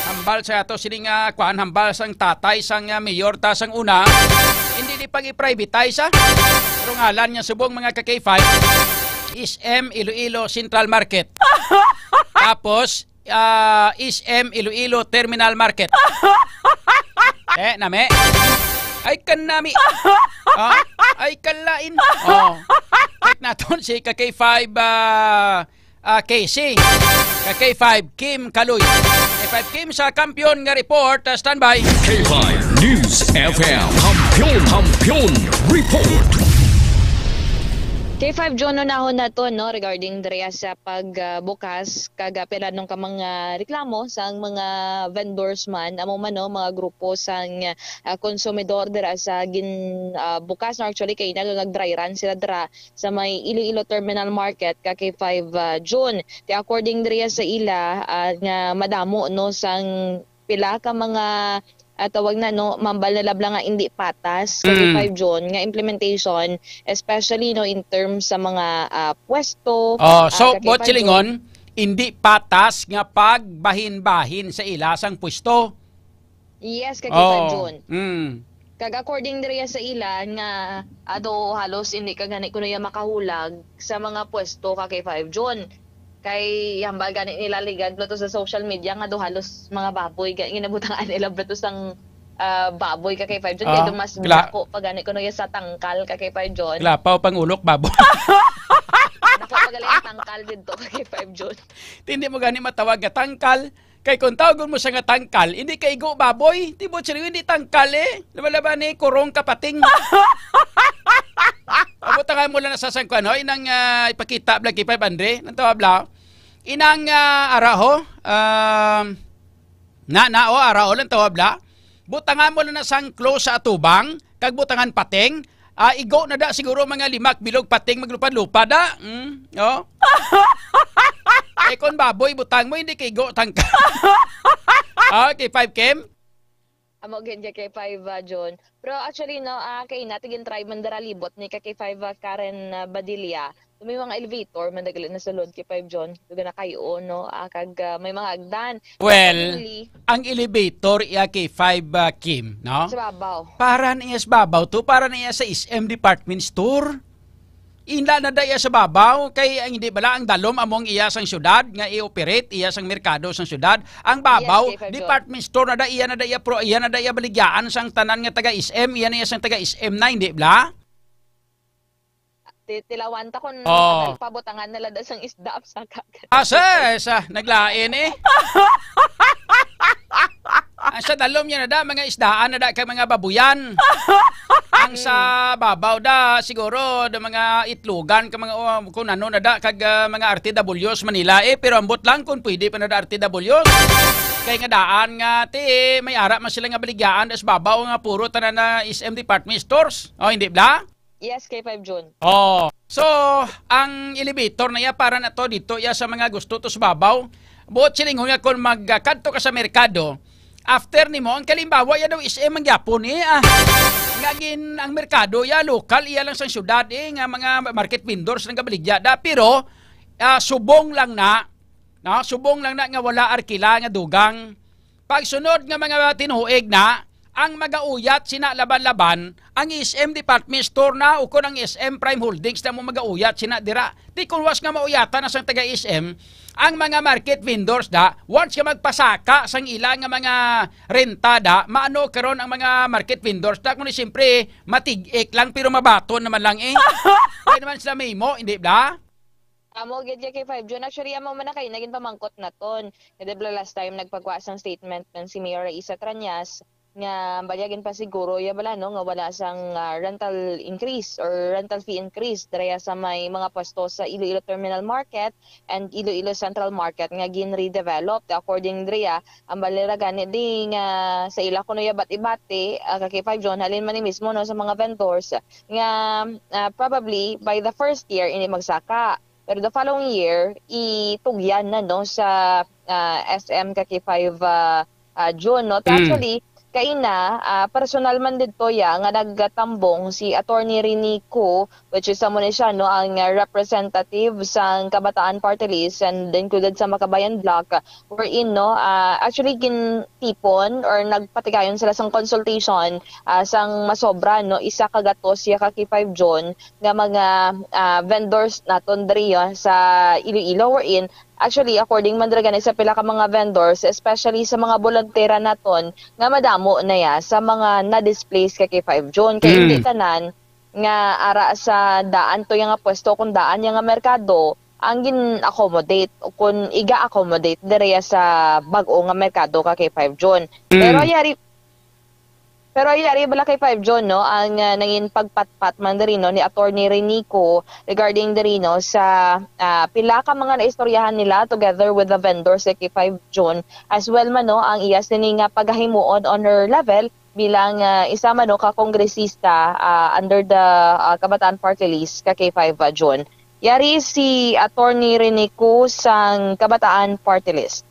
Hambal sa ato sini nga kwan, hambal sang tatay sang, ah, mayor ta sang una. Hindi di pag i-privatize, ah. Pero ngalan niya subong, mga ka K five, S M Iloilo Central Market. Tapos, ah, S M Iloilo Terminal Market. Eh, nami. Ay, kanami. Ah, ay, kalain. Oh. Check naton si ka K five, ah, ah, K C. Ka K five Kim Kaloy. K five Kim sa kampiyon nga report. Ah, standby. K five News F M. Kampiyon, kampiyon report. K five John, unahon nato, no, regarding diri sa pag, ah, bukas kag, ah, pila nung ka mga reklamo sang mga vendors man, amo man, no, mga grupo sang, ah, konsumidor dira sa gin, ah, bukas, no, actually kay nag-, nag-dry run sila dira sa may Iloilo Terminal Market ka K five, ah, June. Ti according diri sa ila, ah, nga madamo, no, sang pila ka mga, ah, tawag na, no, mambal na labla nga indi patas ka Mm. K five June nga implementation, especially, no, in terms sa mga, ah, pwesto, Oh, ah, so, ka K five June. Silingon, hindi patas nga pagbahin-bahin sa ila sang pwesto. Yes, ka K five Oh, June. Mm. Kag according diri sa ila nga ado halos hindi ka gani kuno ya makahulag sa mga pwesto ka K five June. Kay hambal gani nila ligad bala to sa social media nga do halos mga baboy ga-, ginabutangan nila bala to sang, ah, baboy ka K five June. Kay Ah, do mas kla- dako pa gani kuno ya sa tangkal ka K five June. Klapaw pang ulok baboy. Dako pa gali ang tangkal didto ka K five June. Hindi mo gani matawag nga tangkal. Kay kung tawgon mo siya nga tangkal, hindi ka igo baboy. Tibot siya, hindi tangkal eh. Laba-laba ni kurong kapating. Pabutangan mo lang na sa sangkuan, hoy, nang, ah, ipakita bala kay Five Andre, nang tawag bala. Inang, ah, araho, um, na, na, o, araho lang tawag bala. Butangan mo lang na sang close sa atubang, kag butangan pating, ah, igo na da siguro mga lima ka bilog pating maglupad-lupad, ah. Mm, oh. Eh, kung baboy, butang mo, hindi kay igo tangkal. Ah, kay five Kim? Amo gid ka kay five, ah, John. Pero actually, no, ah, kay natigin try man dara libot ni ka kay five, ah, Karen, ah, Badilla. May mga elevator man dagali na sulod kay five John. Duga na kayo, no? Ah, kag, ah, may mga agdan. Well, Only ang elevator iya kay five, ah, Kim, no? Sa babaw. Para niya sa babaw to, para niya sa S M department store. Inla na da iya sa babaw, kay ang hindi bala ang dalom among iya sang syudad nga i-operate iya sang merkado sang syudad. Ang babaw, Yes, kay Fabio. Department store na da iya, na da iya pro, iya na da iya baligyaan sang tanan nga taga S M, iya na iya sang taga S M na, hindi bala? Ti-, tilawan ta kung Oh. Pabutangan nila da sang isda sa kagat. Ah, sa, sa, naglain eh. Ang sa dalom niya na da, mga isdaan na da, kag mga babuyan. Ang sa babaw da, siguro, da mga itlogan, kag mga, oh, kung ano na da, kag, ah, mga R T Ws Manila eh. Pero ambot lang kung pwede pa na da R T Ws. Kay nga daan nga, ti, may ara man sila nga baligyaan da sa babaw nga puro tanan na S M department stores. Oh, hindi bala? Yes, kay five June. Oh. So, ang elevator na iya para na to dito iya sa mga gusto to sa babaw. Buot silingon nga kung magkadto ka sa merkado, after nimo, ang kalimbawa, iya daw S M ang gyapon eh. Ah. Nga gin, ang merkado, iya lokal, iya lang sang syudad eh, nga mga market vendors nang gabaligya da. Pero, ah, subong lang na, no? Subong lang na nga wala arkila nga dugang. Pagsunod nga mga tinuig na, ang magauyat sina laban-laban, ang S M department store na, ukon ang S M Prime Holdings na mo magauyat sina dira. Di kung was nga mauyatan na sang taga S M, ang mga market vendors da, once nga magpasaka sang ila nga mga rentada, maano karon ang mga market vendors da, kundi siyempre, matig-ik lang, pero mabaton naman lang eh. Kaya naman sila may mo, hindi ba? Amo gid ya kay five June. Actually, amo man na kay naging pamangkot naton. Nga di ba last time nagpagwa sang statement man si Mayor Raisa Trañas nga balya ginpasiguro ya bala, no, nga wala sang, ah, rental increase or rental fee increase dira sa may mga pwesto sa Iloilo Terminal Market and Iloilo Central Market nga gin-redevelop. According dira, ang balira gani di nga sa ila kuno ya bati-bati, ah, kay five June, halin man ni mismo, no, sa mga vendors nga, ah, probably by the first year ini magsaka. Pero the following year, itugyan na, no, sa, ah, S M kay five, ah, ah, June, no? Mm. Actually, kaina, ah, personal man didto ya nga nagtambong si Attorney Rene Cu, which is amo ni siya, no, ang, ah, representative sang Kabataan Party List and included sa Makabayan Bloc, wherein, no, ah, actually gintipon or nagpatigayon sila sang consultation, ah, sang masobra, no, isa ka gatos ya ka kay five June nga mga, ah, vendors naton diri, ah, sa Iloilo, wherein actually, according man dira gani sa pila ka mga vendors, especially sa mga bolontera naton nga madamo na ya sa mga na-displace kay kay five June. Kay Mm. hindi tanan nga ara sa daan to ya nga pwesto, kung daan ya nga merkado, ang gin-accommodate o kung iga-accommodate diri sa bag-o nga merkado ka kay five June. Mm. Pero yari, pero yari bala kay five June, no, ang, ah, nangin pagpatpat man diri, no, ni Attorney Rene Cu regarding diri, no, sa, ah, pila ka mga naistoryahan nila together with the vendors kay five June, as well man, no, ang iya sini nga pagahimuon on her level bilang, ah, isa man, no, ka kongresista, ah, under the, ah, Kabataan Party List ka kay five June. Yari si Attorney Rene Cu sang Kabataan Party List.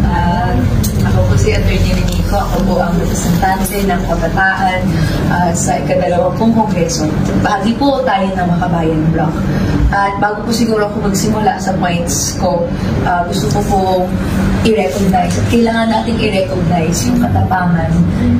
Ah, ako po si Attorney Rene Cu. Ako po ang representante ng kabataan, ah, sa ikadalawampung Kongreso. Bahagi po tayo ng Makabayan Bloc. At bago po siguro ako magsimula sa points ko, ah, gusto ko po i-recognize. Kailangan nating i-recognize yung katapangan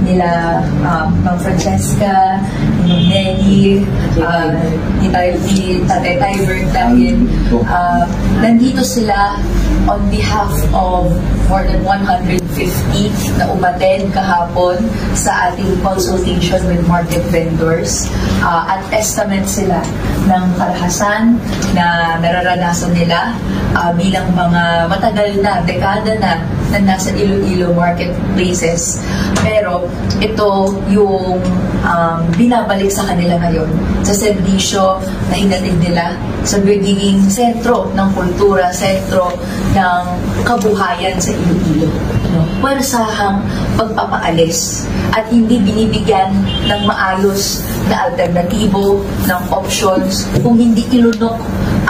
nila, ah, Ma'am Francesca, ni Ma'am Nelly, ah, ni Tay-, ni Tatay Tiber dahil, ah, nandito sila on behalf of more than one hundred fifty na umattend kahapon sa ating consultation with market vendors, ah, at testament sila ng karahasan na nararanasan nila, ah, bilang mga matagal na, dekada na, na nasa Iloilo marketplaces. Pero ito yung, um, binabalik sa kanila ngayon sa serbisyo na hinatid nila sa pagiging sentro ng kultura, sentro ng kabuhayan sa Iloilo, no? Pwersahang pagpapaalis at hindi binibigyan ng maayos na alternatibo, ng options, kung hindi ilunok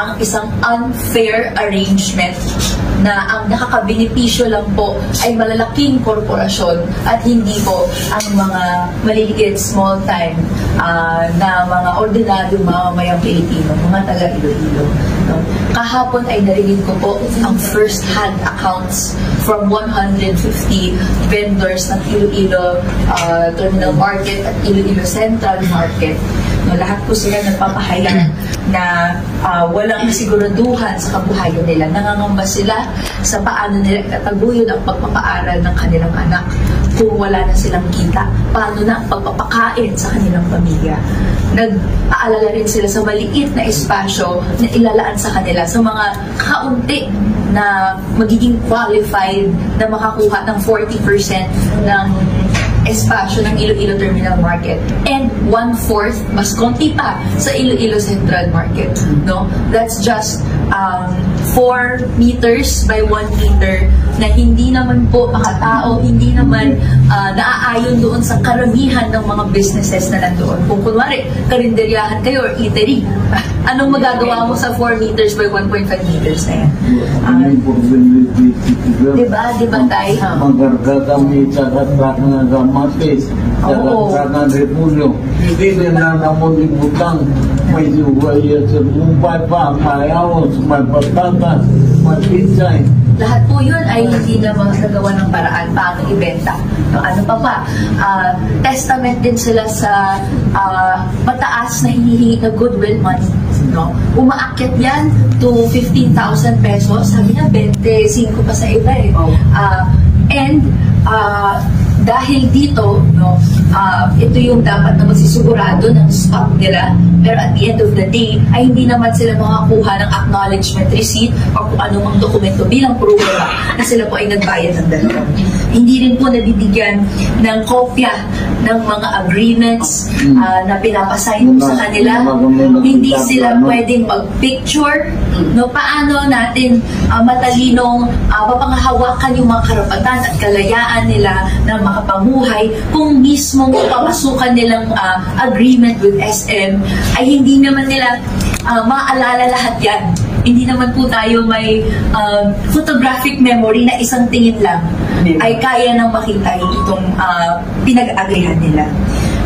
ang isang unfair arrangement na ang nakakabenepisyo lang po ay malalaking korporasyon at hindi po ang mga maliliit, small time, ah, na mga ordinaryong mamamayang Pilipino, mga taga Iloilo, no? Kahapon ay narinig ko po ang first-hand accounts from one hundred fifty vendors ng Iloilo, ah, Terminal Market at Iloilo Central Market No, lahat po sila nagpapahayag na, ah, walang kasiguraduhan sa kabuhayan nila. Nangangamba sila sa paano nila itataguyod ang pagpapaaral ng kanilang anak kung wala na silang kita. Paano na ang pagpapakain sa kanilang pamilya? Nag-aalala rin sila sa maliit na espasyo na ilalaan sa kanila sa mga kaunti na magiging qualified na makakuha ng forty percent ng espasyo ng Iloilo Terminal Market. And one-fourth, mas konti pa sa Iloilo Central Market, no? That's just, um, four meters by one meter na hindi naman po makatao, hindi naman, ah, naaayon doon sa karamihan ng mga businesses na nandoon. Kung kunwari, karinderyahan kayo or eatery, anong magagawa mo sa four meters by one point five meters na yan? Ah, Ang importante dito, di ba? Di ba, Tay? Magarga kami sa katrak nga kamatis, sa Oo. katrak nga repolyo. Hindi na naman ibutang. May sugaya sa kumpay pa, may awos, may patatas, may pitsay. Lahat po yun ay hindi na magagawa ng paraan paano ibenta. No, ano pa ba? Ah, testament din sila sa, ah, mataas na hinihingi na goodwill money. No? Umaakyat yan to fifteen thousand pesos. Sabi niya, twenty-five pa sa iba eh. Oh. Ah, and, ah, dahil dito, no, ah, ito yung dapat na magsisigurado ng stock nila. Pero at the end of the day, ay hindi naman sila makakuha ng acknowledgement receipt o kung anumang dokumento bilang pruweba na sila po ay nagbayad ng dalawa. Hindi rin po nabibigyan ng kopya ng mga agreements, Mm. ah, na pinapasign mo sa Mga, kanila. mga, mga Hindi sila nagtaplano. pwedeng mag-picture. No, paano natin, ah, matalinong, ah, mapangahawakan yung mga karapatan at kalayaan nila na makapamuhay kung mismo papasukan nilang, ah, agreement with S M ay hindi naman nila, ah, maalala lahat yan. Hindi naman po tayo may, ah, photographic memory na isang tingin lang Hindi. ay kaya nang makita yung itong, ah, pinag-agrihan nila.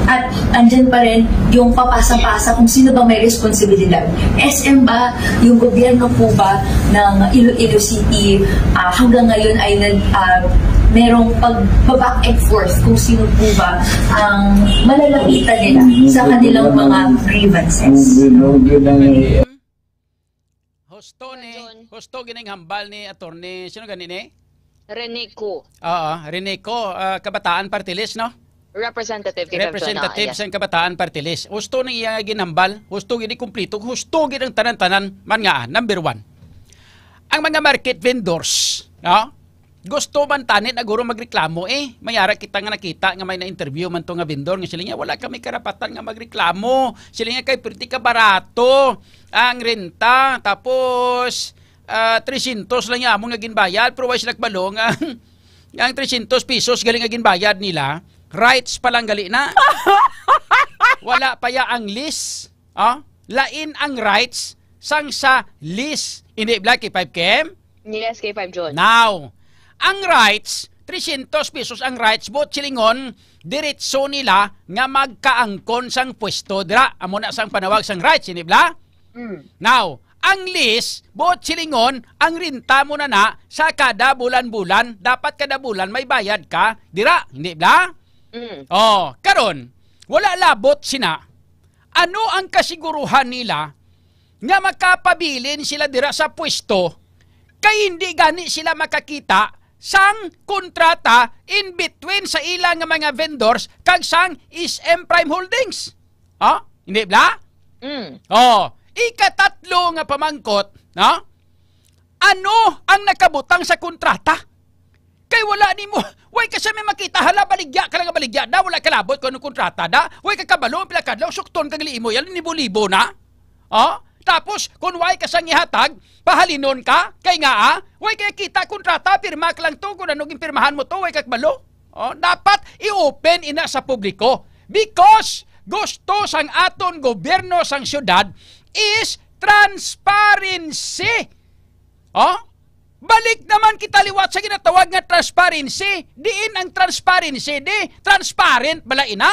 At andyan pa rin yung papasa-pasa kung sino ba may responsibilidad. S M ba, yung gobyerno po ba ng Iloilo City, ah, hanggang ngayon ay nag, ah, merong pag-back and forth kung sino po ba ang malalapitan nila sa kanilang mga grievances. Husto ni, John. husto gining hambal ni attorney, sino gani ni? Renico. Oo, Renico, ah, Kabataan Party List, no? Representative kay Representative John, ah, yes. sang Kabataan Party List. Husto ni iya nga ginhambal, husto gid ni kumplito, husto gid ang tanan-tanan man nga, ah, number one. Ang mga market vendors, no? Gusto man tani na guro magreklamo eh. May ara kita nga nakita nga may na-interview man to nga vendor nga sila niya, wala kami karapatan nga magreklamo. Sila niya kay perti ka barato ang renta. Tapos, ah, trescientos lang niya amon nga ginbayad. Pero why sila kabalo nga ang, ang trescientos pesos gali nga ginbayad nila, rights pa lang gali na. Wala pa ya ang lease. Ah? Lain ang rights sang sa lease. Hindi bala, K five Kim? Yes, K five John. Now, ang rights, trescientos pesos ang rights, buot silingon, diretso nila nga magkaangkon sang pwesto. Dira, amo na sang panawag sang rights, hindi bala? Mm. Now, ang lease, buot silingon, ang renta mo na na sa kada bulan-bulan, dapat kada bulan may bayad ka, dira, hindi bala? Mm. Oh, karon, wala labot sina. Ano ang kasiguruhan nila nga makapabilin sila dira sa pwesto kay hindi gani sila makakita sang kontrata in between sa ila nga mga vendors kag sang S M Prime Holdings? Ha? Hindi bala? Mm. Oh, ikatatlo nga pamangkot, no? Ano ang nakabutang sa kontrata? Kay wala nimo, way ka sa may makita, hala, baligya ka lang, baligya na, wala ka labot kung anong kontrata na, way ka kabalo, ang pila ka adlaw, sukton kang liimo, yan, libo-libo na. Oh? Tapos, kung way ka sang ihatag, pahalinon ka, kay nga, ah, way ka kita kontrata, pirma ka lang to, kung ano ginpirmahan mo to, way ka kabalo. Oh, dapat i-open ina sa publiko. Because gusto sang aton gobyerno sang syudad is transparency. Oh? Balik naman kita liwat sa ginatawag nga transparency. Diin ang transparency? Di transparent bala ina?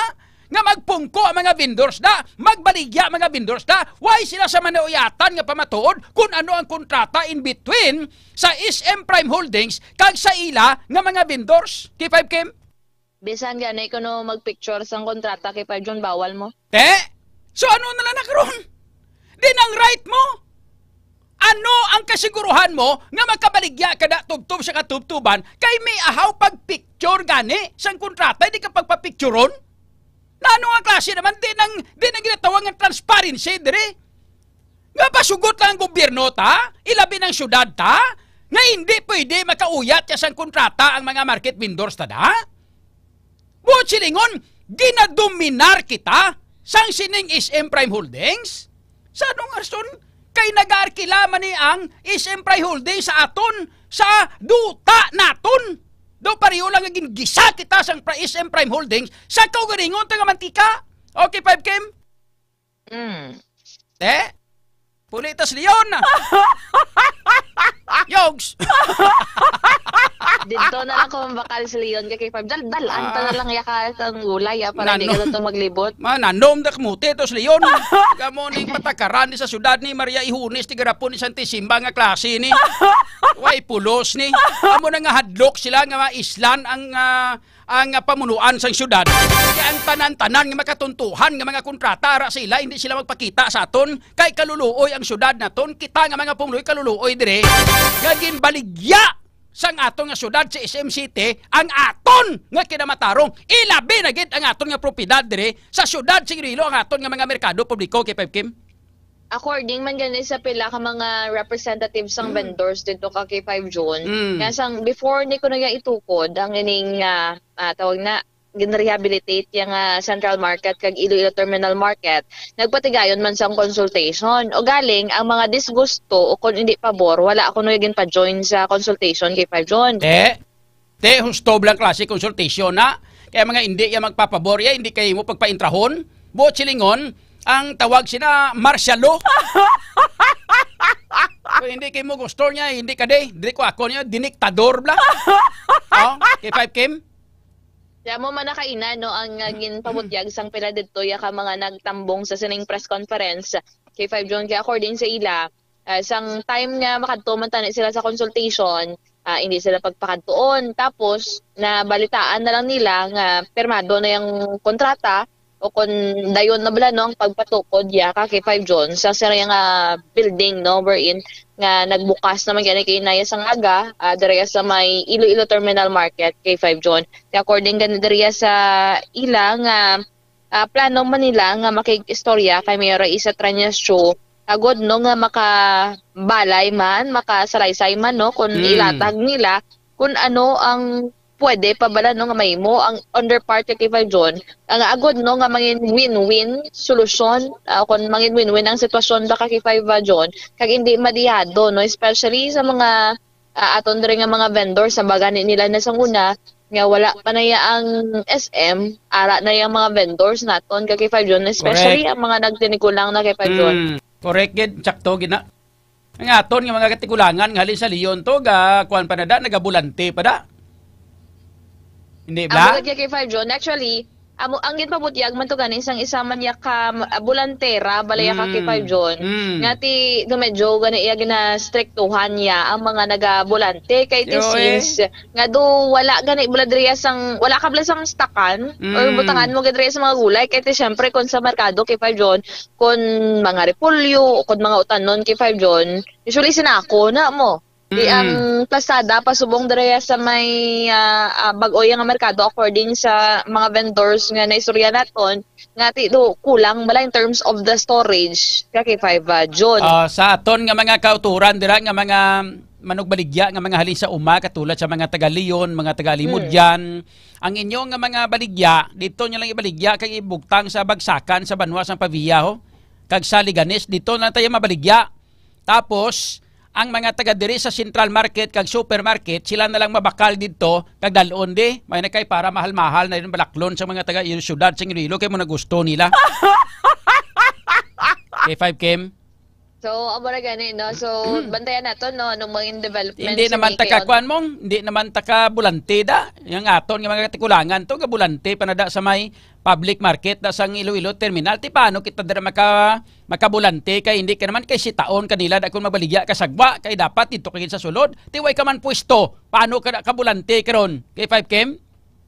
Nga magpungko ang mga vendors da, magbaligya ang mga vendors da, why sila sa manuuyatan nga pamatuod kung ano ang kontrata in between sa S M Prime Holdings kag sa ila nga mga vendors? K five Kim? Bisan gani kuno magpicture sang kontrata, K five John, bawal mo? Te, So ano na lang na karon? Di nang right mo? Ano ang kasiguruhan mo nga makabaligya ka da tubtob sa katubtoban kay may ahaw pagpicture gani sang kontrata, di ka pagpapicturon? Na ano nga klase naman? Di nang, di nang ginatawag nga transparency diri. Nga pasugot lang ang gobyerno ta, ilabi ng syudad ta, nga hindi pwede makauyat ya sang kontrata ang mga market vendors ta da? Buot silingon, ginadominar kita sang sining S M Prime Holdings? Sa anong rason? Kay nag-aarkila man ni ang S M Prime Holdings sa aton, sa duta naton. Do pareho lang nga gingisa kita sang pra-, S M Prime Holdings sa kaugalingon ta nga mantika. Okay, five Kim? Mm. Eh? Pulitas Leon! Yogs! Dito na lang kung bakal si Leon kay K five. Dal dalan ta na lang yaka sang gulay, ah, para di Nano? Ka na to maglibot. Ma, nanom da kamuti to si Leon. Kamo ning patakaran ni sa syudad ni Maria Ihunes, tigarapon ni Santisima nga klase ni. Way pulos ni. Amo na nga hadlok sila nga maislan ang ah, ang ah, pamunuan sang syudad. Kaya ang tanan-tanan nga makatuntuhan nga mga kontrata ara sa ila, hindi sila magpakita sa aton. Kay kaluluoy ang syudad naton, kita nga mga pumuluy kaluluoy dire. Nga ginbaligya sang aton nga syudad sa S M City ang aton nga kinamatarong. Ilabi na gid ang aton nga propiedad dire sa syudad sing Iloilo, ang aton nga mga merkado publiko, K five Kim. According man gani sa pila ka mga representatives sang vendors dito ka K five June, Mm. Nga sang before ni kuno niya itukod ang ining ah, ah, tawag na ginrehabilitate yang ah, Central Market kag Iloilo Terminal Market, nagpatigayon man sang consultation. O galing ang mga disgusto o kung hindi pabor, wala ako no ginpa-join sa consultation K five June. Te, Te, husto lang klase consultation na. Kaya mga hindi ya magpapabor ya, hindi kayo mo pagpaintrahon. Buot silingon, ang tawag sina martial law. Kung hindi kayo mo gusto niya, hindi ka de. Dili ko ako niya, diniktador bla. Oh, K five Kim? Kaya mo man nakaina, no, ang uh, ginpabutyag sang pila dito ya ka mga nagtambong sa sining press conference kay five June. Kaya according sa ila, Ah, sang time nga makadto man tani sila sa consultation, ah, hindi sila pagpakadtuon. Tapos, nabalitaan na lang nila nga pirmado na yung kontrata o kung dayon na bala, no, ang pagpatukod ya ka K five June sa sila nga building, no, wherein nga nagbukas naman gani kay Naya sang aga, ah, diri sa may Iloilo Terminal Market, K five June. Kaya according gani diri sa ila nga ah, plano man nila nga makig-istorya kay Mayor Raisa Trañas Cho, agod, no, nga makabalay man, makasalaysay man, no, kung Mm. ilatag nila kung ano ang pwede pa bala, no, nga mahimo ang under part kay Valjon, ang agod, no, nga mangin win-win solusyon, ah, kung mangin win-win ang sitwasyon ba kay Valjon, kag hindi madihado, no, especially sa mga ah, aton diri nga mga vendors, sa baga ni nila na sang una, nga wala pa na ya ang S M, ara na yung mga vendors naton kay Five John, especially Correct. Ang mga nagtinikulang na kay Five John. Mm, correct gid, sakto gid na. Ang aton nga mga katikulangan nga halin sa Leon to, ga kuan pa na da, nagabulante pa da. Hindi Ang ba? Bukod kay Five John, actually, amo ang ginpabutyag man to gani sang isa man ya ka ah, bulantera balay ya ka Mm. Kay Five John. Mm. Nga ti do medyo gani iya ginastriktuhan niya ang mga nagabulante kay ti Yo, eh. Since nga do wala gani bala diriya sang wala ka bala sang stakan or Mm. butangan mo gid diriya sa mga gulay kay ti syempre kon sa merkado kay Five John kon mga repolyo o kon mga utanon kay Five John usually sinako na mo. Di Mm. ang plasada pasubong diri sa may ah, ah, bag-o nga merkado according sa mga vendors nga naistorya naton nga ti do kulang bala in terms of the storage ka kay five ah, June. Ah, sa aton nga mga kauturan dira nga mga manugbaligya nga mga halin sa uma katulad sa mga taga Leon, mga taga Alimodian, ang inyo nga mga baligya dito nyo lang ibaligya kag ibugtang sa bagsakan sa banwa sang Pavia ho. Kag sa Leganes dito na tayo mabaligya. Tapos, ang mga taga diri sa Central Market kag Supermarket, sila na lang mabakal didto kag dal-on di. May na kay para mahal-mahal na rin balaklon sa mga taga iyo syudad sa Iloilo kay mo na gusto nila. K five Kim. So, amo na gani, no? So, bantayan nato, no? Anong mga developments Hindi naman taka kuan mong, hindi naman taka bulante da. Yung aton nga mga katikulangan to, gabulante pa na da sa may public market da sang Iloilo terminal. Ti paano kita dira maka makabulante kay hindi ka naman kay sitaon kanila da kung mabaligya ka sagwa kay dapat dito ka gid sa sulod. Ti way ka man pwesto. Paano ka na kabulante karon? Kay five Kim?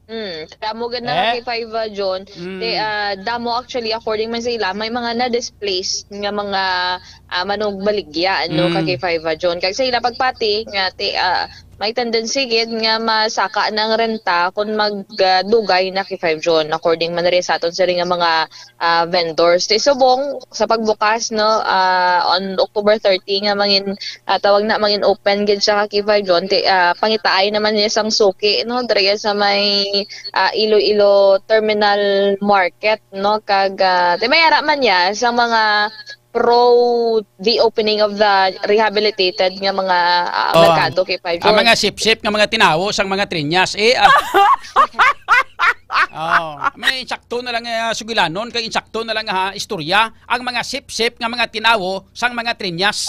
Hmm, damo gid na Eh? ka K five, ah, John. Mm. Te, ah, damo actually, according man sa ila, may mga na-displaced nga mga, ah, manugbaligya, ano, ka Mm. K five, ah, John. Kag sa ila pagpati nga, te, ah, may tendency gid nga masaka na ang renta kung mag, ah, dugay na, K five John. According man rin sa aton sila nga mga, ah, vendors. Te, subong sa pagbukas, no, ah, on October thirty nga mangin, ah, tawag na, mangin open gid siya ka K five John. Te, ah, pangitaay naman niya sang suki, no, diri sa may, ah, Iloilo Terminal Market, no, kag, ah, te, may ara man niya sa mga pro the opening of the rehabilitated nga mga, ah, Oh, merkado, K five ang John. mga sip-sip nga mga tinawo sang mga trinyas, eh, ah. Oh, may insakto na lang, ah, sugilanon, kay insakto na lang, ha, istorya, ang mga sip-sip nga mga tinawo sang mga trinyas.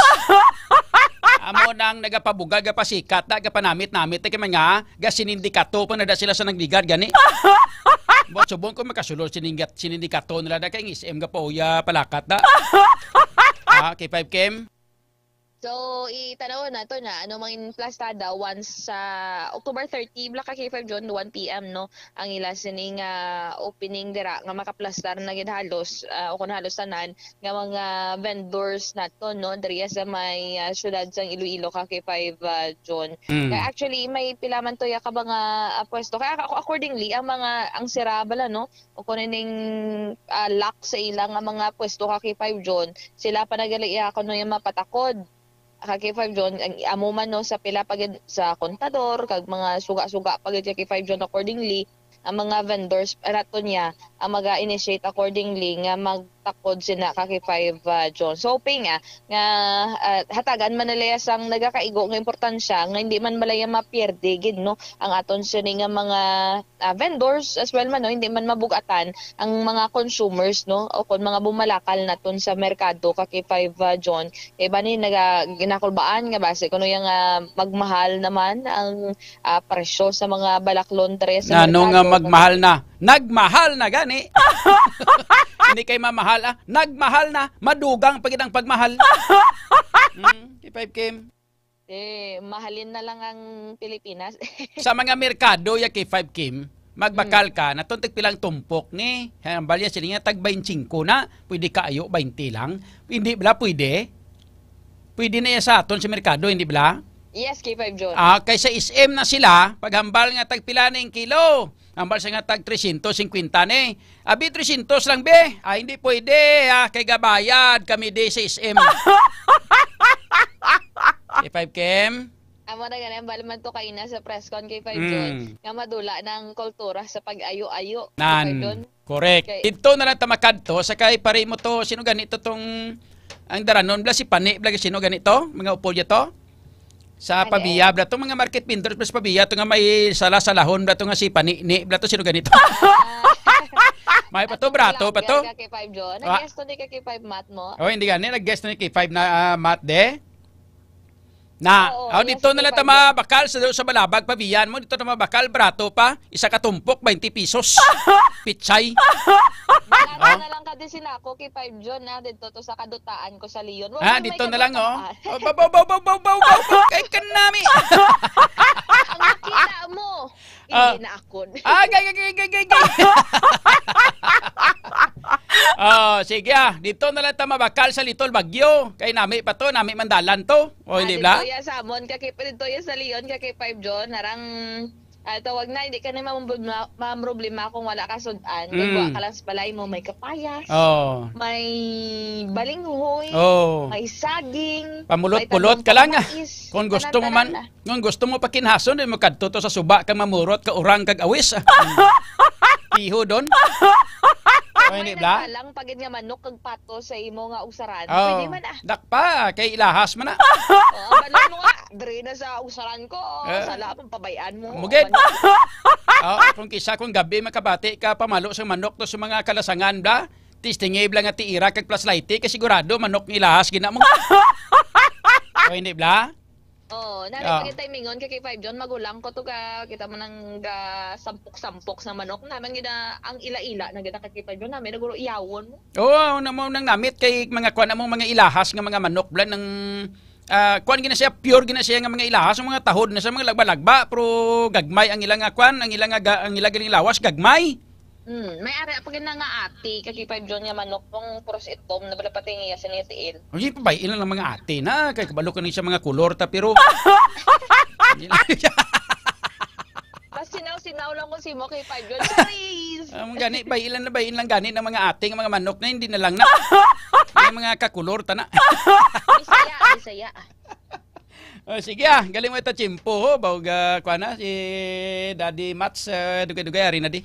Amo nang nagapabugag, gapasikat, da, gapanamit-namit, kay mga gasinindikato pa na da sila sa nagligad, gani. Mo, subong ko makasulod siningat-, sinindikato nila da, kay ang S M ga pauya palakat, da. Ah, K five Kim? So, itanaw na to na, ano, mangin plastada once sa October thirty, bla ka K five John, one P M, no? Ang ila sining, ah, opening dira nga makaplastar na gid halos, ah, o kung halos tanan nga mga vendors nato, no? Diri sa may, ah, syudad sang Iloilo ka K five, ah, John. Mm. Kaya actually, may pila man to ya ka mga, ah, pwesto. Kaya ako, accordingly, ang mga, ang sira bala, no? O kung ning, ah, lock sa ila nga mga pwesto ka K five John, sila pa nagali iya kuno yung mapatakod. Ka K five John, ang amo man, no, sa pila pa gid sa kontador, kag mga suga-suga pa gid ka K five John, accordingly, ang mga vendors, rato niya, ang mag-initiate accordingly nga magtakod sina ka K five, ah, John. So, hoping, ah, nga, ah, hatagan man nila sang nagakaigo nga importansya nga hindi man malaya mapierde gid, no, ang aton sini nga mga, ah, vendors as well man, no, hindi man mabugatan ang mga consumers, no, o kon mga bumalakal naton sa merkado ka K five, ah, John. Kay bani naga-, ginakulbaan nga basi kuno yang, ah, magmahal naman ang, ah, presyo sa mga balaklon dre sa Ngano nga merkado, magmahal na? Nagmahal na gani. Hindi kay mamahal, ah. Nagmahal na. Madugang pa gid ang pagmahal. Mm, K five Kim. Eh, mahalin na lang ang Pilipinas. Sa mga merkado, ya K five Kim, magbakal Mm. ka, naton tagpilang tumpok ni, hambal ya sila nga tag twenty-five na, pwede kaayo twenty lang. Hindi bala pwede? Pwede na ya sa aton sa merkado, hindi bala? Yes, K five John. Ah, kay sa S M na sila, paghambal nga tagpila ning kilo, hambal sa nga tag tresyentos singkwenta ni. Abi, tresyentos lang, be. Ah, hindi pwede, ah, kay gabayad kami di sa S M. K five Kim? Amo na gani, hambal man to kaina sa press con, K five Mm. John, nga madula ng kultura sa pag-ayo-ayo, K five Nan, John. Correct. Kay Dito na lang ta makadto, sa kay pare mo to, sino ganito tong, ang daranon, bla, si Pani, bla, sino ganito? Mga upol niya to? Sa Ano? Pavia, bla, to, mga market vendors, bla, sa Pavia, to nga may sala-salahon, bla, to nga si Pani, ni, bla, to, sino ganito? Ah. May pa to, Atong brato pa to. Vlogger ka, K five John. Ah. Nag-guest to ni ka K five Matt mo? Oh, hindi gani, nag-guest to ni K five na, ah, Matt, de. Na, Oo, oh, yes, dito na lang K five ta John. Mabakal sa, sa Balabag, Pavian mo, dito na mabakal, brato pa, isa ka tumpok, twenty pesos. Pichay. Wala Oh. na lang ka din sinako, K five John, na dito to sa kadutaan ko sa Leon. Wala Ah, may dito na lang, oh. kadutaan. Oh, baw, baw, baw, baw, baw, baw, baw, kay kanami. Ang nakita mo, Ah. hindi na akon. Ah, gay, gay, gay, gay, gay, gay. Oh, sige, ah. Dito na lang ta mabakal sa Little Baguio. Kay nami pa to, nami mandalan to. O, hindi Ah, bla? Dito ya sa amon, kaki-, dito ya sa Leon, kaki five John, narang, ah, tawag na, hindi ka na mamroblema, mamroblema kung wala ka sud-an. Kay Mm. Wa ka lang sa balay mo, may kapayas, Oh. may balinghoy, Oh. may saging, Pamulot-pulot may ka lang, ah. Tanom ka mais. Kung gusto mo Tanan-tanan man, na. Kung gusto mo pakinhason, di mo kadto to sa suba kag mamurot ka orang kag awis. Piho don. O, hindi bla? May nagkalang pagid nga manok kag pato sa imo nga ugsaran. Oh, pwede man, ah. Dakpa, kay ilahas man na. Oh, ang balon mo nga, diri na sa ugsaran ko. Oh, Eh. Sala, pabay-an mo. Mugid. Manok. Oh, kung kisa, kung gabi makabati ka, pamalo sa manok to sa mga kalasangan, bla. Testingi bla nga tiira kag flashlight, kay sigurado manok nga ilahas gina mo. O, hindi bla? Oo, nami Ah. Pagid timingon kay K five John, magulang ko to ka, kita mo nang ga sampok-sampok sa manok. Naman gid na ang ila-ila na gid na kay K five John, namin naguro iyawon mo. Oo, na mo nang namit kay mga kuan among mga ilahas nga mga manok bla nang Ah, kuan gina siya, pure gina siya nga mga ilaha, sa mga tahod na sa mga lagba-lagba, pero gagmay ang ilang, ah, kuan, ang ilang, ah, ga-, ang ilang galing lawas, gagmay. Hmm, may ari pa gina nga ati, ka K five John, nga manok, kung puros itom, na bala pati nga iya sa niya tiil. Ay, pa ba, ilang lang mga ati na, kay kabalo ko ni siya mga kulor ta, pero Mas sinaw-sinaw lang ko si mo kay Five Yun. Charis! Ang gani, bay, ilan na bay, ilan gani ng mga ating mga manok na hindi na lang na. Yung mga kakulor, tana. Bisaya, Bisaya. Oh, sige ah, galing mo ito, Chimpo, ho. Bawag, ah, kuha na, si Daddy Mats, ah, dugay-dugay, ari na di.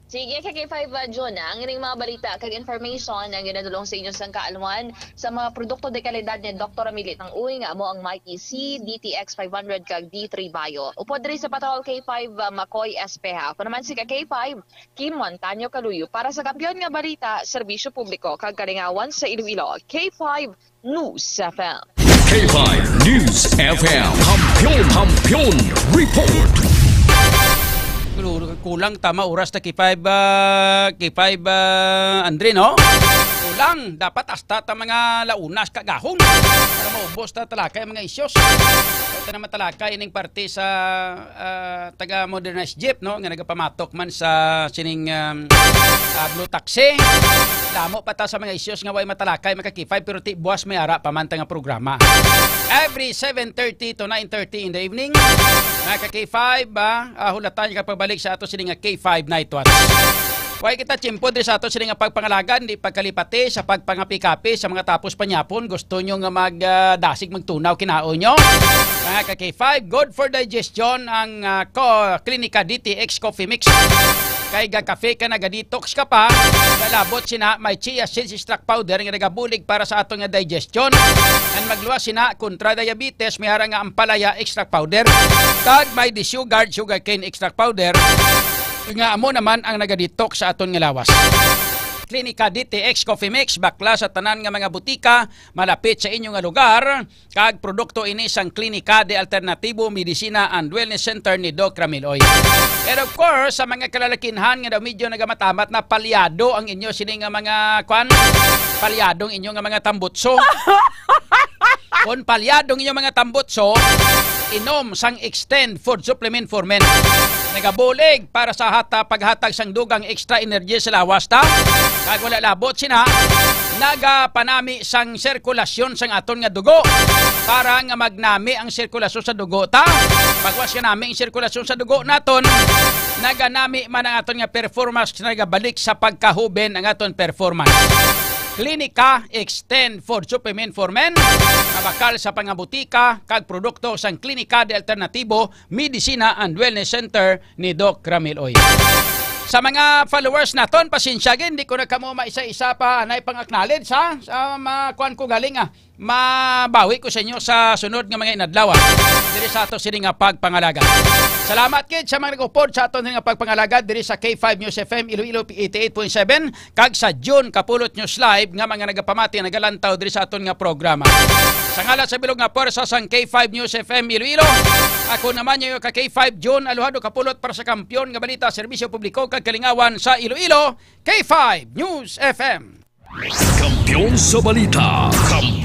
Sige, ka K five, ah, John, ah. Ang ining mga balita kag information ang ginadulong sa inyo sang kaalwan sa mga produkto de kalidad ni Doktor Ramili Tang-uy nga amo ang Mighty C, D T X five hundred kag D three Bio. Upod diri sa Patawal K five, ah, Macoy Espeha. Ako naman si ka K five, Kim Montaño Kaluyo para sa Kampiyon nga Balita, Serbisyo Publiko kag Kalingawan sa Iloilo, K five News F M. K five News F M. Kampiyon, Kampiyon Report. Kulang, tama oras na, K five, ah, K five, ah, Andre, no? Kulang, dapat hasta ta mga launas kagahon para maubos ta talakay ang mga issues. Ito na matalakay ining parte sa, ah, taga Modernized Jeep, no, nga nagapamatok man sa sining, um, ah, Blue Taxi. Damo pa ta sa mga issues nga way matalakay, mga ka K five, pero ti buwas may ara pa man ta nga programa. Every seven thirty to nine thirty in the evening, mga ka K five, ah, ah, hulatan ka pagbalik sa ato sini nga K five Night Watch. Way kita tiyempo diri sa ato sini nga pagpangalagan, di pagkalipati sa pagpangapi-kapi sa mga tapos panyapon. Gusto nyo nga mag, ah, dasig magtunaw kinaon nyo? Mga ka K five, good for digestion ang, ah, ko, Clinica D T X Coffee Mix. Kay gakafe ka, naga-detox ka pa, nalabot sina may chia seeds extract powder nga nagabulig para sa aton nga digestion. Ang magluwas sina kontra diabetes, may ara nga ampalaya extract powder, kag may disugared sugarcane extract powder, nga amo naman ang naga-detox sa aton nga lawas. Klinika D T X Coffee Mix, bakla sa tanan nga mga butika, malapit sa inyo nga lugar, kag produkto ini sang Klinika de Alternatibo Medicina and Wellness Center ni Doc Ramil Oy. And of course, sa mga kalalakinhan nga daw medyo nagamatamat na, palyado ang inyo sini nga mga, kwan, palyado ang inyo nga mga tambutso. Kung palyado ang inyo mga tambutso, inom sang Extend Food Supplement for Men. Nagabulig para sa hata, paghatag sang dugang extra energy sa lawas ta. Kag wala labot sina, nagapanami sang sirkulasyon sang aton nga dugo. Para nga magnami ang sirkulasyon sa dugo ta. Pagwas nga nami ang sirkulasyon sa dugo naton, naganami man ang aton nga performance, nagabalik sa pagkahuben ang aton performance. Klinika Extend Food Supplement for Men, nga bakal sa pangabutika kag produkto sang Klinika de Alternatibo Medicina and Wellness Center ni Doc Ramil Oy. Sa mga followers naton, pasensya gid, di ko na kamo maisa-isa pa anay pang-acknowledge, ha? Sa ma-, kuwan ko galing, ah. Mabawi ko sa inyo sa sunod nga mga inadlaw, ah, diri sa ato sini nga pagpangalaga. Salamat gid sa mga nag-upod sa aton nga pagpangalaga diri sa K five News F M Iloilo eighty-eight point seven kag sa June Kapulot News Live nga mga nagapamati, nagalantaw diri sa aton nga programa. Sa ngalan sa bilog nga pwersa sang K five News F M Iloilo, ako naman yung ka K five June Alojado Kapulot para sa Kampiyon nga Balita, Serbisyo Publiko kag Kalingawan sa Iloilo, K five News F M. Kampiyon sa Balita. Kampiyon